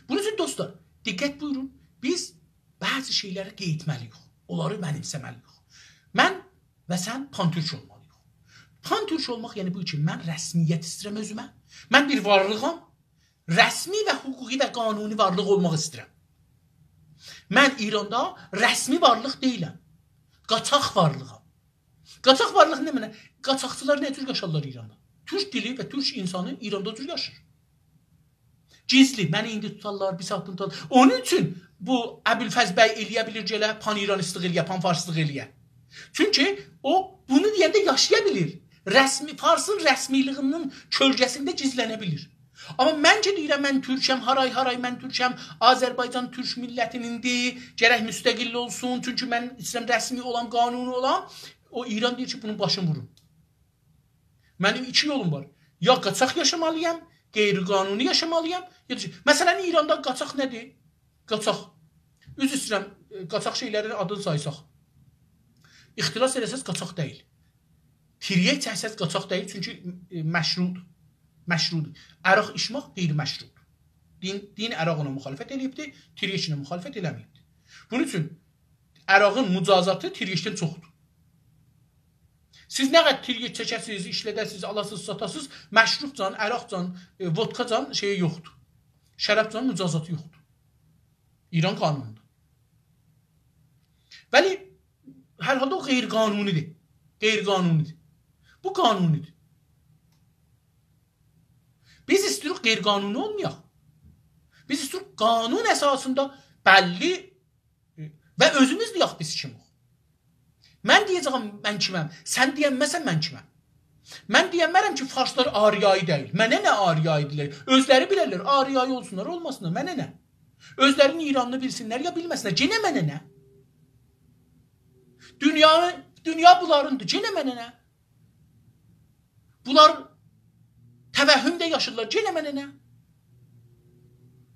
بونون اوچون دوستلار، دقت بویورون، بیز بعضی شئیلری قئییتمه‌لی‌ییک، اونلاری منیمسه‌مه‌لی‌ییک. من و سن پان‌تورک اولمالی‌ییق. پان‌تورک اولماق، یعنی بو کی، من رسمیت ایسته‌ییرم اؤزومه. من بیر وارلیغام، رسمی و حقوقی و قانونی وارلیق اولماق ایسته‌ییرم. من ایراندا رسمی وارلیق دئییلم. قاچاق وارلیغام. قاچاق وارلیق نه معنا؟ قاچاقچیلار نه جور یاشارلار ایراندا؟ تورک دیلی و تورک اینسانی ایراندا او جور یاشیر. گیزلی، منی ایندی توتارلار، بیر ساعاتدان توتارلار. اونون اوچون بو ابوالفضل بی ائلیه بیلیر کی، ائله پان‌ایرانیستلیق ائلیه، پان‌فارسلیق ائلیه. چونکی او بونو دئینده یاشایا بیلیر. رسمی، فارسین رسمی‌لیگی‌نین کؤلگه‌سینده گیزلنه بیلیر. آمما من کی دئییرم، من تورکم، هارای هارای من تورکم، آذربایجان تورک میللتینیندیر، گرک مستقل اولسون، چونکی من ایسته‌ییرم رسمی اولام، قانونی اولام. او ایران دئییر کی، بونون باشینی وورون. منیم ایکی یولوم وار. یا قاچاق یاشامالی‌یام، غیر قانونی یاشامالی‌یام، یا دا کی، مثلاً، ایراندا قاچاق نه‌دیر؟ قاچاق. عذر ایسته‌ییرم، ائ، قاچاق شئیلرین آدینی سایساق. اختلاس ائله‌سز، قاچاق دئییل. تریاک چکسز، قاچاق دئییل، چونکی، ائ، مشروع، مشروع. عرق ایچمک غیر مشروع. دین، دین عرقله مخالفت ائله‌ییبدی، تریاکله مخالفت ائله‌مه‌ییبدی. بونون اوچون عرقین مجازاتی تریاکدن چوخدور. سیز نه قدر تریاک چکه‌سیز، ایشلده‌سیز، آلاسیز، ساتاسیز، مشروبجان، عرقجان، ائ، ودکاجان شئیی یوخدور. شرابجان مجازاتی یوخدور. ایران قانونوندا. ولی هر حالدا او غیر قانونی‌دیر. غیر قانونی‌دیر. بو قانونی‌دیر. بیز ایسته‌ییریک غیر قانونی اولمایاق. بیز ایسته‌ییریک قانون اساسیندا بللی و اؤزوموز دئیک بیز کیمیک. من دئیه‌جه‌یم من کیمم، سن دئینمه‌سن من کیمم. من دئینمه‌رم کی، فارسلار آریایی دئییل. منه نه آریایی‌دیرلار؟ اؤزلری بیلرلر، آریایی اولسونلار، اولماسینلار، منه نه؟ اؤزلرینین ایرانینی بیلسینلر یا بیلمه‌سینلر، یئنه منه نه؟ دونیا، دونیا بونلاریندیر، یئنه منه نه؟ بونلار توهمده یاشاییرلار، یئنه منه نه؟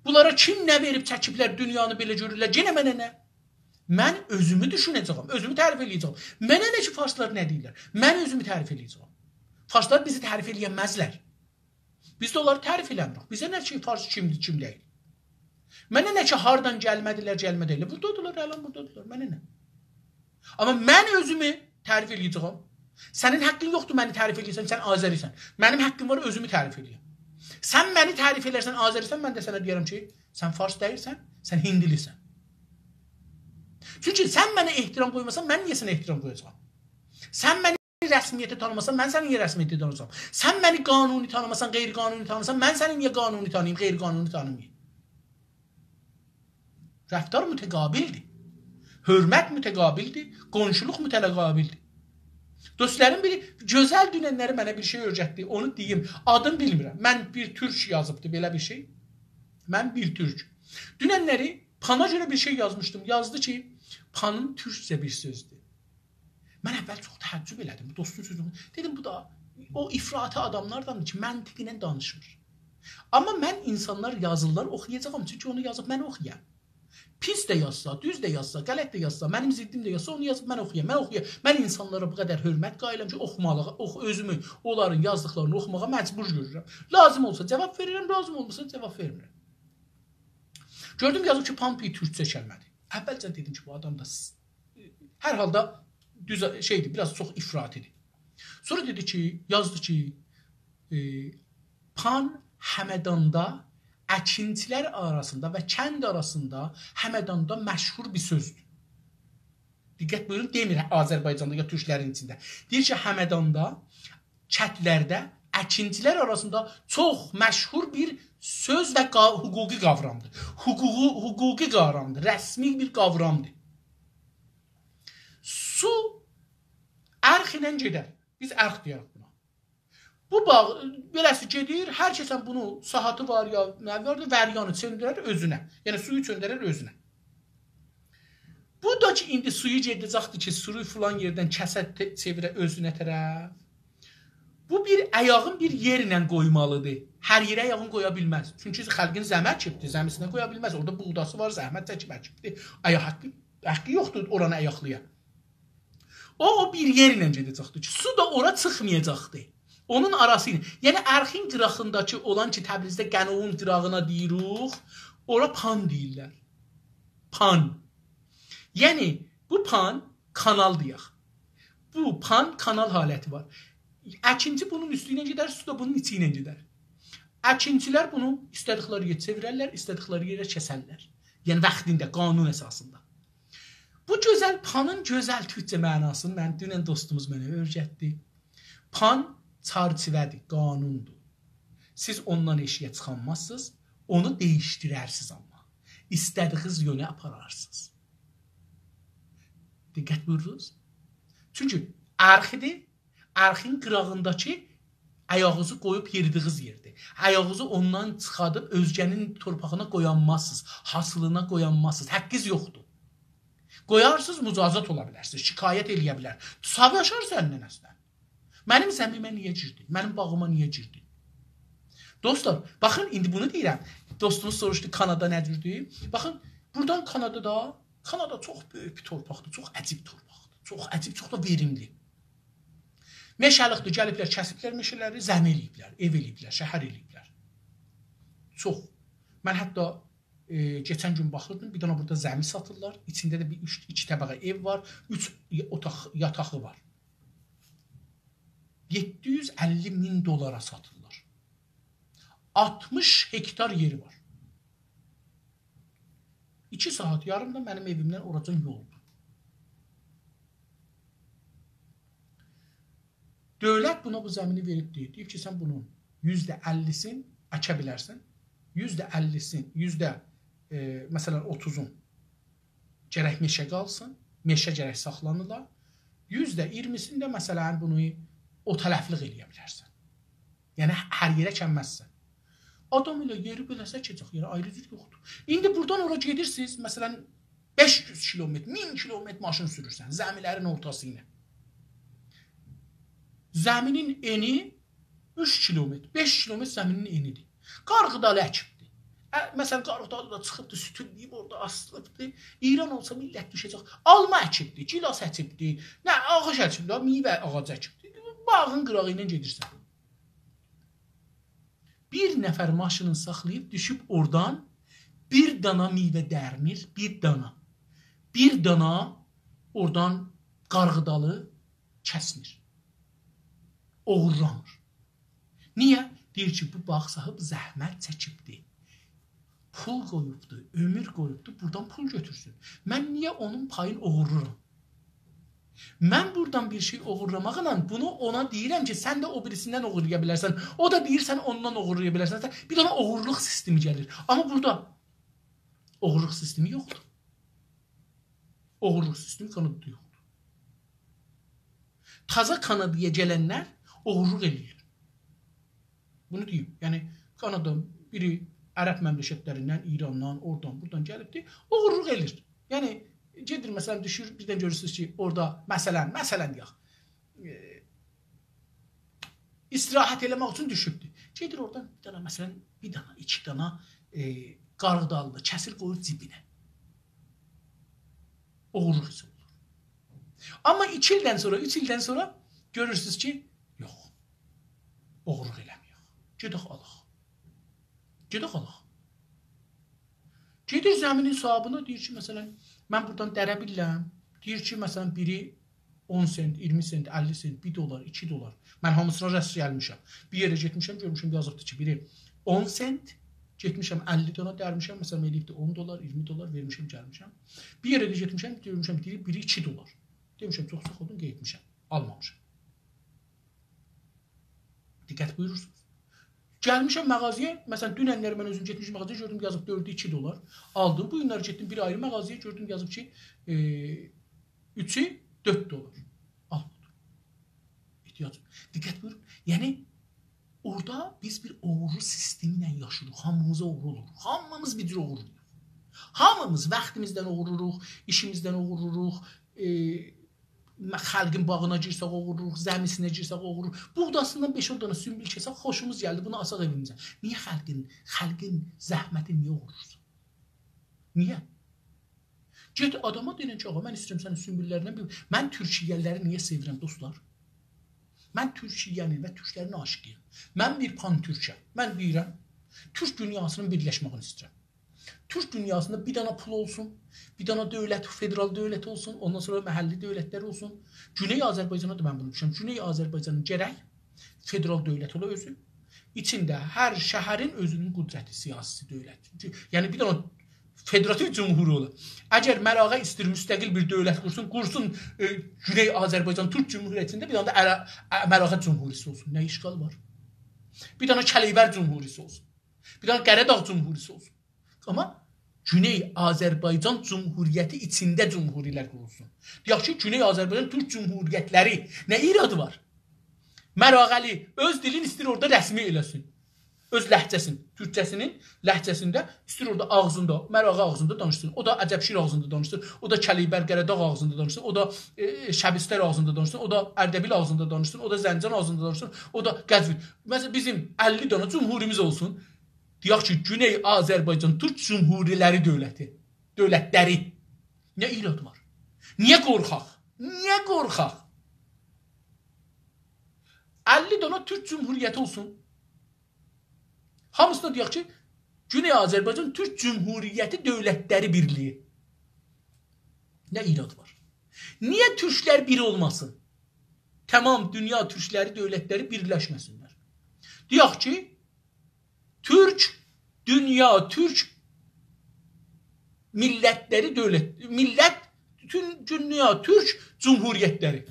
بونلارا کیم نه وئریب چکیبلر، دونیانی بئله گؤرورلر، یئنه منه نه؟ من اؤزومو دوشونه‌جه‌یم، اؤزومو تعریف ائله‌یه‌جه‌یم. منه نه کی، فارسلار نه دئییرلر؟ من اؤزومو تعریف ائله‌یه‌جه‌یم. فارسلار بیزی تعریف ائلیه‌مزلر. بیز ده اونلاری تعریف ائله‌میریک. بیزه نه کی، فارس کیمدیر، کیم دئییل؟ منه نه کی، هاردان گلمه‌دیلر، گلمه دئییللر. بورادادیرلار، الان بورادادیرلار. منه نه؟ آمما من اؤزومو تعریف ائله‌یه‌جه‌یم. سنین حاققین یوخدور منی تعریف ائله‌یه‌سن، سن آذری‌سن. منیم حاققیم وار اؤزومو تعریف ائله‌یم. سن منی تعریف ائلرسن، آذری‌سن، من ده سنه دئیه‌رم کی، سن فارس دئییلسن، سن هیندلی‌سن. چونکی سن منه احترام قویماسان، من نییه سنه احترام قویاجاغام؟ سن منی رسمیته تانیماسان، من سنی نییه رسمیته تانییام؟ سن منی قانونی تانیماسان، غیر قانونی تانییاسان، من سنی نییه قانونی تانیییم، غیر قانونی تانیماییم؟ رفتار متقابلدیر. حؤرمت متقابلدیر، قونشولوق متقابلدیر. دوستلارین بیری گؤزل دوننلری منه بیر شئی اؤیرتدی، اونو دئییم. آدینی بیلمیرم. من بیر تورک یازیبدی بئله بیر شئی. من بیر تورک. دوننلری پانا گؤره بیر شئی یازمیشدیم. یازدی کی، پانین تورکجه بیر سؤزدور. من اول چوخ تعجب ائله‌دیم بو دوستون سؤزونه. دئدیم، بو دا او افراطی آداملارداندیر کی، منطق ایله دانیشمیر. آمما من اینسانلار یازیرلار، اوخویاجاغام، چونکی اونو یازیب من اوخویام. پیس ده یازسا، دوز ده یازسا، غلط ده یازسا، منیم ضدیم ده یازسا، اونو یازیب من اوخویام. من اوخویام. من اینسانلارا بو قدر حؤرمت قائلم کی، اوخوماغا، اوخ-، اؤزومو اونلارین یازدیقلارینی اوخوماغا مجبور گؤرورم. لازیم اولسا جاواب وئریرم، لازیم اولماسا جاواب وئرمیرم. گؤردوم یازیب کی، پان بیر تورکجه کلمه‌دیر. اولجه دئدیم کی، بو آدام دا س-، هر حالدا دوز شئیدیر، بیر آز چوخ افراطی‌دیر. سونرا دئدی کی، یازدی کی، ائ، پان همداندا اکینچیلر آراسیندا و کند آراسیندا همداندا مشهور بیر سؤزدور. دقت بویورون، دئمیر آذربایجاندا یا تورکلرین ایچینده. دئییر کی، همداندا، کندلرده اکینچیلر آراسیندا چوخ مشهور بیر سؤز و قا-، حقوقی قاورامدیر. حقوقو-، حقوقی قاورامدیر، رسمی بیر قاورامدیر. سو ارخ ایله گئدر. بیز ارخ دئیه‌ریک بونا. بو باغ، بئله‌سی گئدیر، هر کسن بونو ساحاتی وار یا نه واردی، وریانی چؤندرر اؤزونه. یعنی سویو چؤندرر اؤزونه. بو دا کی، ایندی سویو گئده‌جکدیر کی، سویو فلان یئردن کسه ته-، چئویره اؤزونه طرف. بو بیر آیاغین بیر یئرله قویمالیدیر. هر یئره آیاغینی قویا بیلمز. چونکی خالقین زمی اکیبدیر، زمیسینه قویا بیلمز. اورادا بوغداسی وار، زحمت چکیب اکیبدیر. آیاق حاققی، حاققی یوخدور اورانی آیاقلایا. او، او بیر یئرله گئده‌جکدیر کی، سو دا اورا چیخمایاجاقدیر. اونون آراسی ایله. یعنی، ارخین قیراغینداکی اولان کی، تبریزده قنووون قیراغینا دئییریک، اورا پان دئییرلر. پان. یعنی، بو پان کانال دئیک. بو پان کانال حالتی وار. اکینچی بونون اوستو ایله گئدر، سو دا بونون ایچی ایله گئدر. اکینچیلر بونو ایسته‌دیکلری یئره چئویررلر، ایسته‌دیکلری یئره کسرلر. یعنی، واختیندا، قانون اساسیندا. بو گؤزل پانین گؤزل تورکجه معناسینی من دونن دوستوموز منه اؤیرتدی. پان چرچیوه‌دیر، قانوندور. سیز اوندان ائشیگه چیخانمازسینیز، اونو دییشدیررسینیز آمما. ایسته‌دیگینیز یؤنه آپارارسینیز. دقت بویورورسونوز؟ چونکی ارخیدیر، ارخین قیراغینداکی آیاغینیزی قویوب یئریدیگینیز یئردیر. آیاغینیزی اوندان چیخادیب اؤزگه‌نین تورپاغینا قویانمازسینیز، حاصیلینا قویانمازسینیز. حاققینیز یوخدور. قویارسینیز، مجازات اولا بیلرسینیز، شکایت ائله‌یه بیلر. ساواشار سنینن اصلاً. منیم زمیمه نییه گیردین؟ منیم باغیما نییه گیردین؟ دوستلار، باخین، ایندی بونو دئییرم. دوستوموز سوروشدو، کانادا نه جوردور؟ باخین، بورادان کانادادا، کانادا چوخ بؤیوک بیر تورپاقدیر، چوخ عجیب تورپاقدیر. چوخ عجیب، چوخ دا وئریملی. مئشه‌لیکدیر، گلیبلر، کسیبلر مئشه‌لری، زمی ائله‌ییبلر، ائو ائله‌ییبلر، شهر ائله‌ییبلر. چوخ. من حتی، ائ، کئچن گون باخیردیم، بیر دنه بورادا زمی ساتیرلار، ایچینده ده بیر اوچ، ایکی طبقه ائو وار، اوچ اوتاق، یاتاقی وار. یئددی یوز اللی مین دلارا ساتیرلار. آلتمیش هکتار یئری وار. ایکی ساعات یاریم دا منیم ائویمدن اوراجان یولدور. دؤولت بونا بو زمینی وئریب دئییر. دئییب کی، سن بونون یوزده اللی‌سین اکه بیلرسن. یوزده اللی‌سین، یوزده، ائ، مثلا، اوتوزون گرک مئشه قالسین، مئشه گرک ساخلانیلا. یوزده اییرمی‌سین ده، مثلا، بونو او طرفلیق ائله‌یه بیلرسن. یعنی، هر یئره اکنمزسن. آدام ائله یئری بئله سکه‌جک، یعنی، آیری جور یوخدور. ایندی بورادان اورا گئدیرسینیز، مثلا، بئش یوز کیلومتر، مین کیلومتر ماشین سورورسن، زمی‌لرین اورتاسی ایله. زمی‌نین انی اوچ کیلومتر، بئش کیلومتر زمی‌نین انی‌دیر. قارغیدالی اکیبدیر. ا، مثلا، قارغیدالی دا چیخیبدی، سوتون دئییب اورادا آسیلیبدی. ایران اولسا میللت دوشه‌جک. آلما اکیبدی، گیلاس اکیبدی، نه، آغاج اکیبدی، میوه آغاجی اکیبدی. باغین قیراغی ایله گئدیرسن. بیر نفر ماشینین ساخلاییب دوشوب اورادان بیر دانا میوه درمیر، بیر دانا. بیر دانا اورادان قارغیدالی کسمیر. اوغورلامیر. نییه؟ دئییر کی، بو باغ صاحیبی زحمت چکیبدی. پول قویوبدو، عؤمور قویوبدو، بورادان پول گؤتورسون. من نییه اونون پایین اوغورلورام؟ من بورادان بیر شئی اوغورلاماقلا بونو اونا دئییرم کی، سن ده او بیریسیندن اوغورلایا بیلرسن. او دا دئییر، سن اوندان اوغورلایا بیلرسن. بیر دنه اوغورلوق سیستمی گلیر. آمما بورادا اوغورلوق سیستمی یوخدور. اوغورلوق سیستمی کانادادا یوخدور. تازا کانادایا گلنلر اوغورلوق ائله‌ییر. بونو دئییم. یعنی، کانادا بیری عرب مملکتلریندن، ایراندان، اورادان، بورادان گلیبدیر، اوغورلوق ائله‌ییر. یعنی، گئدیر، مثلا، دوشور، بیردن گؤرورسونوز کی، اورادا، مثلا، مثلا دئیک، ائ، استراحت ائله‌مک اوچون دوشوبدور. گئدیر اورادان بیر دنه، مثلا، بیر دنه، ایکی دنه، ائ، قارغیدالی کسیر، قویور جیبینه. اوغورلوق حساب اولور. آمما ایکی ایلدن سونرا، اوچ ایلدن سونرا گؤرورسونوز کی، یوخ. اوغورلوق ائله‌مه‌یک. گئدک آلاق. گئدک آلاق. گئدیر زمی‌نین صاحیبینه، دئییر کی، مثلا، من بورادان دره بیلیرم. دئییر کی، مثلا، بیری اون سنت، اییرمی سنت، اللی سنت، بیر دلار، ایکی دلار. من هامیسینا راست گلمیشم. بیر یئره گئتمیشم، گؤرموشم، یازیبدی کی، بیری اون سنت، گئتمیشم، اللی دانا درمیشم، مثلا، ائله‌ییبدی اون دلار، اییرمی دلار، وئرمیشم، گلمیشم. بیر یئره ده گئتمیشم، گؤرموشم، دئییر، بیری ایکی دلار. دئمیشم، چوخ ساغ اولون، قئییتمیشم، آلمامیشام. دقت بویورورسونوز. گلمیشم مغازه‌یه، مثلا، دوننلری من اؤزوم گئتمیشم مغازه‌یه، گؤردوم، یازیب دؤردو ایکی دلار. آلدیم. بو گونلری گئتدیم بیر آیری مغازه‌یه، گؤردوم، یازیب کی، ائ، اوچو دؤرد دلار. آلمادیم. احتیاج. دقت بویورون. یعنی، اورادا بیز بیر اوغورلوق سیستمی ایله یاشاییریق. هامیمیز اوغرو اولوروق. هامیمیز بیر جور اوغورلویوروق. هامیمیز واختیمیزدان اوغورلوروق، ایشیمیزدن اوغورلوروق، ائ، م-، خالقین باغینا گیرسک اوغورلوروق، زمیسینه گیرسک اوغورلوروق. بوغداسیندان بئش-اون دنه سونبول کسک، خوشوموز گلدی، بونو آساق ائویمیزه. نییه خالقین، خالقین زحمتینی نییه اوغورلورسان؟ نییه؟ گئت آداما دئنن کی، «آغا، من ایسته‌ییرم سنین سونبوللریندن بیر.» من تورکیه‌لی‌لری نییه سئویرم، دوستلار؟ من تورکیه‌نین و تورکلرین عاشیقی‌یم. من بیر پان‌تورکم. من دئییرم، تورک دونیاسینین بیرلشمه‌یینی ایسته‌ییرم. تورک دونیاسیندا بیر دنه پول اولسون، بیر دنه دؤولت، فدرال دؤولت اولسون، اوندان سونرا محلی دؤولتلر اولسون. گونئی آذربایجانا دا من بونو دوشونورم. گونئی آذربایجانین گرک فدرال دؤولت اولا اؤزو. ایچینده هر شهرین اؤزونون قدرتی، سیاسی دؤولت. یعنی بیر دنه فدراتیو جمهوری اولا. اگر مراغه ایسته‌ییر مستقل بیر دؤولت قورسون، قورسون، ائ، گونئی آذربایجان تورک جمهوریتینده بیر دنه ده عرا-، ا-، مراغه جمهوریسی اولسون. نه اشکالی وار؟ بیر دنه کلیبر جمهوریسی اولسون. بیر دنه قاراداغ جمهوریسی اولسون. آمما گونئی آذربایجان جمهوریتی ایچینده جمهوری‌لر قورولسون. دئیک کی، گونئی آذربایجان تورک جمهوریتلری، نه ایرادی وار؟ مراغه‌لی اؤز دیلین ایسته‌ییر اورادا رسمی ائله‌سین. اؤز لهجه‌سینی، تورکجه‌سینین لهجه‌سینده ایسته‌ییر اورادا آغزیندا، مراغه آغزیندا دانیشسین. او دا عجب‌شیر آغزیندا دانیشسین. او دا کلیبر قاراداغ آغزیندا دانیشسین. او دا، ائ، شبستر آغزیندا دانیشسین. او دا اردبیل آغزیندا دانیشسین. او دا زنجان آغزیندا دانیشسین. او دا قزوین. مثلا، بیزیم اللی دنه جمهوریمیز اولسون. دئیک کی، گونئی آذربایجان تورک جمهوری‌لری دؤولتی، دؤولتلری. نه ایراد وار؟ نییه قورخاق؟ نییه قورخاق؟ اللی دنه تورک جمهوریتی اولسون. هامیسینا دئیک کی، گونئی آذربایجان تورک جمهوریتی دؤولتلری بیرلیگی. نه ایراد وار؟ نییه تورکلر بیر اولماسین؟ تمام دونیا تورکلری، دؤولتلری بیرلشمه‌سینلر. دئیک کی، تورک، دونیا تورک میللتلری دؤولت، میللت، بوتون دونیا تورک جمهوریتلری.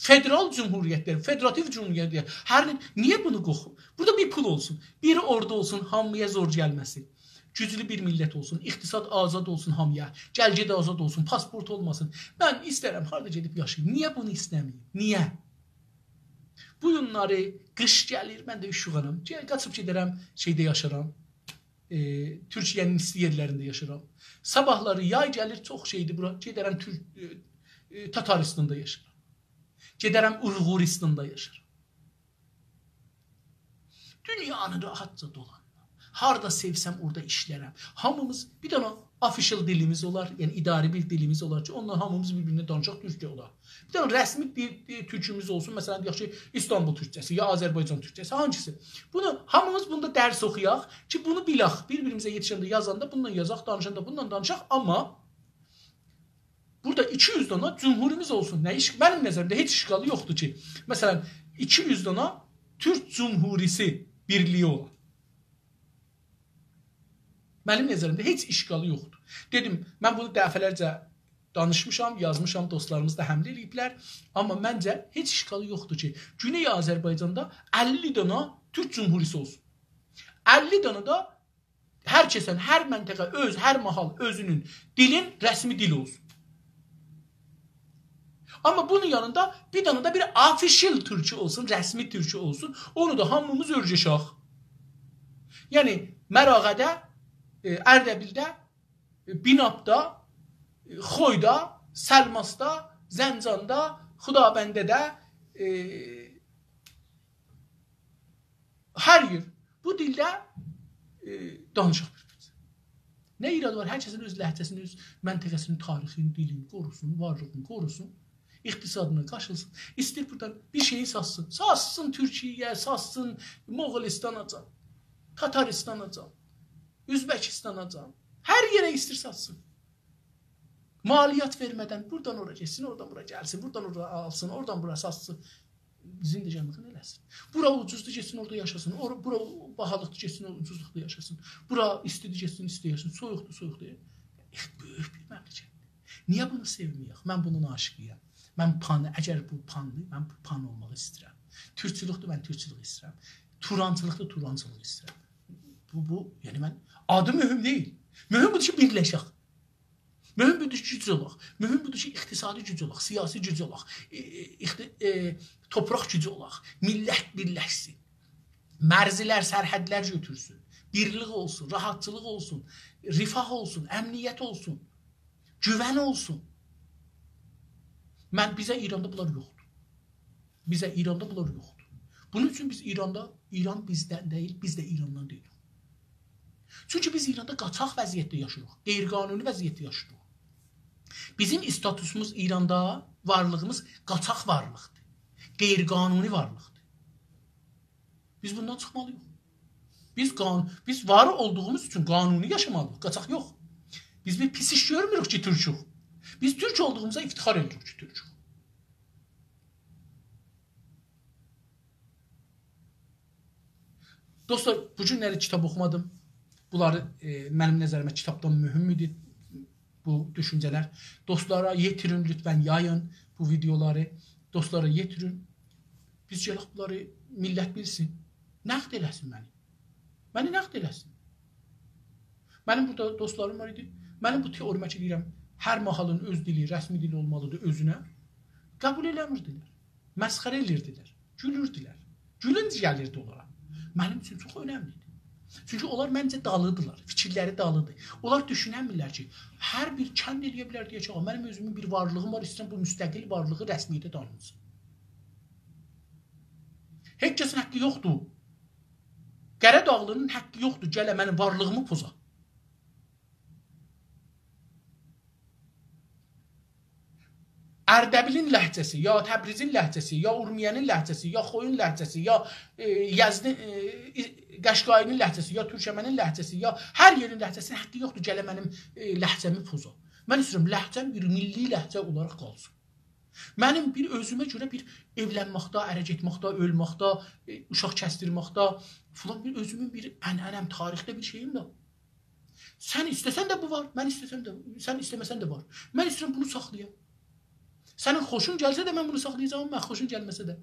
فدرال جمهوریتلر، فدراتیو جمهوریتلر. هر نه، نییه بونو قورخور؟ بورادا بیر پول اولسون، بیر اوردو اولسون، هامییا زور گلمه‌سین. گوجلو بیر میللت اولسون، اقتصاد آزاد اولسون هامییا، گل-گئت آزاد اولسون، پاسپورت اولماسین. من ایسترم هاردا گئدیب یاشاییم. نییه بونو ایسته‌مه‌ییم؟ نییه؟ بو گونلری قیش گلیر، من ده اوشوغانام. گئ-، قاچیب گئدرم، شئیده یاشارام. ائ، تورکیه‌نین ایستی یئرلرینده یاشارام. صاباحلاری یای گلیر، چوخ شئیدیر بورا. گئدرم تور-، ائ، ائ، تاتاریستاندا یاشارام. گئدرم اویغوریستاندا یاشارام. دونیانی راحتجا دولانیرام. هاردا سئوسم، اورادا ایشلرم. هامیمیز بیر دنه official دیلیمیز اولار، یعنی اداری بیر دیلیمیز اولار کی، اونونلا هامیمیز بیر-بیرینه دانیشاق، تورکجه اولار. بیر دنه رسمی دیل، دیل تورکوموز اولسون، مثلا، دئیک کی، ایستانبول تورکجه‌سی، یا آذربایجان تورکجه‌سی، هانگیسی؟ بونو، هامیمیز بوندا درس اوخویاق کی، بونو بیلک. بیر-بیریمیزه یئتیشنده، یازاندا بونونلا یازاق، دانیشاندا بونونلا دانیشاق، آمما بورادا ایکی یوز دانا جمهوریمیز اولسون. نه ایش-، منیم نظریمده هئچ اشکالی یوخدور کی، مثلا، ایکی یوز دانا تورک جمهوریسی بیرلیگی اولا. منیم نظریمده هئچ اشکالی یوخدور. دئدیم، من بونو دفعه‌لرجه دانیشمیشام، یازمیشام، دوستلاریمیز دا حمله ائله‌ییبلر. آمما منجه هئچ اشکالی یوخدور کی، گونئی آذربایجاندا اللی دانا تورک جمهوریسی اولسون. اللی دانا دا هر کسین، هر منطقه اؤز، هر ماحال اؤزونون دیلین رسمی دیلی اولسون. آمما بونون یانیندا بیر دنه ده بیر official تورکو اولسون، رسمی تورکو اولسون. اونو دا هامیمیز اؤیرشک. یعنی، مراغه‌ده، ائ، اردبیلده، ائ، بینابدا، ائ، خویدا، سلماسدا، زنجاندا، خدابنده‌ده، ائ، هر یئر بو دیلده، ائ، دانیشاق بیر-بیریمیزه. نه ایراد وار؟ هر کسین اؤز لهجه‌سینی، اؤز منطقه‌سینین تاریخینی، دیلینی قوروسون، وارلیغینی قوروسون، اقتصادینی قاشیلسین. ایسته‌ییر بورادان بیر شئیی ساتسین. ساتسین تورکیه‌یه، ساتسین موغولیستاناجان، تاتاریستاناجان، اؤزبکیستاناجان. هر یئره ایسته‌ییر ساتسین. مالیات وئرمه‌دن بورادان اورا گئتسین، اورادان بورا گلسین، بورادان اورا آلسین، اورادان بورا ساتسین. زندگانلیغینی ائله‌سین. بورا اوجوزدور، گئتسین اورادا یاشاسین. اور-، بورا باهالیقدیر، گئتسین اوجوزلوقدا یاشاسین. بورا ایستیدیر، گئتسین ایستی یاشاسین. سویوقدور، سویوقدور. ائ، بؤیوک بیر مملکتدیر. نییه بونو سئومه‌یک؟ من بونون عاشیقی‌یم. من پان، اگر بو پاندیر، من بو پان اولماغی ایسته‌ییرم. تورکچولوکدور، من تورکچولوک ایسته‌ییرم. تورانچیلیقدیر، تورانچیلیق ایسته‌ییرم. بو، بو، یعنی من، آدی مهم دئییل. مهم بودور کی، بیرلشک. مهم بودور کی، گوج اولاق. مهم بودور کی، اقتصادی گوج اولاق، سیاسی گوج اولاق، ائ، ائ، اقت-، ائ، توپراق گوجو اولاق. میللت بیرلشسین. مرزلر، سرحدلر گؤتورسون. بیرلیک اولسون، راحتچیلیق اولسون. رفاه اولسون، امنیت اولسون، گوون اولسون. من، بیزه ایراندا بونلار یوخدور. بیزه ایراندا بونلار یوخدور. بونون اوچون بیز ایراندا، ایران بیزدن دئییل، بیز ده ایراندان دئییلیک. چونکی بیز ایراندا قاچاق وضعیتده یاشاییریق، غیرقانونی وضعیتده یاشاییریق. بیزیم استاتوسوموز ایراندا، وارلیغیمیز قاچاق وارلیقدیر، غیرقانونی وارلیقدیر. بیز بوندان چیخمالیییق. بیز قان-، بیز وار اولدوغوموز اوچون قانونی یاشامالیییق، قاچاق یوخ. بیز بیر پیس ایش گؤرموروک کی، تورکوک. بیز تورک اولدوغوموزا افتخار ائدیریک کی، تورکوک. دوستلار، بو گونلری کیتاب اوخومادیم. بونلاری، ائ، منیم نظریمه کیتابدان مهم ایدی بو دوشونجه‌لر. دوستلارا یئتیرین، لطفاً یایین بو ویدئولاری. دوستلارا یئتیرین. بیز گلک بونلاری، میللت بیلسین. نقد ائله‌سین منی. منی نقد ائله‌سین. منیم بورادا دوستلاریم وار ایدی. منیم بو تئوریمه کی دئییرم، هر ماحالین اؤز دیلی، رسمی دیلی اولمالیدیر اؤزونه، قبول ائله‌میردیلر. مسخره ائدیردیلر. گولوردولر. گولونج گلیردی اونلارا. منیم اوچون چوخ اؤنملیدیر. چونکی اونلار منجه دالیدیرلار. فیکیرلری دالیدیر. اونلار دوشونه‌میرلر کی، هر بیر کند ائلیه بیلر دئیه کی، «آغا، منیم اؤزومون بیر وارلیغیم وار، ایسته‌ییرم بو مستقل وارلیغی رسمیته تانینسین.» هئچ کسین حاققی یوخدور. قاراداغلی‌نین حاققی یوخدور گله منیم وارلیغیمی پوزا. اردبیلین لهجه‌سی، یا تبریزین لهجه‌سی، یا اورمیه‌نین لهجه‌سی، یا خویون لهجه‌سی، یا، ائ، یزدین، ائ، قشقایی‌نین لهجه‌سی، یا تورکمنین لهجه‌سی، یا هر یئرین لهجه‌سی‌نین حاققی یوخدور گله منیم، ائ، لهجه‌می پوزا. من ایسته‌ییرم لهجه‌م بیر میللی لهجه اولاراق قالسین. منیم بیر اؤزومه گؤره بیر ائولنمکده، اره گئتمکده، اؤلمکده، ائ، اوشاق کسدیرمکده فلان بیر اؤزومون بیر عنعنه‌م، تاریخده بیر شئییم ده. سن ایسته‌سن ده بو وار، من ایسته‌سم ده، سن ایسته‌مه‌سن ده وار. من ایسته‌ییرم بونو ساخلایام. سنین خوشون گلسه ده من بونو ساخلایاجاغام، من خوشون گلمه‌سه ده.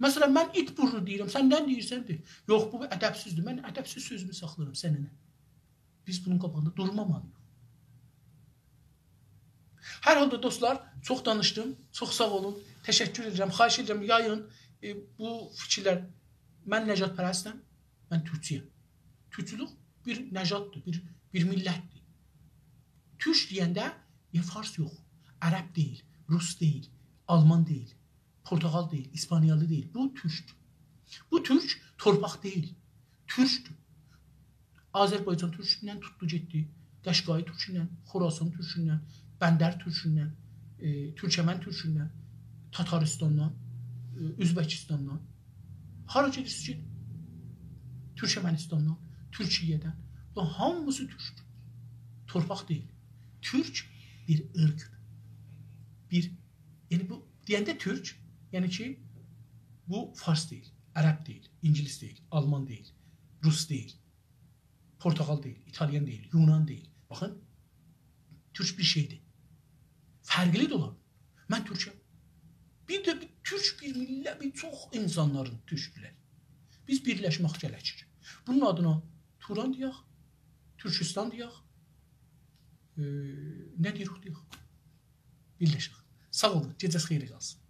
مثلاً، من ایت بورنو دئییرم، سن نه دئییرسن دئ. یوخ، بو ادبسیزدیر. من ادبسیز سؤزومو ساخلاییرام، سنه نه؟ بیز بونون قاباغیندا دورمامالیییق. هر حالدا دوستلار، چوخ دانیشدیم. چوخ ساغ اولون. تشکر ائدیرم. خواهش ائدیرم، یایین، ائ، بو فیکیرلر. من نژادپرستم. من تورکچویم. تورکچولوک بیر نژاددیر، بیر، بیر میللتدیر. تورک دئینده، یا فارس یوخ، عرب دئییل، روس دئییل، آلمان دئییل، پرتغال دئییل، ایسپانیالی دئییل. بو تورکدور. بو تورک تورپاق دئییل، تورکدور. آذربایجان تورکوندن توتدو گئتدی، قشقایی تورکوندن، خراسان تورکوندن، بندر تورکوندن، ائ، تورکمن تورکوندن، تاتاریستاندان، ائ، اؤزبکیستاندان. هارا گئدیرسینیز کی، تورکمنیستاندان، تورکیه‌دن. بونلار هامیسی تورکدور. تورپاق دئییل. تورک بیر عیرقدیر. بیر، یعنی بو دئینده تورک، یعنی کی، بو فارس دئییل، عرب دئییل، اینگیلیس دئییل، آلمان دئییل، روس دئییل، پرتغال دئییل، ایتالیان دئییل، یونان دئییل. باخین، تورک بیر شئیدیر. فرقلی ده اولا بیلر. من تورکم. بیر ده بیر تورک بیر میللت، بیر چوخ اینسانلارین تورکدولر. بیز بیرلشمک گره‌کیر. بونون آدینا توران دئیک، تورکوستان دئیک، ائ، نه دئییریک دئیک. بیرلشک. ساغ اولون، گئجه‌نیز خئیره قالسین.